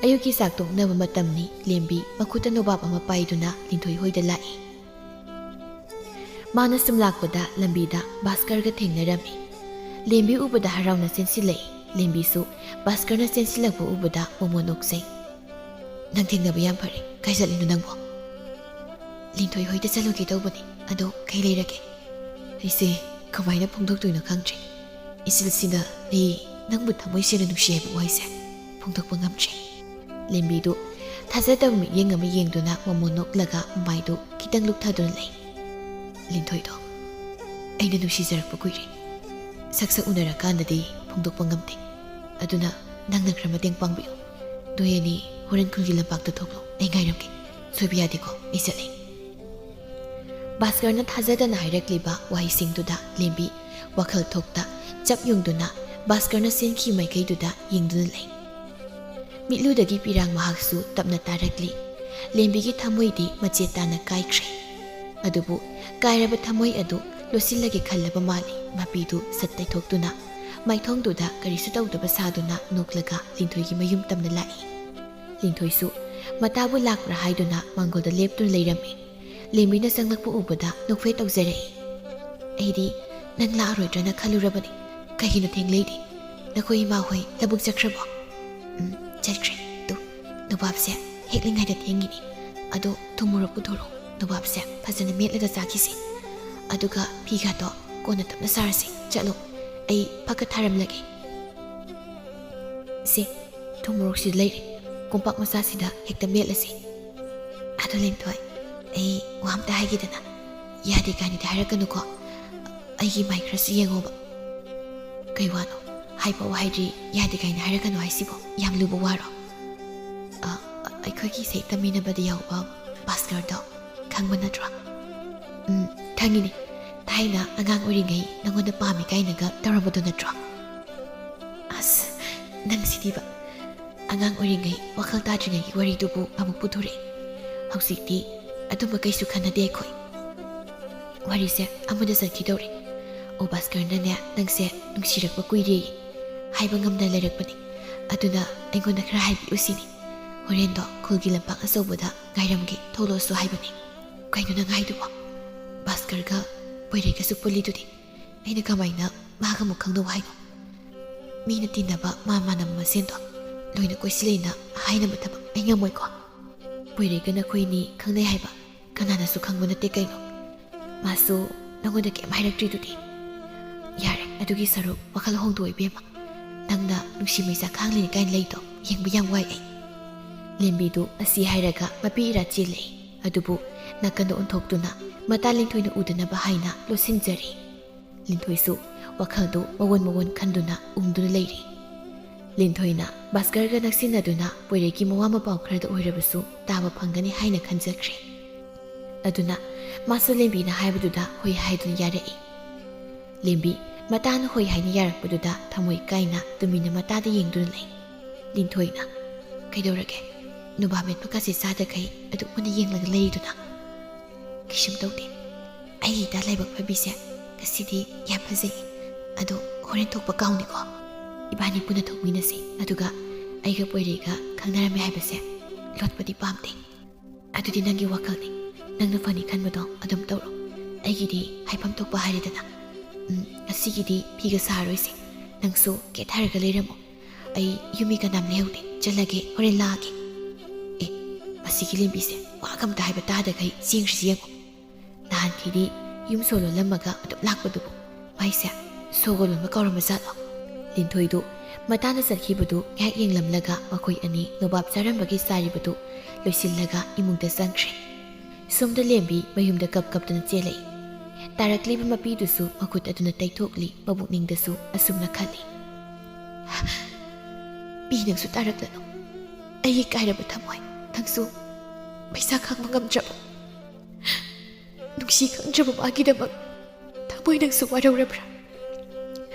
ꯑꯌꯨꯛꯀꯤ ꯆꯥꯛ ꯇꯣꯛꯅꯕ ꯃꯇꯝꯅꯤ꯫ ꯂꯦꯝꯕꯤ ꯃꯈꯨꯠꯇ ꯅꯣꯕꯥꯞ ꯑꯃ ꯄꯥꯏꯗꯨꯅ ꯂꯤꯟꯊꯣꯏ ꯍꯣꯏꯗ ꯂꯥꯛꯏ꯫ ꯃꯥꯅ ꯁꯨꯝ ꯂꯥꯛꯄꯗ ꯂꯝꯕꯤꯗ ꯚꯥꯁꯀꯔꯒ ꯊꯦꯡꯅꯔꯝꯃꯤ꯫ ꯂꯦꯝꯕꯤ ꯎꯕꯗ ꯍꯔꯥꯎꯅ ꯆꯦꯟꯁꯤꯜꯂꯛꯏ꯫ ꯂꯦꯝꯕꯤꯁꯨ ꯚꯥꯁꯀꯔꯅ ꯆꯦꯟꯁꯤꯜꯂꯛꯄ ꯎꯕꯗ ꯃꯣꯃꯣꯟ ꯅꯣꯛꯆꯩ꯫ "ꯅꯪ ꯊꯦꯡꯅꯕ ꯌꯥꯝ ꯐꯔꯦ꯫ ꯀꯥꯏ ꯆꯠꯂꯤꯅꯣ ꯅꯪꯕꯣ?" "ꯂꯤꯟꯊꯣꯏ ꯍꯣꯏꯗ ꯆꯠꯂꯨꯒꯦ ꯇꯧꯕꯅꯤ꯫ ꯑꯗꯣ ꯀꯩ ꯂꯩꯔꯒꯦ?" "ꯑꯩꯁꯦ ꯀꯃꯥꯏꯅ ꯐꯣꯡꯗꯣꯛꯇꯣꯏꯅꯣ ꯈꯪꯗ꯭ꯔꯦ꯫ ꯏꯆꯤꯜꯁꯤꯅ ꯑꯩ ꯅꯪꯕꯨ ꯊꯃꯣꯏ ꯁꯦꯡꯅ ꯅꯨꯡꯁꯤ ꯍꯥꯏꯕ ꯋꯥꯍꯩꯁꯦ ꯐꯣꯡꯗꯣꯛꯄ ꯉꯝꯗ꯭ꯔꯦ꯫" ꯂꯦꯝꯕꯤꯗꯨ ꯊꯥꯖꯗꯕ ꯃꯤꯠꯌꯦꯡ ꯑꯃ ꯌꯦꯡꯗꯨꯅ ꯃꯣꯃꯣꯟ ꯅꯣꯛꯂꯒ ꯃꯃꯥꯏꯗꯨ ꯈꯤꯇꯪ ꯂꯨꯞꯊꯗꯨꯅ ꯂꯩ꯫ "ꯂꯤꯟꯊꯣꯏꯗꯣ ꯑꯩꯅ ꯅꯨꯡꯁꯤꯖꯔꯛꯄ ꯀꯨꯏꯔꯦ꯫ ꯁꯛ ꯁꯛ ꯎꯅꯔꯀꯥꯟꯗꯗꯤ ꯐꯣꯡꯗꯣꯛꯄ ꯉꯝꯗꯦ꯫ ꯑꯗꯨꯅ ꯅꯪꯅ ꯈꯔ ꯃꯇꯦꯡ ꯄꯥꯡꯕꯤꯌꯨ꯫ ꯅꯣꯏ ꯑꯅꯤ ꯍꯣꯔꯦꯟ ꯈꯨꯜꯒꯤ ꯂꯝꯄꯥꯛꯇ ꯊꯣꯛꯂꯣ꯫ ꯑꯩ ꯉꯥꯏꯔꯝꯒꯦ꯫ ꯁꯣꯏꯕ ꯌꯥꯗꯦꯀꯣ꯫ ꯑꯩ ꯆꯠꯂꯦ꯫" ꯚꯥꯁꯀꯔꯅ ꯊꯥꯖꯗꯅ ꯍꯥꯏꯔꯛꯂꯤꯕ ꯋꯥꯍꯩꯁꯤꯡꯗꯨꯗ ꯂꯦꯝꯕꯤ ꯋꯥꯈꯜ ꯊꯣꯛꯇ ꯆꯞ ꯌꯨꯡꯗꯨꯅ ꯚꯥꯁꯀꯔꯅ ꯆꯦꯟꯈꯤ ꯃꯥꯏꯀꯩꯗꯨꯗ ꯌꯦꯡꯗꯨꯅ ꯂꯩ꯫ ꯃꯤꯠꯂꯨꯗꯒꯤ ꯄꯤꯔꯥꯡ ꯃꯍꯥꯛꯁꯨ ꯇꯞꯅ ꯇꯥꯔꯛꯂꯤ꯫ ꯂꯦꯝꯕꯤꯒꯤ ꯊꯃꯣꯏꯗꯤ ꯃꯆꯦꯠ ꯇꯥꯅ ꯀꯥꯏꯈ꯭ꯔꯦ꯫ ꯑꯗꯨꯕꯨ ꯀꯥꯏꯔꯕ ꯊꯃꯣꯏ ꯑꯗꯨ ꯂꯣꯠꯁꯤꯜꯂꯒꯦ ꯈꯜꯂꯕ ꯃꯥꯜꯂꯤ꯫ ꯃꯄꯤꯗꯨ ꯁꯠ ꯇꯩꯊꯣꯛꯇꯨꯅ ꯃꯥꯏꯊꯣꯡꯗꯨꯗ ꯀꯔꯤꯁꯨ ꯇꯧꯗꯕ ꯁꯥꯗꯨꯅ ꯅꯣꯛꯂꯒ ꯂꯤꯟꯊꯣꯏꯒꯤ ꯃꯌꯨꯝ ꯇꯝꯅ ꯂꯥꯛꯏ꯫ ꯂꯤꯟꯊꯣꯏꯁꯨ ꯃꯇꯥꯕꯨ ꯂꯥꯛꯄ꯭ꯔꯥ ꯍꯥꯏꯗꯨꯅ ꯃꯥꯡꯒꯣꯜꯗ ꯂꯦꯞꯇꯨꯅ ꯂꯩꯔꯝꯃꯤ꯫ ꯂꯦꯝꯕꯤꯅ ꯆꯪꯂꯛꯄ ꯎꯕꯗ ꯅꯣꯛꯐꯦꯠ ꯇꯧꯖꯔꯛꯏ꯫ "ꯑꯩꯗꯤ ꯅꯪ ꯂꯥꯛꯑꯔꯣꯏꯗ꯭ꯔꯅ ꯈꯜꯂꯨꯔꯕꯅꯤ꯫ ꯀꯩꯒꯤꯅꯣ ꯊꯦꯡꯂꯩꯗꯤ? ꯅꯈꯣꯏ ꯏꯃꯥ ꯍꯣꯏ ꯂꯧꯕꯨꯛ ꯆꯠꯈ꯭ꯔꯕꯣ?" "ꯎꯝ, ꯆꯠꯈ꯭ꯔꯦ꯫ ꯇꯨ, ꯅꯣꯕꯥꯞꯁꯦ ꯍꯦꯛꯂꯤꯉꯩꯗ ꯊꯦꯡꯉꯤꯅꯤ꯫ ꯑꯗꯣ ꯊꯨꯝ ꯃꯣꯔꯣꯛ ꯄꯨꯊꯣꯔꯛꯑꯣ꯫ ꯅꯣꯕꯥꯞꯁꯦ ꯐꯖꯅ ꯃꯦꯠꯂꯒ ꯆꯥꯈꯤꯁꯤ꯫ ꯑꯗꯨꯒ ꯐꯤꯒꯥꯗꯣ ꯀꯣꯟꯅ ꯇꯞꯅ ꯁꯥꯔꯁꯤ꯫ ꯆꯠꯂꯣ, ꯑꯩ ꯐꯛꯀ ꯊꯥꯔꯝꯂꯒꯦ꯫" "ꯁꯦ, ꯊꯨꯝ ꯃꯣꯔꯣꯛꯁꯤꯗ ꯂꯩꯔꯦ꯫ ꯀꯣꯝꯄꯥꯛ ꯃꯆꯥꯁꯤꯗ ꯍꯦꯛꯇ ꯃꯦꯠꯂꯁꯤ꯫ ꯑꯗꯣ ꯂꯤꯟꯊꯣꯏ, ꯑꯩ ꯋꯥ ꯑꯝꯇ ꯍꯥꯏꯒꯦꯗꯅ꯫ ꯌꯥꯗꯦ ꯀꯥꯏꯅꯗꯤ ꯍꯥꯏꯔꯛꯀꯅꯨꯀꯣ꯫ ꯑꯩꯒꯤ ꯃꯥꯏ ꯈꯔꯁꯨ ꯌꯦꯡꯉꯣꯕ꯫" "ꯀꯩ ꯋꯥꯅꯣ? ꯍꯥꯏꯐꯥꯎ ꯍꯥꯏꯗ꯭ꯔꯤ ꯌꯥꯗꯦ ꯀꯥꯏꯅ ꯍꯥꯏꯔꯛꯀꯅꯨ ꯍꯥꯏꯁꯤꯕꯣ? ꯌꯥꯝ ꯂꯨꯕ ꯋꯥꯔꯣ?" "ꯑ, ꯑ, ꯑꯩꯈꯣꯏꯒꯤ ꯏꯁꯩ ꯇꯝꯃꯤꯟꯅꯕꯗ ꯌꯥꯎꯕ ꯚꯥꯁꯀꯔꯗꯣ ꯈꯪꯕ ꯅꯠꯇ꯭ꯔꯣ?" "ꯎꯝ, ꯈꯪꯉꯤꯅꯦ꯫ ꯊꯥꯏꯅ ꯑꯉꯥꯡ ꯑꯣꯏꯔꯤꯉꯩ ꯅꯪꯉꯣꯟꯗ ꯄꯥꯝꯃꯤ ꯀꯥꯏꯅꯒ ꯇꯧꯔꯝꯕꯗꯣ ꯅꯠꯇ꯭ꯔꯣ?" "ꯑꯁ, ꯅꯪꯁꯤꯗꯤꯕ꯫ ꯑꯉꯥꯡ ꯑꯣꯏꯔꯤꯉꯩ ꯋꯥꯈꯜ ꯇꯥꯗ꯭ꯔꯤꯉꯩꯒꯤ ꯋꯥꯔꯤꯗꯨꯕꯨ ꯑꯃꯨꯛ ꯄꯨꯊꯣꯔꯛꯑꯦ꯫ ꯍꯧꯖꯤꯛꯇꯤ ꯑꯗꯨꯝꯕ ꯀꯩꯁꯨ ꯈꯟꯅꯗꯦ ꯑꯩꯈꯣꯏ꯫ ꯋꯥꯔꯤꯁꯦ ꯑꯃꯗ ꯆꯠꯈꯤꯗꯧꯔꯦ꯫ ꯑꯣ ꯚꯥꯁꯀꯔꯅꯅꯦ ꯅꯪꯁꯦ ꯅꯨꯡꯁꯤꯔꯛꯄ ꯀꯨꯏꯔꯦ ꯍꯥꯏꯕ ꯉꯝꯗ ꯂꯩꯔꯛꯄꯅꯤ꯫ ꯑꯗꯨꯅ ꯑꯩꯉꯣꯟꯗ ꯈꯔ ꯍꯥꯏꯕꯤꯌꯨ ꯁꯤꯅꯤ꯫ ꯍꯣꯔꯦꯟꯗꯣ ꯈꯨꯜꯒꯤ ꯂꯝꯄꯥꯛ ꯑꯆꯧꯕꯗ ꯉꯥꯏꯔꯝꯒꯦ, ꯊꯣꯛꯂꯛꯑꯁꯨ ꯍꯥꯏꯕꯅꯤ꯫" "ꯀꯩꯅꯣ ꯅꯪ ꯍꯥꯏꯗꯨꯕꯣ? ꯚꯥꯁꯀꯔꯒ ꯄꯣꯏꯔꯩꯒꯁꯨ ꯄꯨꯜꯂꯤꯗꯨꯗꯤ꯫ ꯑꯩꯅ ꯀꯃꯥꯏꯅ ꯃꯥꯒ ꯑꯃꯨꯛ ꯈꯪꯅꯧ ꯍꯥꯏꯅꯣ?" ꯃꯤꯅ ꯇꯤꯟꯅꯕ ꯃꯥ ꯃꯥꯟꯅꯕ ꯃꯁꯦꯟꯗꯣ ꯂꯣꯏꯅ ꯀꯣꯏꯁꯤꯜꯂꯦꯅ ꯍꯥꯏꯅꯕ ꯊꯕꯛ ꯑꯩ ꯉꯝꯃꯣꯏꯀꯣ꯫ ꯄꯣꯏꯔꯩꯒ ꯅꯈꯣꯏꯅꯤ ꯈꯪꯅꯩ ꯍꯥꯏꯕ ꯀꯅꯥꯅꯁꯨ ꯈꯪꯕ ꯅꯠꯇꯦ ꯀꯩꯅꯣ꯫ ꯃꯥꯁꯨ ꯅꯉꯣꯟꯗ ꯀꯩꯝ ꯍꯥꯏꯔꯛꯇ꯭ꯔꯤꯗꯨꯗꯤ꯫ ꯌꯥꯔꯦ, ꯑꯗꯨꯒꯤ ꯁꯔꯨꯛ ꯋꯥꯈꯜ ꯍꯣꯡꯗꯣꯛꯑꯣ ꯏꯕꯦꯝꯃ꯫ ꯅꯪꯅ ꯅꯨꯡꯁꯤ ꯃꯩꯁꯥ ꯈꯥꯡꯂꯤꯅꯤ ꯀꯥꯏꯅ ꯂꯩꯗꯣ ꯌꯦꯡꯕ ꯌꯥꯝ ꯋꯥꯏ ꯑꯩ꯫ ꯂꯦꯝꯕꯤꯗꯨ ꯑꯁꯤ ꯍꯥꯏꯔꯒ ꯃꯄꯤ ꯏꯔꯥ ꯆꯦꯜꯂꯛꯏ꯫ ꯑꯗꯨꯕꯨ ꯅꯥꯀꯟꯗ ꯑꯣꯟꯊꯣꯛꯇꯨꯅ ꯃꯇꯥ ꯂꯤꯟꯊꯣꯏꯅ ꯎꯗꯅꯕ ꯍꯥꯏꯅ ꯂꯣꯠꯁꯤꯟꯖꯔꯤ꯫ ꯂꯤꯟꯊꯣꯏꯁꯨ ꯋꯥꯈꯜꯗꯨ ꯃꯑꯣꯟ ꯃꯑꯣꯟ ꯈꯟꯗꯨꯅ ꯎꯪꯗꯨꯅ ꯂꯩꯔꯤ꯫ ꯂꯤꯟꯊꯣꯏꯅ ꯚꯥꯁꯀꯔꯒ ꯅꯛꯁꯤꯟꯅꯗꯨꯅ ꯄꯣꯏꯔꯩꯒꯤ ꯃꯋꯥ ꯃꯄꯥꯎ ꯈꯔꯗ ꯑꯣꯏꯔꯕꯁꯨ ꯇꯥꯕ ꯐꯪꯒꯅꯤ ꯍꯥꯏꯅ ꯈꯟꯖꯈ꯭ꯔꯦ꯫ ꯑꯗꯨꯅ ꯃꯥꯁꯨ ꯂꯦꯝꯕꯤꯅ ꯍꯥꯏꯕꯗꯨꯗ ꯍꯣꯏ ꯍꯥꯏꯗꯨꯅ ꯌꯥꯔꯛꯏ꯫ ꯂꯦꯝꯕꯤ ꯃꯇꯥꯅ ꯍꯣꯏ ꯍꯥꯏꯅ ꯌꯥꯔꯛꯄꯗꯨꯗ ꯊꯃꯣꯏ ꯀꯥꯏꯅ ꯇꯨꯃꯤꯟꯅ ꯃꯇꯥꯗ ꯌꯦꯡꯗꯨꯅ ꯂꯩ꯫ ꯂꯤꯟꯊꯣꯏꯅ, "ꯀꯩꯗꯧꯔꯒꯦ? ꯅꯨꯕꯥ ꯃꯦꯠꯄꯀꯥꯁꯦ ꯆꯥꯗꯈꯩ ꯑꯗꯨꯛ ꯃꯨꯟꯅ ꯌꯦꯡꯂꯒ ꯂꯩꯔꯤꯗꯨꯅ?" "ꯀꯩꯁꯨꯝ ꯇꯧꯗꯦ꯫ ꯑꯩꯒꯤ ꯏꯇꯥ ꯂꯥꯏꯕꯛ ꯐꯕꯤꯁꯦ ꯉꯁꯤꯗꯤ ꯌꯥꯝ ꯐꯖꯩ꯫ ꯑꯗꯣ ꯍꯣꯔꯦꯟ ꯊꯣꯛꯄ ꯀꯥꯎꯅꯤꯀꯣ꯫ ꯏꯕꯥꯅꯤ ꯄꯨꯟꯅ ꯊꯣꯛꯃꯤꯟꯅꯁꯤ꯫ ꯑꯗꯨꯒ ꯑꯩꯒ ꯄꯣꯏꯔꯩꯒ ꯈꯪꯅꯔꯝꯃꯦ ꯍꯥꯏꯕꯁꯦ ꯂꯣꯠꯄꯗꯤ ꯄꯥꯝꯗꯦ꯫ ꯑꯗꯨꯗꯤ ꯅꯪꯒꯤ ꯋꯥꯈꯜꯅꯤ꯫ ꯅꯪꯅ ꯐꯅꯤ ꯈꯟꯕꯗꯣ ꯑꯗꯨꯝ ꯇꯧꯔꯣ꯫ ꯑꯩꯒꯤꯗꯤ ꯍꯥꯏꯐꯝ ꯊꯣꯛꯄ ꯍꯥꯏꯔꯦꯗꯅ꯫ ꯎꯝ, ꯉꯁꯤꯒꯤꯗꯤ ꯐꯤꯒ ꯁꯥꯔꯣꯏꯁꯦ꯫ ꯅꯪꯁꯨ ꯀꯦꯊꯔꯒ ꯂꯩꯔꯝꯃꯣ꯫ ꯑꯩ ꯌꯨꯝ ꯃꯤ ꯀꯅꯥꯝ ꯂꯩꯍꯧꯗꯦ꯫ ꯆꯠꯂꯒꯦ, ꯍꯣꯔꯦꯟ ꯂꯥꯛꯑꯒꯦ꯫ ꯑꯦ, ꯃꯁꯤꯒꯤ ꯂꯦꯝꯕꯤꯁꯦ ꯋꯥꯒ ꯑꯝꯇ ꯍꯥꯏꯕ ꯇꯥꯗꯈꯩ ꯆꯦꯡꯁꯤꯁꯨ ꯌꯦꯡꯉꯣ꯫ ꯅꯍꯥꯟꯈꯩꯗꯤ ꯌꯨꯝ ꯁꯣ ꯂꯣꯜꯂꯝꯃꯒ ꯑꯗꯨꯝ ꯂꯥꯛꯄꯗꯨꯕꯨ ꯃꯥꯏꯁꯦ ꯁꯣꯒ ꯂꯣꯟꯕ ꯀꯧꯔꯝꯕ ꯖꯥꯠꯂꯣ?" ꯂꯤꯟꯊꯣꯏꯗꯨ ꯃꯇꯥꯅ ꯆꯠꯈꯤꯕꯗꯨ ꯉꯥꯏꯍꯥꯛ ꯌꯦꯡꯂꯝꯂꯒ ꯃꯈꯣꯏ ꯑꯅꯤ ꯅꯣꯕꯥꯞ ꯆꯥꯔꯝꯕꯒꯤ ꯆꯥꯔꯤꯕꯗꯨ ꯂꯣꯏꯁꯤꯜꯂꯒ ꯏꯃꯨꯡꯗ ꯆꯪꯈ꯭ꯔꯦ꯫ ꯁꯣꯝꯗ ꯂꯦꯝꯕꯤ ꯃꯌꯨꯝꯗ ꯀꯞ ꯀꯞꯇꯨꯅ ꯆꯦꯜꯂꯛꯏ꯫ ꯇꯥꯔꯛꯂꯤꯕ ꯃꯄꯤꯗꯨꯁꯨ ꯃꯈꯨꯠ ꯑꯗꯨꯅ ꯇꯩꯊꯣꯛꯂꯤ, ꯃꯕꯨꯛꯅꯤꯡꯗꯁꯨ ꯑꯁꯨꯝꯅ ꯈꯜꯂꯤ, "ꯄꯤ, ꯅꯪꯁꯨ ꯇꯥꯔꯛꯂꯅꯨ꯫ ꯑꯩꯒꯤ ꯀꯥꯏꯔꯕ ꯊꯃꯣꯏ, ꯅꯪꯁꯨ ꯃꯩꯁꯥ ꯈꯥꯡꯕ ꯉꯝꯗ꯭ꯔꯕꯣ? ꯅꯨꯡꯁꯤ ꯈꯪꯗ꯭ꯔꯕ ꯃꯥꯒꯤꯗꯃꯛ ꯊꯃꯣꯏ ꯅꯪꯁꯨ ꯋꯥꯔꯧꯔꯕ꯭ꯔꯥ?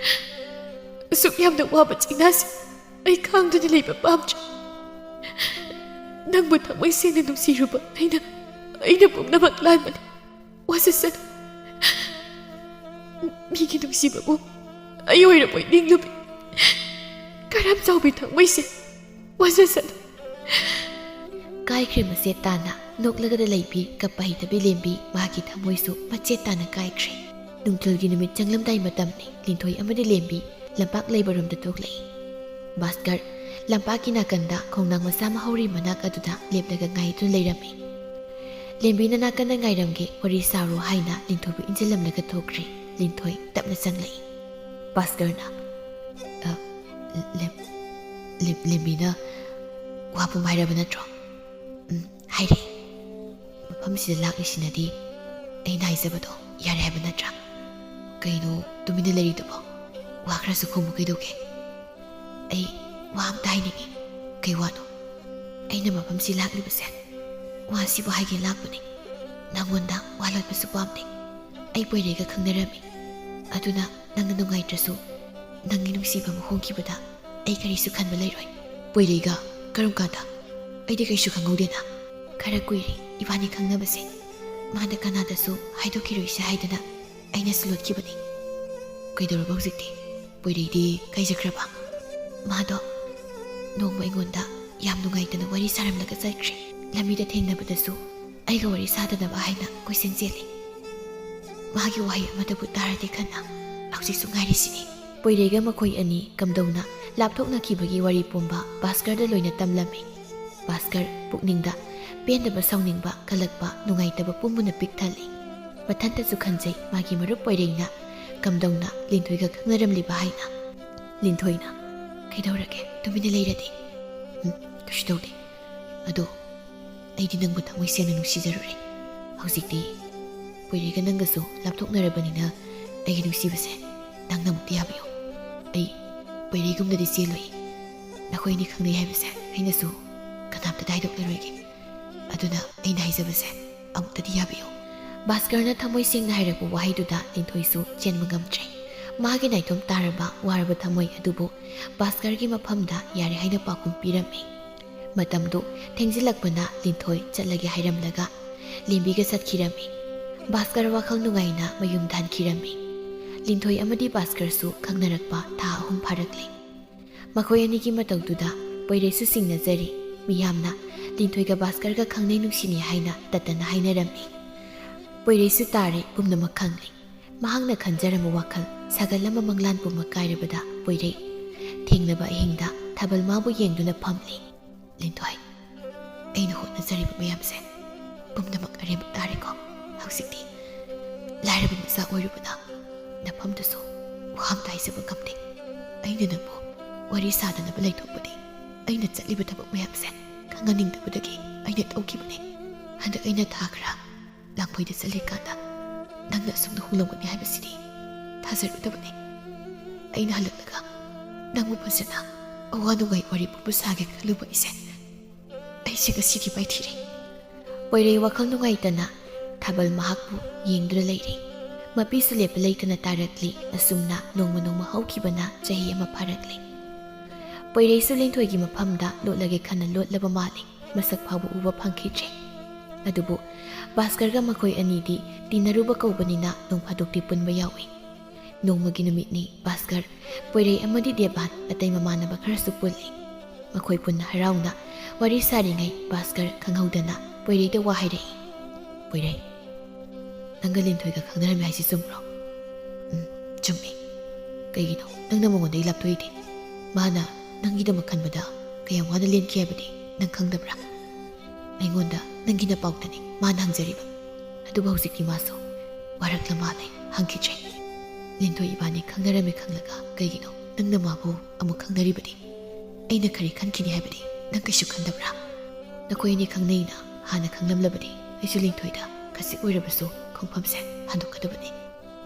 ꯑꯁꯨꯛ ꯌꯥꯝꯅ ꯋꯥꯕ ꯆꯩꯅꯥꯁꯦ ꯑꯩ ꯈꯥꯡꯗꯨꯅ ꯂꯩꯕ ꯄꯥꯝꯗ꯭ꯔꯦ꯫ ꯅꯪꯕꯨ ꯊꯃꯣꯏ ꯁꯦꯡꯅ ꯅꯨꯡꯁꯤꯔꯨꯕ ꯑꯩꯅ, ꯑꯩꯅ ꯄꯨꯝꯅꯃꯛ ꯂꯥꯟꯕꯅꯤ꯫ ꯋꯥꯖꯁꯅꯨ꯫ ꯃꯤꯒꯤ ꯅꯨꯡꯁꯤꯕꯕꯨ ꯑꯩ ꯑꯣꯏꯔꯕꯣꯏ ꯅꯤꯡꯂꯨꯕꯤ꯫ ꯀꯔꯝ ꯆꯥꯎꯕꯤ ꯊꯃꯣꯏꯁꯦ꯫ ꯋꯥꯖꯁꯅꯨ꯫" ꯀꯥꯏꯈ꯭ꯔꯦ ꯃꯆꯦꯠ ꯇꯥꯅ꯫ ꯅꯣꯛꯂꯒꯗ ꯂꯩꯕꯤ ꯀꯞꯄ ꯍꯩꯇꯕꯤ ꯂꯦꯝꯕꯤ, ꯃꯍꯥꯛꯀꯤ ꯊꯃꯣꯏꯁꯨ ꯃꯆꯦꯠ ꯇꯥꯅ ꯀꯥꯏꯈ꯭ꯔꯦ꯫ ꯅꯨꯡꯊꯤꯜꯒꯤ ꯅꯨꯃꯤꯠ ꯆꯪꯂꯝꯗꯥꯏ ꯃꯇꯝꯅꯤ꯫ ꯂꯤꯟꯊꯣꯏ ꯑꯃꯗꯤ ꯂꯦꯝꯕꯤ ꯂꯝꯄꯥꯛ ꯂꯩꯕꯔꯣꯝꯗ ꯊꯣꯛꯂꯛꯏ꯫ ꯚꯥꯁꯀꯔ ꯂꯝꯄꯥꯛꯀꯤ ꯅꯥꯀꯟꯗ ꯈꯣꯡꯅꯥꯡ ꯃꯆꯥ ꯑꯃ ꯍꯧꯔꯤ ꯃꯅꯥꯛ ꯑꯗꯨꯗ ꯂꯦꯞꯂꯒ ꯉꯥꯏꯗꯨꯅ ꯂꯩꯔꯝꯃꯤ꯫ ꯂꯦꯝꯕꯤꯅ ꯅꯥꯀꯟꯗ ꯉꯥꯏꯔꯝꯒꯦ, ꯋꯥꯔꯤ ꯁꯥꯔꯣ ꯍꯥꯏꯅ ꯂꯤꯟꯊꯣꯏꯕꯨ ꯏꯟꯁꯤꯜꯂꯝꯂꯒ ꯊꯣꯛꯈ꯭ꯔꯦ꯫ ꯂꯤꯟꯊꯣꯏ ꯇꯞꯅ ꯆꯪꯂꯛꯏ꯫ ꯚꯥꯁꯀꯔꯅ, "ꯑ, ꯂꯦꯝ-, ꯂꯦꯝ-, ꯂꯦꯝꯕꯤꯅ ꯋꯥ ꯄꯨꯝ ꯍꯥꯏꯔꯕ ꯅꯠꯇ꯭ꯔꯣ?" "ꯎꯝ, ꯍꯥꯏꯔꯦ꯫ ꯃꯐꯝꯁꯤꯗ ꯂꯥꯛꯂꯤꯁꯤꯅꯗꯤ ꯑꯩꯅ ꯍꯥꯏꯖꯕꯗꯣ ꯌꯥꯔꯦ ꯍꯥꯏꯕ ꯅꯠꯇ꯭ꯔꯥ? ꯀꯩꯅꯣ ꯇꯨꯃꯤꯟꯅ ꯂꯩꯔꯤꯗꯨꯕꯣ? ꯋꯥ ꯈꯔꯁꯨ ꯈꯨꯝꯃꯨ ꯀꯩꯗꯧꯒꯦ?" "ꯑꯩ ꯋꯥ ꯑꯝꯇ ꯍꯥꯏꯅꯤꯡꯉꯤ꯫" "ꯀꯩ ꯋꯥꯅꯣ?" "ꯑꯩꯅ ꯃꯐꯝꯁꯤ ꯂꯥꯛꯂꯤꯕꯁꯦ ꯋꯥꯁꯤꯕꯨ ꯍꯥꯏꯒꯦ ꯂꯥꯛꯄꯅꯤ꯫ ꯅꯪꯉꯣꯟꯗ ꯋꯥ ꯂꯣꯠꯄꯁꯨ ꯄꯥꯝꯗꯦ꯫ ꯑꯩ ꯄꯣꯏꯔꯩꯒ ꯈꯪꯅꯔꯝꯃꯤ꯫ ꯑꯗꯨꯅ ꯅꯪꯅ ꯅꯨꯡꯉꯥꯏꯇ꯭ꯔꯁꯨ, ꯅꯪꯒꯤ ꯅꯨꯡꯁꯤꯕ ꯑꯃ ꯍꯣꯡꯈꯤꯕꯗ ꯑꯩ ꯀꯔꯤꯁꯨ ꯈꯟꯕ ꯂꯩꯔꯣꯏ꯫" "ꯄꯣꯏꯔꯩꯒ ꯀꯔꯝ ꯀꯥꯟꯗ? ꯑꯩꯗꯤ ꯀꯩꯁꯨ ꯈꯪꯍꯧꯗꯦꯅ꯫" "ꯈꯔ ꯀꯨꯏꯔꯦ ꯏꯕꯥꯅꯤ ꯈꯪꯅꯕꯁꯦ꯫ ꯃꯥꯅ ꯀꯅꯥꯗꯁꯨ ꯍꯥꯏꯗꯣꯛꯈꯤꯔꯣꯏꯁꯦ ꯍꯥꯏꯗꯅ ꯑꯩꯅꯁꯨ ꯂꯣꯠꯈꯤꯕꯅꯤ꯫" "ꯀꯩꯗꯧꯔꯕ ꯍꯧꯖꯤꯛꯇꯤ? ꯄꯣꯏꯔꯩꯗꯤ ꯀꯥꯏꯖꯈ꯭ꯔꯕ?" "ꯃꯥꯗꯣ ꯅꯣꯡꯃ ꯑꯩꯉꯣꯟꯗ ꯌꯥꯝ ꯅꯨꯡꯉꯥꯏꯇꯅ ꯋꯥꯔꯤ ꯁꯥꯔꯝꯂꯒ ꯆꯠꯈ꯭ꯔꯦ꯫ ꯂꯝꯕꯤꯗ ꯊꯦꯡꯅꯕꯗꯁꯨ ꯑꯩꯒ ꯋꯥꯔꯤ ꯁꯥꯗꯅꯕ ꯍꯥꯏꯅ ꯀꯣꯏꯆꯦꯟ ꯆꯦꯜꯂꯤ꯫ ꯃꯥꯒꯤ ꯋꯥꯍꯩ ꯑꯃꯗꯕꯨ ꯇꯥꯔꯗꯤ ꯈꯟꯅ ꯍꯧꯖꯤꯛꯁꯨ ꯉꯥꯏꯔꯤꯁꯤꯅꯤ꯫" ꯄꯣꯏꯔꯩꯒ ꯃꯈꯣꯏ ꯑꯅꯤ ꯀꯝꯗꯧꯅ ꯂꯥꯞꯊꯣꯛꯅꯈꯤꯕꯒꯤ ꯋꯥꯔꯤ ꯄꯨꯝꯕ ꯚꯥꯁꯀꯔꯗ ꯂꯣꯏꯅ ꯇꯝꯂꯝꯃꯤ꯫ ꯚꯥꯁꯀꯔ ꯄꯨꯛꯅꯤꯡꯗ ꯄꯦꯟꯗꯕ, ꯁꯥꯎꯅꯤꯡꯕ, ꯀꯜꯂꯛꯄ, ꯅꯨꯡꯉꯥꯏꯇꯕ ꯄꯨꯝꯕꯅ ꯄꯤꯛ ꯊꯜꯂꯤ꯫ ꯃꯊꯟꯇꯁꯨ ꯈꯟꯖꯩ, ꯃꯥꯒꯤ ꯃꯔꯨꯞ ꯄꯣꯏꯔꯩꯅ ꯀꯝꯗꯧꯅ ꯂꯤꯟꯊꯣꯏꯒ ꯈꯪꯅꯔꯝꯂꯤꯕ ꯍꯥꯏꯅ꯫ ꯂꯤꯟꯊꯣꯏꯅ, "ꯀꯩꯗꯧꯔꯒꯦ? ꯇꯨꯃꯤꯟꯅ ꯂꯩꯔꯗꯤ?" "ꯎꯝ, ꯀꯩꯁꯨ ꯇꯧꯗꯦ꯫ ꯑꯗꯣ ꯑꯩꯗꯤ ꯅꯪꯕꯨ ꯊꯃꯣꯏ ꯁꯦꯡꯅ ꯅꯨꯡꯁꯤꯖꯔꯨꯔꯦ꯫ ꯍꯧꯖꯤꯛꯇꯤ ꯄꯣꯏꯔꯩꯒ ꯅꯪꯒꯁꯨ ꯂꯥꯞꯊꯣꯛꯅꯔꯕꯅꯤꯅ ꯑꯩꯒꯤ ꯅꯨꯡꯁꯤꯕꯁꯦ ꯅꯪꯅ ꯑꯃꯨꯛꯇ ꯌꯥꯕꯤꯌꯨ꯫ ꯑꯩ ꯄꯣꯏꯔꯩꯒꯨꯝꯅꯗꯤ ꯆꯦꯜꯂꯣꯏ꯫ ꯅꯈꯣꯏ ꯑꯅꯤ ꯈꯪꯅꯩ ꯍꯥꯏꯕꯁꯦ ꯑꯩꯅꯁꯨ ꯀꯅꯥꯝꯇꯗ ꯍꯥꯏꯗꯣꯛꯂꯔꯣꯏꯒꯦ꯫ ꯑꯗꯨꯅ ꯑꯩꯅ ꯍꯥꯏꯖꯕꯁꯦ ꯑꯃꯨꯛꯇꯗꯤ ꯌꯥꯕꯤꯌꯨ꯫" ꯚꯥꯁꯀꯔꯅ ꯊꯃꯣꯏ ꯁꯦꯡꯅ ꯍꯥꯏꯔꯛꯄ ꯋꯥꯍꯩꯗꯨꯗ ꯂꯤꯟꯊꯣꯏꯁꯨ ꯆꯦꯟꯕ ꯉꯝꯗ꯭ꯔꯦ꯫ ꯃꯥꯒꯤ ꯅꯥꯏꯇꯣꯝ ꯇꯥꯔꯕ ꯋꯥꯔꯕ ꯊꯃꯣꯏ ꯑꯗꯨꯕꯨ ꯚꯥꯁꯀꯔꯒꯤ ꯃꯐꯝꯗ ꯌꯥꯔꯦ ꯍꯥꯏꯅ ꯄꯥꯎꯈꯨꯝ ꯄꯤꯔꯝꯃꯤ꯫ ꯃꯇꯝꯗꯨ ꯊꯦꯡꯖꯤꯜꯂꯛꯄꯅ ꯂꯤꯟꯊꯣꯏ ꯆꯠꯂꯒꯦ ꯍꯥꯏꯔꯝꯂꯒ ꯂꯦꯝꯕꯤꯒ ꯆꯠꯈꯤꯔꯝꯃꯤ꯫ ꯚꯥꯁꯀꯔ ꯋꯥꯈꯜ ꯅꯨꯡꯉꯥꯏꯅ ꯃꯌꯨꯝꯗ ꯍꯟꯈꯤꯔꯝꯃꯤ꯫ ꯂꯤꯟꯊꯣꯏ ꯑꯃꯗꯤ ꯚꯥꯁꯀꯔꯁꯨ ꯈꯪꯅꯔꯛꯄ ꯊꯥ ꯑꯍꯨꯝ ꯐꯥꯔꯛꯂꯦ꯫ ꯃꯈꯣꯏ ꯑꯅꯤꯒꯤ ꯃꯇꯧꯗꯨꯗ ꯄꯣꯏꯔꯩꯁꯨ ꯆꯤꯡꯅꯖꯔꯤ꯫ ꯃꯤꯌꯥꯝꯅ ꯂꯤꯟꯊꯣꯏꯒ ꯚꯥꯁꯀꯔꯒ ꯈꯪꯅꯩ ꯅꯨꯡꯁꯤꯅꯩ ꯍꯥꯏꯅ ꯇꯠꯇꯅ ꯍꯥꯏꯅꯔꯝꯃꯤ꯫ ꯄꯣꯏꯔꯩꯁꯨ ꯇꯥꯔꯦ ꯄꯨꯝꯅꯃꯛ ꯈꯪꯂꯤ꯫ ꯃꯍꯥꯛꯅ ꯈꯟꯖꯔꯝꯕ ꯋꯥꯈꯜ ꯁꯥꯒꯠꯂꯝꯕ ꯃꯪꯂꯥꯟ ꯄꯨꯝꯕ ꯀꯥꯏꯔꯕꯗ ꯄꯣꯏꯔꯩ ꯊꯦꯡꯂꯕ ꯑꯍꯤꯡꯗ ꯊꯥꯕꯜ ꯃꯥꯕꯨ ꯌꯦꯡꯗꯨꯅ ꯐꯝꯂꯤ꯫ "ꯂꯤꯟꯊꯣꯏ, ꯑꯩꯅ ꯍꯣꯠꯅꯖꯔꯤꯕ ꯃꯌꯥꯝꯁꯦ ꯄꯨꯝꯅꯃꯛ ꯑꯔꯦꯝꯕ ꯇꯥꯔꯦꯀꯣ꯫ ꯍꯧꯖꯤꯛꯇꯤ ꯂꯥꯏꯔꯕ ꯃꯆꯥ ꯑꯣꯏꯔꯨꯕꯅ ꯅꯐꯝꯗꯨꯁꯨ ꯋꯥꯍꯪ ꯇꯥꯏꯖꯕ ꯉꯝꯗꯦ꯫ ꯑꯩꯅ ꯅꯪꯕꯨ ꯋꯥꯔꯤ ꯁꯥꯗꯅꯕ ꯂꯩꯊꯣꯛꯄꯗꯤ ꯑꯩꯅ ꯆꯠꯂꯤꯕ ꯊꯕꯛ ꯃꯌꯥꯝꯁꯦ ꯈꯪꯍꯟꯅꯤꯡꯗꯕꯗꯒꯤ ꯑꯩꯅ ꯇꯧꯈꯤꯕꯅꯤ꯫ ꯍꯟꯗꯛ ꯑꯩꯅ ꯊꯥ ꯈꯔ ꯂꯥꯡꯐꯩꯗ ꯆꯠꯂꯤꯀꯥꯟꯗ ꯅꯪꯅ ꯑꯁꯨꯝꯅ ꯍꯣꯡꯂꯝꯒꯅꯤ ꯍꯥꯏꯕꯁꯤꯗꯤ ꯊꯥꯖꯔꯨꯗꯕꯅꯤ꯫ ꯑꯩꯅ ꯍꯜꯂꯛꯂꯒ ꯅꯪꯕꯨ ꯐꯖꯅ ꯑꯋꯥ ꯅꯨꯡꯉꯥꯏ ꯋꯥꯔꯤ ꯄꯨꯝꯕ ꯁꯥꯒꯦ ꯈꯜꯂꯨꯕ ꯑꯩꯁꯦ, ꯑꯩꯁꯦ ꯉꯁꯤꯗꯤ ꯃꯥꯏꯊꯤꯔꯦ꯫" ꯄꯣꯏꯔꯩ ꯋꯥꯈꯜ ꯅꯨꯡꯉꯥꯏꯇꯅ ꯊꯥꯕꯜ ꯃꯍꯥꯛꯄꯨ ꯌꯦꯡꯗꯨꯅ ꯂꯩꯔꯦ꯫ ꯃꯄꯤꯁꯨ ꯂꯦꯞꯄ ꯂꯩꯇꯅ ꯇꯥꯔꯛꯂꯤ꯫ ꯑꯁꯨꯝꯅ ꯅꯣꯡꯃ ꯅꯣꯡꯃ ꯍꯧꯈꯤꯕꯅ ꯆꯍꯤ ꯑꯃ ꯐꯥꯔꯛꯂꯤ꯫ ꯄꯣꯏꯔꯩꯁꯨ ꯂꯤꯟꯊꯣꯏꯒꯤ ꯃꯐꯝꯗ ꯂꯣꯠꯂꯒꯦ ꯈꯟꯅ ꯂꯣꯠꯂꯕ ꯃꯥꯜꯂꯤ꯫ ꯃꯁꯛ ꯐꯥꯎꯕ ꯎꯕ ꯐꯪꯈꯤꯗ꯭ꯔꯦ꯫ ꯑꯗꯨꯕꯨ ꯚꯥꯁꯀꯔꯒ ꯃꯈꯣꯏ ꯑꯅꯤꯗꯤ ꯇꯤꯟꯅꯔꯨꯕ ꯀꯧꯕꯅꯤꯅ ꯅꯣꯡ ꯐꯥꯗꯣꯛꯇꯤ ꯄꯨꯟꯕ ꯌꯥꯎꯏ꯫ ꯅꯣꯡꯃꯒꯤ ꯅꯨꯃꯤꯠꯅꯤ꯫ ꯚꯥꯁꯀꯔ, ꯄꯣꯏꯔꯩ ꯑꯃꯗꯤ ꯗꯦꯕꯥꯟ ꯑꯇꯩ ꯃꯃꯥꯟꯅꯕ ꯈꯔꯁꯨ ꯄꯨꯜꯂꯤ꯫ ꯃꯈꯣꯏ ꯄꯨꯟꯅ ꯍꯔꯥꯎꯅ ꯋꯥꯔꯤ ꯁꯥꯔꯤꯉꯩ ꯚꯥꯁꯀꯔ ꯈꯪꯍꯧꯗꯅ ꯄꯣꯏꯔꯩꯗ ꯋꯥ ꯍꯥꯏꯔꯛꯏ꯫ "ꯄꯣꯏꯔꯩ, ꯅꯪꯒ ꯂꯤꯟꯊꯣꯏꯒ ꯈꯪꯅꯔꯝꯃꯦ ꯍꯥꯏꯁꯤ ꯆꯨꯝꯕ꯭ꯔꯣ?" "ꯎꯝ, ꯆꯨꯝꯃꯤ꯫ ꯀꯩꯒꯤꯅꯣ ꯅꯪꯅ ꯃꯉꯣꯟꯗꯒꯤ ꯂꯥꯞꯊꯣꯛꯏꯗꯤ? ꯃꯥꯅ ꯅꯪꯒꯤꯗꯃꯛ ꯈꯟꯕꯗ ꯀꯌꯥꯝ ꯋꯥꯅ ꯂꯦꯟꯈꯤ ꯍꯥꯏꯕꯗꯤ ꯅꯪ ꯈꯪꯗꯕ꯭ꯔꯥ? ꯑꯩꯉꯣꯟꯗ ꯅꯪꯒꯤ ꯅꯄꯥꯎꯇꯅꯤ ꯃꯥꯅ ꯍꯪꯖꯔꯤꯕ꯫ ꯑꯗꯨꯕꯨ ꯍꯧꯖꯤꯛꯇꯤ ꯃꯥꯁꯨ ꯋꯥꯔꯛꯂ ꯃꯥꯜꯂꯦ, ꯍꯪꯈꯤꯗ꯭ꯔꯦ꯫ ꯂꯤꯟꯊꯣꯏ ꯏꯕꯥꯅꯤ ꯈꯪꯅꯔꯝꯃꯦ ꯈꯪꯂꯒ ꯀꯩꯒꯤꯅꯣ ꯅꯪꯅ ꯃꯥꯕꯨ ꯑꯃꯨꯛ ꯈꯪꯅꯔꯤꯕꯗꯤ? ꯑꯩꯅ ꯀꯔꯤ ꯈꯟꯈꯤꯅꯤ ꯍꯥꯏꯕꯗꯤ ꯅꯪ ꯀꯩꯁꯨ ꯈꯟꯗꯕ꯭ꯔꯥ? ꯅꯈꯣꯏ ꯑꯅꯤ ꯈꯪꯅꯩꯅ ꯍꯥꯟꯅ ꯈꯪꯂꯝꯂꯕꯗꯤ ꯑꯩꯁꯨ ꯂꯤꯟꯊꯣꯏꯗ ꯈꯖꯤꯛ ꯑꯣꯏꯔꯕꯁꯨ ꯈꯣꯡꯐꯝꯁꯦ ꯍꯟꯗꯣꯛꯀꯗꯕꯅꯤ꯫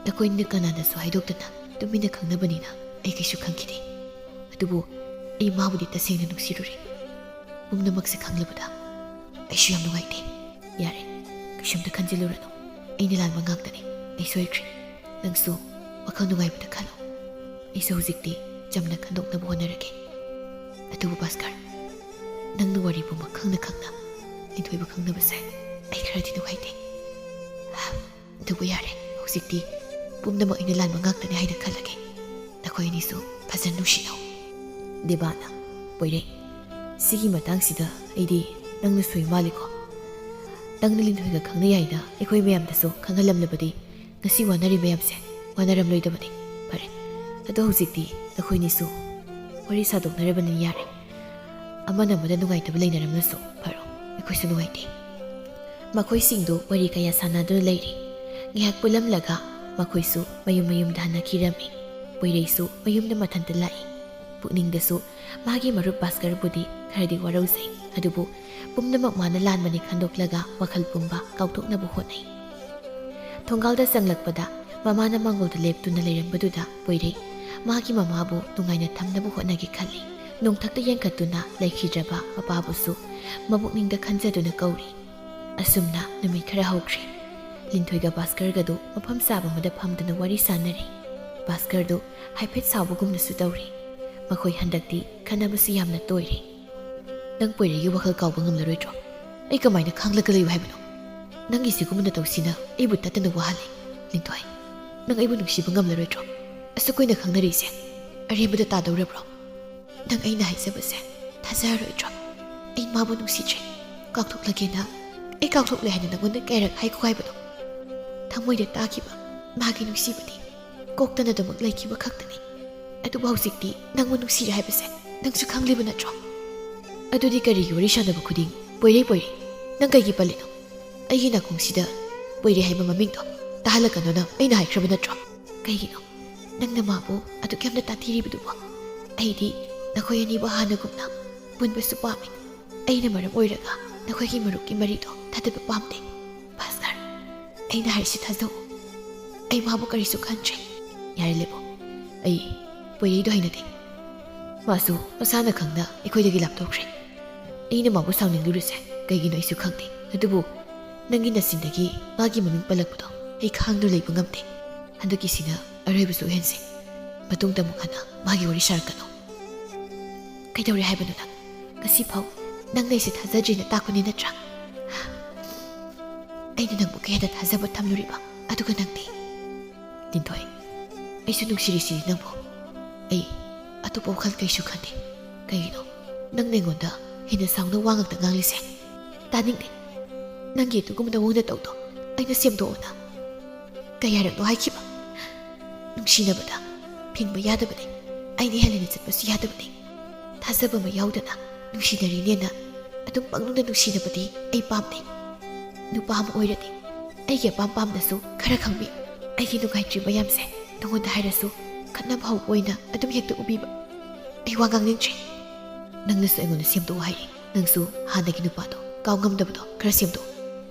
ꯅꯈꯣꯏꯅ ꯀꯅꯥꯗꯁꯨ ꯍꯥꯏꯗꯣꯛꯇꯅ ꯇꯨꯃꯤꯟꯅ ꯈꯪꯅꯕꯅꯤꯅ ꯑꯩ ꯀꯩꯁꯨ ꯈꯟꯈꯤꯗꯦ꯫ ꯑꯗꯨꯕꯨ ꯑꯩ ꯃꯥꯕꯨꯗꯤ ꯇꯁꯦꯡꯅ ꯅꯨꯡꯁꯤꯔꯨꯔꯦ꯫ ꯄꯨꯝꯅꯃꯛꯁꯦ ꯈꯪꯂꯕꯗ ꯑꯩꯁꯨ ꯌꯥꯝ ꯅꯨꯡꯉꯥꯏꯇꯦ꯫ ꯌꯥꯔꯦ, ꯀꯩꯁꯨꯝꯇ ꯈꯟꯖꯤꯜꯂꯨꯔꯅꯨ꯫ ꯑꯩꯅ ꯂꯥꯟꯕ ꯉꯥꯛꯇꯅꯤ꯫ ꯑꯩ ꯁꯣꯏꯈ꯭ꯔꯦ꯫ ꯅꯪꯁꯨ ꯋꯥꯈꯜ ꯅꯨꯡꯉꯥꯏꯕꯗ ꯈꯜꯂꯨ꯫ ꯑꯩꯁꯨ ꯍꯧꯖꯤꯛꯇꯤ ꯆꯝꯅ ꯈꯟꯗꯣꯛꯅꯕ ꯍꯣꯠꯅꯔꯒꯦ꯫ ꯑꯗꯨꯕꯨ ꯚꯥꯁꯀꯔ, ꯅꯪꯅ ꯋꯥꯔꯤ ꯄꯨꯝꯕ ꯈꯪꯅ ꯈꯪꯅ ꯂꯤꯟꯊꯣꯏꯕꯨ ꯈꯪꯅꯕꯁꯦ ꯑꯩ ꯈꯔꯗꯤ ꯅꯨꯡꯉꯥꯏꯇꯦ꯫ ꯑꯗꯨꯕꯨ ꯌꯥꯔꯦ, ꯍꯧꯖꯤꯛꯇꯤ ꯄꯨꯝꯅꯃꯛ ꯑꯩꯅ ꯂꯥꯟꯕ ꯉꯥꯛꯇꯅꯤ ꯍꯥꯏꯅ ꯈꯜꯂꯒꯦ꯫ ꯅꯈꯣꯏ ꯑꯅꯤꯁꯨ ꯐꯖꯅ ꯅꯨꯡꯁꯤꯅꯧ꯫" ꯗꯦꯕꯥꯅ, "ꯄꯣꯏꯔꯩ, ꯁꯤꯒꯤ ꯃꯇꯥꯡꯁꯤꯗ ꯑꯩꯗꯤ ꯅꯪꯅ ꯁꯣꯏ ꯃꯥꯜꯂꯤꯀꯣ꯫ ꯅꯪꯅ ꯂꯤꯟꯊꯣꯏꯒ ꯈꯪꯅꯩ ꯍꯥꯏꯅ ꯑꯩꯈꯣꯏ ꯃꯌꯥꯝꯗꯁꯨ ꯈꯪꯍꯜꯂꯝꯂꯕꯗꯤ ꯉꯁꯤ ꯋꯥꯅꯔꯤ ꯃꯌꯥꯝꯁꯦ ꯋꯥꯅꯔꯝꯂꯣꯏꯗꯕꯅꯤ꯫ ꯐꯔꯦ, ꯑꯗꯣ ꯍꯧꯖꯤꯛꯇꯤ ꯅꯈꯣꯏꯅꯤꯁꯨ ꯋꯥꯔꯤ ꯁꯥꯗꯣꯛꯅꯔꯕꯅꯤꯅ ꯌꯥꯔꯦ꯫ ꯑꯃꯅ ꯑꯃꯗ ꯅꯨꯡꯉꯥꯏꯇꯕ ꯂꯩꯅꯔꯝꯂꯁꯨ ꯐꯔꯣ, ꯑꯩꯈꯣꯏꯁꯨ ꯅꯨꯡꯉꯥꯏꯇꯦ꯫ ꯃꯈꯣꯏꯁꯤꯡꯗꯨ ꯋꯥꯔꯤ ꯀꯌꯥ ꯁꯥꯟꯅꯗꯨꯅ ꯂꯩꯔꯤ꯫ ꯉꯥꯏꯍꯥꯛ ꯄꯨꯜꯂꯝꯂꯒ ꯃꯈꯣꯏꯁꯨ ꯃꯌꯨꯝ ꯃꯌꯨꯝꯗ ꯍꯟꯅꯈꯤꯔꯝꯃꯤ꯫ ꯄꯣꯏꯔꯩꯁꯨ ꯃꯌꯨꯝꯗ ꯃꯊꯟꯇ ꯂꯥꯛꯏ꯫ ꯄꯨꯛꯅꯤꯡꯗꯁꯨ ꯃꯥꯒꯤ ꯃꯔꯨꯞ ꯚꯥꯁꯀꯔꯕꯨꯗꯤ ꯈꯔꯗꯤ ꯋꯥꯔꯧꯖꯩ, ꯑꯗꯨꯕꯨ ꯄꯨꯝꯅꯃꯛ ꯃꯥꯅ ꯂꯥꯟꯕꯅꯤ ꯈꯟꯗꯣꯛꯂꯒ ꯋꯥꯈꯜ ꯄꯨꯝꯕ ꯀꯥꯎꯊꯣꯛꯅꯕ ꯍꯣꯠꯅꯩ꯫ ꯊꯣꯡꯒꯥꯜꯗ ꯆꯪꯂꯛꯄꯗ ꯃꯃꯥꯅ ꯃꯥꯡꯒꯣꯜꯗ ꯂꯦꯞꯇꯨꯅ ꯂꯩꯔꯝꯕꯗꯨꯗ ꯄꯣꯏꯔꯩ ꯃꯥꯒꯤ ꯃꯃꯥꯕꯨ ꯅꯨꯡꯉꯥꯏꯅ ꯊꯝꯅꯕ ꯍꯣꯠꯅꯒꯦ ꯈꯜꯂꯤ꯫ ꯅꯣꯡꯊꯛꯇ ꯌꯦꯡꯈꯠꯇꯨꯅ ꯂꯩꯈꯤꯗ꯭ꯔꯕ ꯃꯄꯥꯕꯨꯁꯨ ꯃꯕꯨꯛꯅꯤꯡꯗ ꯈꯟꯖꯗꯨꯅ ꯀꯧꯔꯤ꯫ ꯑꯁꯨꯝꯅ ꯅꯨꯃꯤꯠ ꯈꯔ ꯍꯧꯈ꯭ꯔꯦ꯫ ꯂꯤꯟꯊꯣꯏꯒ ꯚꯥꯁꯀꯔꯒꯗꯨ ꯃꯐꯝ ꯆꯥꯕ ꯑꯃꯗ ꯐꯝꯗꯨꯅ ꯋꯥꯔꯤ ꯁꯥꯟꯅꯔꯤ꯫ ꯚꯥꯁꯀꯔꯗꯨ ꯍꯥꯏꯐꯦꯠ ꯁꯥꯎꯕꯒꯨꯝꯅꯁꯨ ꯇꯧꯔꯤ꯫ ꯃꯈꯣꯏ ꯍꯟꯗꯛꯇꯤ ꯈꯠꯅꯕꯁꯨ ꯌꯥꯝꯅ ꯇꯣꯏꯔꯦ꯫ "ꯅꯪ ꯄꯣꯏꯔꯩꯒꯤ ꯋꯥꯈꯜ ꯀꯥꯎꯕ ꯉꯝꯂꯔꯣꯏꯗ꯭ꯔꯣ? ꯑꯩ ꯀꯃꯥꯏꯅ ꯈꯥꯡꯂꯒ ꯂꯩꯌꯨ ꯍꯥꯏꯕꯅꯣ? ꯅꯪꯒꯤ ꯁꯤꯒꯨꯝꯕ ꯅꯇꯧꯁꯤꯅ ꯑꯩꯕꯨ ꯇꯠꯇꯅ ꯋꯥꯍꯜꯂꯤ꯫ ꯂꯤꯟꯊꯣꯏ, ꯅꯪ ꯑꯩꯕꯨ ꯅꯨꯡꯁꯤꯕ ꯉꯝꯂꯔꯣꯏꯗ꯭ꯔꯣ? ꯑꯁꯨꯛ ꯀꯨꯏꯅ ꯈꯪꯅꯔꯤꯁꯦ ꯑꯔꯦꯝꯕꯗ ꯇꯥꯗꯧꯔꯕ꯭ꯔꯣ? ꯅꯪ ꯑꯩꯅ ꯍꯥꯏꯖꯕꯁꯦ ꯊꯥꯖꯔꯔꯣꯏꯗ꯭ꯔꯣ? ꯑꯩ ꯃꯥꯕꯨ ꯅꯨꯡꯁꯤꯗ꯭ꯔꯦ, ꯀꯥꯎꯊꯣꯛꯂꯒꯦꯅ ꯑꯩ ꯀꯥꯎꯊꯣꯛꯂꯦ ꯍꯥꯏꯅ ꯅꯪꯉꯣꯟꯗ ꯀꯌꯥꯔꯛ ꯍꯥꯏꯈꯣ ꯍꯥꯏꯕꯅꯣ? ꯊꯃꯣꯏꯗ ꯇꯥꯈꯤꯕ ꯃꯥꯒꯤ ꯅꯨꯡꯁꯤꯕꯗꯤ ꯀꯣꯛꯇꯅꯗꯃꯛ ꯂꯩꯈꯤꯕ ꯈꯛꯇꯅꯤ꯫ ꯑꯗꯨꯕꯨ ꯍꯧꯖꯤꯛꯇꯤ ꯅꯪꯕꯨ ꯅꯨꯡꯁꯤꯔꯦ ꯍꯥꯏꯕꯁꯦ ꯅꯪꯁꯨ ꯈꯪꯂꯤꯕ ꯅꯠꯇ꯭ꯔꯣ? ꯑꯗꯨꯗꯤ ꯀꯔꯤꯒꯤ ꯋꯥꯔꯤ ꯁꯥꯟꯅꯕ ꯈꯨꯗꯤꯡ "ꯄꯣꯏꯔꯩ, ꯄꯣꯏꯔꯩ"? ꯅꯪ ꯀꯩꯒꯤ ꯄꯜꯂꯤꯅꯣ? ꯑꯩꯒꯤ ꯅꯥꯀꯣꯡꯁꯤꯗ ꯄꯣꯏꯔꯩ ꯍꯥꯏꯕ ꯃꯃꯤꯡꯗꯣ ꯇꯥꯍꯜꯂꯛꯀꯅꯣ ꯅꯪ, ꯑꯩꯅ ꯍꯥꯏꯈ꯭ꯔꯕ ꯅꯠꯇ꯭ꯔꯣ? ꯀꯩꯒꯤꯅꯣ? ꯅꯪꯅ ꯃꯥꯕꯨ ꯑꯗꯨꯛ ꯌꯥꯝꯅ ꯇꯥꯊꯤꯔꯤꯕꯗꯨꯕꯨ? ꯑꯩꯗꯤ ꯅꯈꯣꯏ ꯑꯅꯤꯕꯨ ꯍꯥꯟꯅꯒꯨꯝꯅ ꯄꯨꯟꯕꯁꯨ ꯄꯥꯝꯃꯤ꯫ ꯑꯩꯅ ꯃꯔꯝ ꯑꯣꯏꯔꯒ ꯅꯈꯣꯏꯒꯤ ꯃꯔꯨꯞꯀꯤ ꯃꯔꯤꯗꯣ ꯊꯗꯠꯄ ꯄꯥꯝꯗꯦ꯫ ꯚꯥꯁꯀꯔ, ꯑꯩꯅ ꯍꯥꯏꯔꯤꯁꯤ ꯊꯥꯖꯧ꯫ ꯑꯩ ꯃꯥꯕꯨ ꯀꯔꯤꯁꯨ ꯈꯟꯗ꯭ꯔꯦ꯫ ꯌꯥꯔꯦ, ꯂꯦꯞꯄꯣ꯫ ꯑꯩ ꯄꯣꯏꯔꯩꯗꯣ ꯍꯩꯅꯗꯦ꯫ ꯃꯥꯁꯨ ꯃꯁꯥꯅ ꯈꯪꯅ ꯑꯩꯈꯣꯏꯗꯒꯤ ꯂꯥꯞꯊꯣꯛꯈ꯭ꯔꯦ꯫ ꯑꯩꯅ ꯃꯥꯕꯨ ꯁꯥꯎꯅꯤꯡꯂꯨꯔꯤꯁꯦ ꯀꯩꯒꯤꯅꯣ ꯑꯩꯁꯨ ꯈꯪꯗꯦ꯫ ꯑꯗꯨꯕꯨ ꯅꯪꯒꯤ ꯅꯆꯤꯟꯗꯒꯤ ꯃꯥꯒꯤ ꯃꯃꯤꯡ ꯄꯜꯂꯛꯄꯗꯣ ꯑꯩ ꯈꯥꯡꯗꯨꯅ ꯂꯩꯕ ꯉꯝꯗꯦ꯫ ꯍꯟꯗꯛꯀꯤꯁꯤꯅ ꯑꯔꯣꯏꯕꯁꯨ ꯑꯣꯏꯍꯟꯁꯦ꯫ ꯃꯇꯨꯡꯗ ꯑꯃꯨꯛ ꯍꯟꯅ ꯃꯥꯒꯤ ꯋꯥꯔꯤ ꯁꯥꯔꯛꯀꯅꯨ꯫ ꯀꯩꯗꯧꯔꯦ ꯍꯥꯏꯕꯅꯣ ꯅꯪ? ꯉꯁꯤꯐꯥꯎ ꯅꯪꯅ ꯑꯩꯁꯦ ꯊꯥꯖꯗ꯭ꯔꯤꯅ ꯇꯥꯛꯄꯅꯤ ꯅꯠꯇ꯭ꯔꯥ? ꯑꯩꯅ ꯅꯪꯕꯨ ꯀꯌꯥꯗ ꯊꯥꯖꯕ ꯊꯝꯂꯨꯔꯤꯕ, ꯑꯗꯨꯒ ꯅꯪꯗꯤ? ꯂꯤꯟꯊꯣꯏ, ꯑꯩꯁꯨ ꯅꯨꯡꯁꯤꯔꯤꯁꯤꯗꯤ ꯅꯪꯕꯨ꯫ ꯑꯩ ꯑꯇꯣꯞꯄ ꯋꯥꯈꯜ ꯀꯩꯁꯨ ꯈꯟꯗꯦ꯫ ꯀꯩꯒꯤꯅꯣ ꯅꯪꯅ ꯑꯩꯉꯣꯟꯗ ꯍꯦꯟꯅ ꯁꯥꯎꯅ ꯋꯥ ꯉꯥꯛꯇ ꯉꯥꯡꯂꯤꯁꯦ? ꯇꯥꯅꯤꯡꯗꯦ꯫ ꯅꯪꯒꯤ ꯑꯗꯨꯒꯨꯝꯕ ꯅꯑꯣꯡ ꯅꯇꯧꯗꯣ ꯑꯩꯅ ꯁꯦꯝꯗꯣꯛꯑꯣꯅ ꯀꯌꯥꯔꯛꯅꯣ ꯍꯥꯏꯈꯤꯕ? ꯅꯨꯡꯁꯤꯅꯕꯗ ꯐꯤꯡꯕ ꯌꯥꯗꯕꯅꯤ꯫ ꯑꯩꯅ ꯍꯦꯜꯂꯤꯅ ꯆꯠꯄꯁꯨ ꯌꯥꯗꯕꯅꯤ꯫ ꯊꯥꯖꯕ ꯑꯃ ꯌꯥꯎꯗꯅ ꯅꯨꯡꯁꯤꯅꯔꯤꯅꯦꯅ ꯑꯗꯨꯝ ꯄꯪꯅꯨꯡꯗ ꯅꯨꯡꯁꯤꯅꯕꯗꯤ ꯑꯩ ꯄꯥꯝꯗꯦ꯫ ꯅꯨꯄꯥ ꯑꯃ ꯑꯣꯏꯔꯗꯤ ꯑꯩꯒꯤ ꯑꯄꯥꯝ ꯄꯥꯝꯗꯁꯨ ꯈꯔ ꯈꯪꯕꯤ꯫ ꯑꯩꯒꯤ ꯅꯨꯡꯉꯥꯏꯇ꯭ꯔꯤ ꯃꯌꯥꯝꯁꯦ ꯅꯉꯣꯟꯗ ꯍꯥꯏꯔꯁꯨ ꯈꯠꯅꯕ ꯍꯧꯕ ꯑꯣꯏꯅ ꯑꯗꯨꯝ ꯍꯦꯛꯇ ꯎꯕꯤꯕ꯫ ꯑꯩ ꯋꯥ ꯉꯥꯡꯅꯤꯡꯗ꯭ꯔꯦ꯫ ꯅꯪꯅꯁꯨ ꯑꯩꯉꯣꯟꯗ ꯁꯦꯝꯗꯣꯛꯑꯣ ꯍꯥꯏꯔꯤ꯫ ꯅꯪꯁꯨ ꯍꯥꯟꯅꯒꯤ ꯅꯨꯄꯥꯗꯣ ꯀꯥꯎ ꯉꯝꯗꯕꯗꯣ ꯈꯔ ꯁꯦꯝꯗꯣꯛꯑꯣ꯫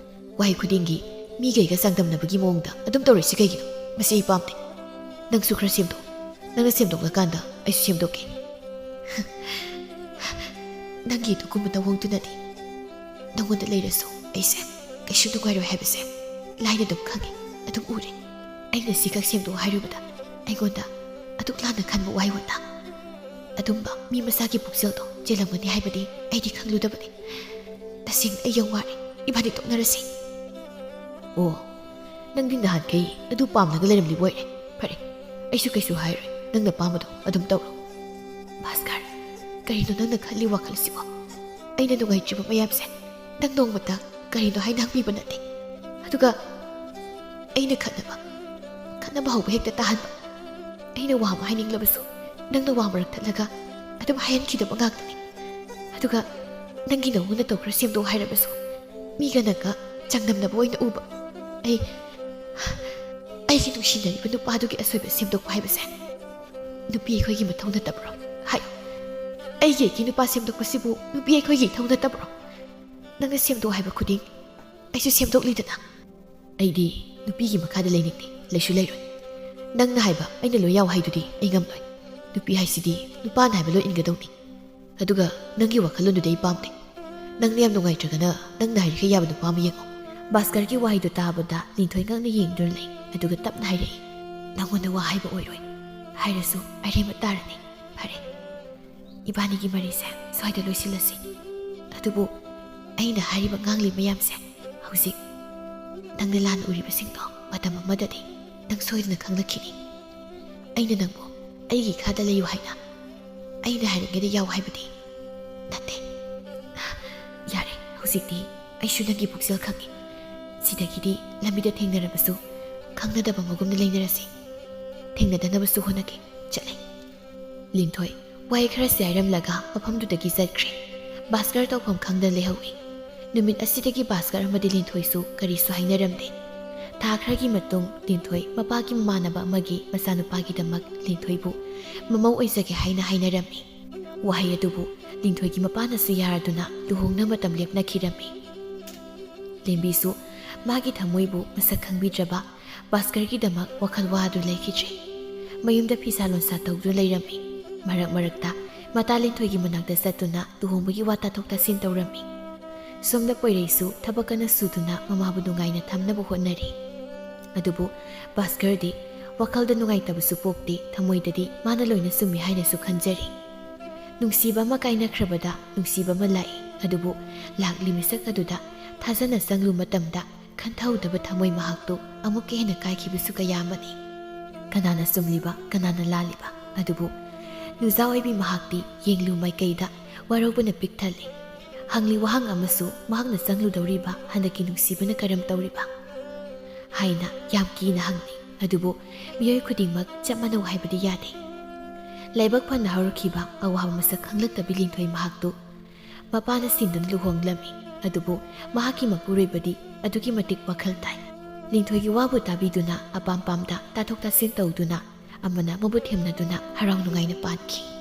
ꯋꯥꯍꯩ ꯈꯨꯗꯤꯡꯒꯤ ꯃꯤꯒꯩꯒ ꯆꯥꯡꯗꯝꯅꯕꯒꯤ ꯃꯑꯣꯡꯗ ꯑꯗꯨꯝ ꯇꯧꯔꯛꯏꯁꯤ ꯀꯩꯒꯤꯅꯣ? ꯃꯁꯤ ꯑꯩ ꯄꯥꯝꯗꯦ꯫ ꯅꯪꯁꯨ ꯈꯔ ꯁꯦꯝꯗꯣꯛꯑꯣ꯫ ꯅꯪꯅ ꯁꯦꯝꯗꯣꯛꯂꯀꯥꯟꯗ ꯑꯩꯁꯨ ꯁꯦꯝꯗꯣꯛꯀꯦ꯫ ꯅꯪꯒꯤ ꯑꯗꯨꯒꯨꯝꯕ ꯅꯋꯣꯡꯗꯨꯅꯗꯤ ꯅꯉꯣꯟꯗ ꯂꯩꯔꯁꯨ ꯑꯩꯁꯦ ꯀꯩꯁꯨ ꯅꯨꯡꯉꯥꯏꯔꯣꯏ ꯍꯥꯏꯕꯁꯦ ꯂꯥꯏꯅ ꯑꯗꯨꯝ ꯈꯪꯉꯤ, ꯑꯗꯨꯝ ꯎꯔꯦ꯫ ꯑꯩꯅ ꯁꯤꯈꯛ ꯁꯦꯝꯗꯣꯛꯑꯣ ꯍꯥꯏꯔꯨꯕꯗ ꯑꯩꯉꯣꯟꯗ ꯑꯗꯨꯛ ꯂꯥꯟꯅ ꯈꯟꯕ ꯋꯥꯍꯩ ꯋꯥꯇꯥ꯫ ꯑꯗꯨꯝꯕ ꯃꯤ ꯃꯁꯥꯒꯤ ꯄꯨꯛꯆꯦꯜꯗꯣ ꯆꯦꯜꯂꯝꯒꯅꯤ ꯍꯥꯏꯕꯗꯤ ꯑꯩꯗꯤ ꯈꯪꯂꯨꯗꯕꯅꯤ꯫ ꯇꯁꯦꯡꯅ ꯑꯩ ꯌꯥꯝ ꯋꯥꯔꯦ꯫ ꯏꯕꯥꯅꯤ ꯇꯣꯛꯅꯔꯁꯤ꯫ ꯑꯣ, ꯅꯪꯗꯤ ꯅꯍꯥꯟꯈꯩ ꯑꯗꯨ ꯄꯥꯝꯂꯒ ꯂꯩꯔꯝꯂꯤꯕ ꯑꯣꯏꯔꯦ꯫ ꯐꯔꯦ, ꯑꯩꯁꯨ ꯀꯩꯁꯨ ꯍꯥꯏꯔꯣꯏ꯫ ꯅꯪꯅ ꯑꯄꯥꯝꯕꯗꯣ ꯑꯗꯨꯝ ꯇꯧꯔꯣ꯫ ꯚꯥꯁꯀꯔ, ꯀꯔꯤꯅꯣ ꯅꯪꯅ ꯈꯜꯂꯤ ꯋꯥꯈꯜꯁꯤꯕꯣ? ꯑꯩꯅ ꯅꯨꯡꯉꯥꯏꯇ꯭ꯔꯤꯕ ꯃꯌꯥꯝꯁꯦ ꯅꯪ ꯅꯣꯡꯃꯇ ꯀꯔꯤꯅꯣ ꯍꯥꯏꯅ ꯍꯪꯕꯤꯕ ꯅꯠꯇꯦ꯫ ꯑꯗꯨꯒ ꯑꯩꯅ ꯈꯠꯅꯕ, ꯈꯠꯅꯕ ꯍꯧꯕ ꯍꯦꯛꯇ ꯇꯥꯍꯟꯕ꯫ ꯑꯩꯅ ꯋꯥ ꯑꯃ ꯍꯥꯏꯅꯤꯡꯂꯕꯁꯨ ꯅꯪꯅ ꯋꯥ ꯃꯔꯛ ꯊꯠꯂꯒ ꯑꯗꯨꯝ ꯍꯥꯏꯍꯟꯈꯤꯗꯕ ꯉꯥꯛꯇꯅꯤ꯫ ꯑꯗꯨꯒ ꯅꯪꯒꯤ ꯅꯋꯣꯡ ꯅꯇꯧ ꯈꯔ ꯁꯦꯝꯗꯣꯛꯎ ꯍꯥꯏꯔꯕꯁꯨ ꯃꯤꯒ ꯅꯪꯒ ꯆꯥꯡꯗꯝꯅꯕ ꯑꯣꯏꯅ ꯎꯕ꯫ ꯑꯩ, ꯑꯩꯒꯤ ꯅꯨꯡꯁꯤꯅꯔꯤꯕ ꯅꯨꯄꯥꯗꯨꯒꯤ ꯑꯁꯣꯏꯕ ꯁꯦꯝꯗꯣꯛꯄ ꯍꯥꯏꯕꯁꯦ ꯅꯨꯄꯤ ꯑꯩꯈꯣꯏꯒꯤ ꯃꯊꯧ ꯅꯠꯇꯕ꯭ꯔꯣ? ꯍꯥꯏ, ꯑꯩꯒꯤ ꯑꯩꯒꯤ ꯅꯨꯄꯥ ꯁꯦꯝꯗꯣꯛꯄꯁꯤꯕꯨ ꯅꯨꯄꯤ ꯑꯩꯈꯣꯏꯒꯤ ꯏꯊꯧ ꯅꯠꯇꯕ꯭ꯔꯣ? ꯅꯪꯅ ꯁꯦꯝꯗꯣꯛ ꯍꯥꯏꯕ ꯈꯨꯗꯤꯡ ꯑꯩꯁꯨ ꯁꯦꯝꯗꯣꯛꯂꯤꯗꯅ꯫ ꯑꯩꯗꯤ ꯅꯨꯄꯤꯒꯤ ꯃꯈꯥꯗ ꯂꯩꯅꯤꯡꯗꯦ, ꯂꯩꯁꯨ ꯂꯩꯔꯣꯏ꯫ ꯅꯪꯅ ꯍꯥꯏꯕ ꯑꯩꯅ ꯂꯣꯏ ꯌꯥꯎ ꯍꯥꯏꯗꯨꯗꯤ ꯑꯩ ꯉꯝꯂꯣꯏ꯫ ꯅꯨꯄꯤ ꯍꯥꯏꯁꯤꯗꯤ ꯅꯨꯄꯥꯅ ꯍꯥꯏꯕ ꯂꯣꯏ ꯏꯟꯒꯗꯧꯅꯤ꯫ ꯑꯗꯨꯒ ꯅꯪꯒꯤ ꯋꯥꯈꯜꯂꯣꯟꯗꯨꯗꯤ ꯑꯩ ꯄꯥꯝꯗꯦ꯫ ꯅꯪꯅ ꯌꯥꯝ ꯅꯨꯡꯉꯥꯏꯇ꯭ꯔꯒꯅ ꯅꯪꯅ ꯍꯥꯏꯔꯤꯈꯩ ꯌꯥꯕ ꯅꯨꯄꯥ ꯑꯃ ꯌꯦꯡꯉꯣ꯫ ꯚꯥꯁꯀꯔꯒꯤ ꯋꯥꯍꯩꯗꯨ ꯇꯥꯕꯗ ꯂꯤꯟꯊꯣꯏ ꯉꯛꯅ ꯌꯦꯡꯗꯨꯅ ꯂꯩ, ꯑꯗꯨꯒ ꯇꯞꯅ ꯍꯥꯏꯔꯛꯏ, "ꯅꯪꯉꯣꯟꯗ ꯋꯥ ꯍꯥꯏꯕ ꯑꯣꯏꯔꯣꯏ꯫ ꯍꯥꯏꯔꯁꯨ ꯑꯔꯦꯝꯕ ꯇꯥꯔꯅꯤ꯫ ꯐꯔꯦ, ꯏꯕꯥꯅꯤꯒꯤ ꯃꯔꯤꯁꯦ ꯁ꯭ꯋꯥꯏꯗ ꯂꯣꯏꯁꯤꯜꯂꯁꯤ꯫ ꯑꯗꯨꯕꯨ ꯑꯩꯅ ꯍꯥꯏꯔꯤꯕ ꯉꯥꯡꯂꯤ ꯃꯌꯥꯝꯁꯦ ꯍꯧꯖꯤꯛ ꯅꯪꯅ ꯂꯥꯟꯅ ꯎꯔꯤꯕꯁꯤꯡꯗꯣ ꯃꯇꯝ ꯑꯃꯗꯗꯤ ꯅꯪ ꯁꯣꯏꯗꯅ ꯈꯪꯂꯛꯈꯤꯅꯤ꯫ ꯑꯩꯅ ꯅꯪꯕꯨ ꯑꯩꯒꯤ ꯏꯈꯥꯗ ꯂꯩꯌꯨ ꯍꯥꯏꯅ ꯑꯩꯅ ꯍꯥꯏꯔꯤꯉꯩꯗ ꯌꯥꯎ ꯍꯥꯏꯕꯗꯤ ꯅꯠꯇꯦ꯫ ꯌꯥꯔꯦ, ꯍꯧꯖꯤꯛꯇꯤ ꯑꯩꯁꯨ ꯅꯪꯒꯤ ꯄꯨꯛꯆꯦꯜ ꯈꯪꯉꯤ꯫ ꯁꯤꯗꯒꯤꯗꯤ ꯂꯝꯕꯤꯗ ꯊꯦꯡꯅꯔꯕꯁꯨ ꯈꯪꯅꯗꯕ ꯃꯒꯨꯝꯅ ꯂꯩꯅꯔꯁꯤ꯫ ꯊꯦꯡꯅꯗꯅꯕꯁꯨ ꯍꯣꯠꯅꯒꯦ꯫ ꯆꯠꯂꯦ꯫ ꯂꯤꯟꯊꯣꯏ ꯋꯥꯍꯩ ꯈꯔꯁꯤ ꯍꯥꯏꯔꯝꯂꯒ ꯃꯐꯝꯗꯨꯗꯒꯤ ꯆꯠꯈ꯭ꯔꯦ꯫ ꯚꯥꯁꯀꯔ ꯇꯧꯐꯝ ꯈꯪꯗꯅ ꯂꯩꯍꯧꯏ꯫ ꯅꯨꯃꯤꯠ ꯑꯁꯤꯗꯒꯤ ꯚꯥꯁꯀꯔ ꯑꯃꯗꯤ ꯂꯤꯟꯊꯣꯏꯁꯨ ꯀꯔꯤꯁꯨ ꯍꯥꯏꯅꯔꯝꯗꯦ꯫ ꯊꯥ ꯈꯔꯒꯤ ꯃꯇꯨꯡ ꯂꯤꯟꯊꯣꯏ ꯃꯄꯥꯒꯤ ꯃꯃꯥꯟꯅꯕ ꯑꯃꯒꯤ ꯃꯆꯥꯅꯨꯄꯥꯒꯤꯗꯃꯛ ꯂꯤꯟꯊꯣꯏꯕꯨ ꯃꯃꯧ ꯑꯣꯏꯖꯒꯦ ꯍꯥꯏꯅ ꯍꯥꯏꯅꯔꯝꯃꯤ꯫ ꯋꯥꯍꯩ ꯑꯗꯨꯕꯨ ꯂꯤꯟꯊꯣꯏꯒꯤ ꯃꯄꯥꯅꯁꯨ ꯌꯥꯔꯗꯨꯅ ꯂꯨꯍꯣꯡꯅ ꯃꯇꯝ ꯂꯦꯞꯅꯈꯤꯔꯝꯃꯤ꯫ ꯂꯦꯝꯕꯤꯁꯨ ꯃꯥꯒꯤ ꯊꯃꯣꯏꯕꯨ ꯃꯁꯛ ꯈꯪꯕꯤꯗ꯭ꯔꯕ ꯚꯥꯁꯀꯔꯒꯤꯗꯃꯛ ꯋꯥꯈꯜ ꯋꯥꯗꯨ ꯂꯩꯈꯤꯗ꯭ꯔꯦ꯫ ꯃꯌꯨꯝꯗ ꯐꯤꯁꯥ ꯂꯣꯟꯁꯥ ꯇꯧꯗꯨꯅ ꯂꯩꯔꯝꯃꯤ꯫ ꯃꯔꯛ ꯃꯔꯛꯇ ꯃꯇꯥ ꯂꯤꯟꯊꯣꯏꯒꯤ ꯃꯅꯥꯛꯇ ꯆꯠꯇꯨꯅ ꯂꯨꯍꯣꯡꯕꯒꯤ ꯋꯥ ꯇꯥꯊꯣꯛ ꯇꯥꯁꯤꯟ ꯇꯧꯔꯝꯃꯤ꯫ ꯁꯣꯝꯗ ꯄꯣꯏꯔꯩꯁꯨ ꯊꯕꯛ ꯀꯟꯅ ꯁꯨꯗꯨꯅ ꯃꯃꯥꯕꯨ ꯅꯨꯡꯉꯥꯏꯅ ꯊꯝꯅꯕ ꯍꯣꯠꯅꯔꯤ꯫ ꯑꯗꯨꯕꯨ ꯚꯥꯁꯀꯔꯗꯤ ꯋꯥꯈꯜꯗ ꯅꯨꯡꯉꯥꯏꯇꯕꯁꯨ ꯄꯣꯛꯇꯦ, ꯊꯃꯣꯏꯗꯗꯤ ꯃꯥꯅ ꯂꯣꯏꯅ ꯆꯨꯝꯃꯤ ꯍꯥꯏꯅꯁꯨ ꯈꯟꯖꯔꯤ꯫ ꯅꯨꯡꯁꯤꯕ ꯑꯃ ꯀꯥꯏꯅꯈ꯭ꯔꯕꯗ ꯅꯨꯡꯁꯤꯕ ꯑꯃ ꯂꯥꯛꯏ, ꯑꯗꯨꯕꯨ ꯂꯥꯛꯂꯤ ꯃꯤꯁꯛ ꯑꯗꯨꯗ ꯊꯥꯖꯅ ꯆꯪꯂꯨ ꯃꯇꯝꯗ ꯈꯟꯊꯍꯧꯗꯕ ꯊꯃꯣꯏ ꯃꯍꯥꯛꯇꯨ ꯑꯃꯨꯛꯀ ꯍꯦꯟꯅ ꯀꯥꯏꯈꯤꯕꯁꯨ ꯀꯌꯥ ꯑꯃꯅꯤ꯫ ꯀꯅꯥꯅ ꯆꯨꯝꯂꯤꯕ, ꯀꯅꯥꯅ ꯂꯥꯜꯂꯤꯕ? ꯑꯗꯨꯕꯨ ꯅꯨꯖꯥ ꯑꯣꯏꯕꯤ ꯃꯍꯥꯛꯇꯤ ꯌꯦꯡꯂꯨ ꯃꯥꯏꯀꯩꯗ ꯋꯥꯔꯧꯕꯅ ꯄꯤꯛ ꯊꯜꯂꯤ꯫ ꯍꯪꯂꯤ ꯋꯥꯍꯪ ꯑꯃꯁꯨ ꯃꯍꯥꯛꯅ ꯆꯪꯂꯨꯗꯧꯔꯤꯕ ꯍꯟꯗꯛꯀꯤ ꯅꯨꯡꯁꯤꯕꯅ ꯀꯔꯝ ꯇꯧꯔꯤꯕ? ꯍꯥꯏꯅ ꯌꯥꯝ ꯀꯤꯅ ꯍꯪꯂꯤ꯫ ꯑꯗꯨꯕꯨ ꯃꯤꯑꯣꯏ ꯈꯨꯗꯤꯡꯃꯛ ꯆꯞ ꯃꯥꯟꯅꯧ ꯍꯥꯏꯕꯗꯤ ꯌꯥꯗꯦ꯫ ꯂꯥꯏꯕꯛ ꯐꯅ ꯍꯧꯔꯛꯈꯤꯕ ꯑꯋꯥꯕ ꯃꯁꯛ ꯈꯪꯂꯛꯇꯕꯤ ꯂꯤꯟꯊꯣꯏ ꯃꯍꯥꯛꯇꯨ ꯃꯄꯥꯅ ꯁꯤꯟꯗꯨꯅ ꯂꯨꯍꯣꯡꯂꯝꯃꯤ꯫ ꯑꯗꯨꯕꯨ ꯃꯍꯥꯛꯀꯤ ꯃꯄꯨꯔꯣꯏꯕꯗꯤ ꯑꯗꯨꯛꯀꯤ ꯃꯇꯤꯛ ꯋꯥꯈꯜ ꯇꯥꯏ꯫ ꯂꯤꯟꯊꯣꯏꯒꯤ ꯋꯥꯕꯨ ꯇꯥꯕꯤꯗꯨꯅ ꯑꯄꯥꯝ ꯄꯥꯝꯗ ꯇꯥꯊꯣꯛ ꯇꯥꯁꯤꯟ ꯇꯧꯗꯨꯅ ꯑꯃꯅ ꯑꯃꯕꯨ ꯊꯦꯝꯅꯗꯨꯅ ꯍꯔꯥꯎ ꯅꯨꯡꯉꯥꯏꯅ ꯄꯥꯟꯈꯤ꯫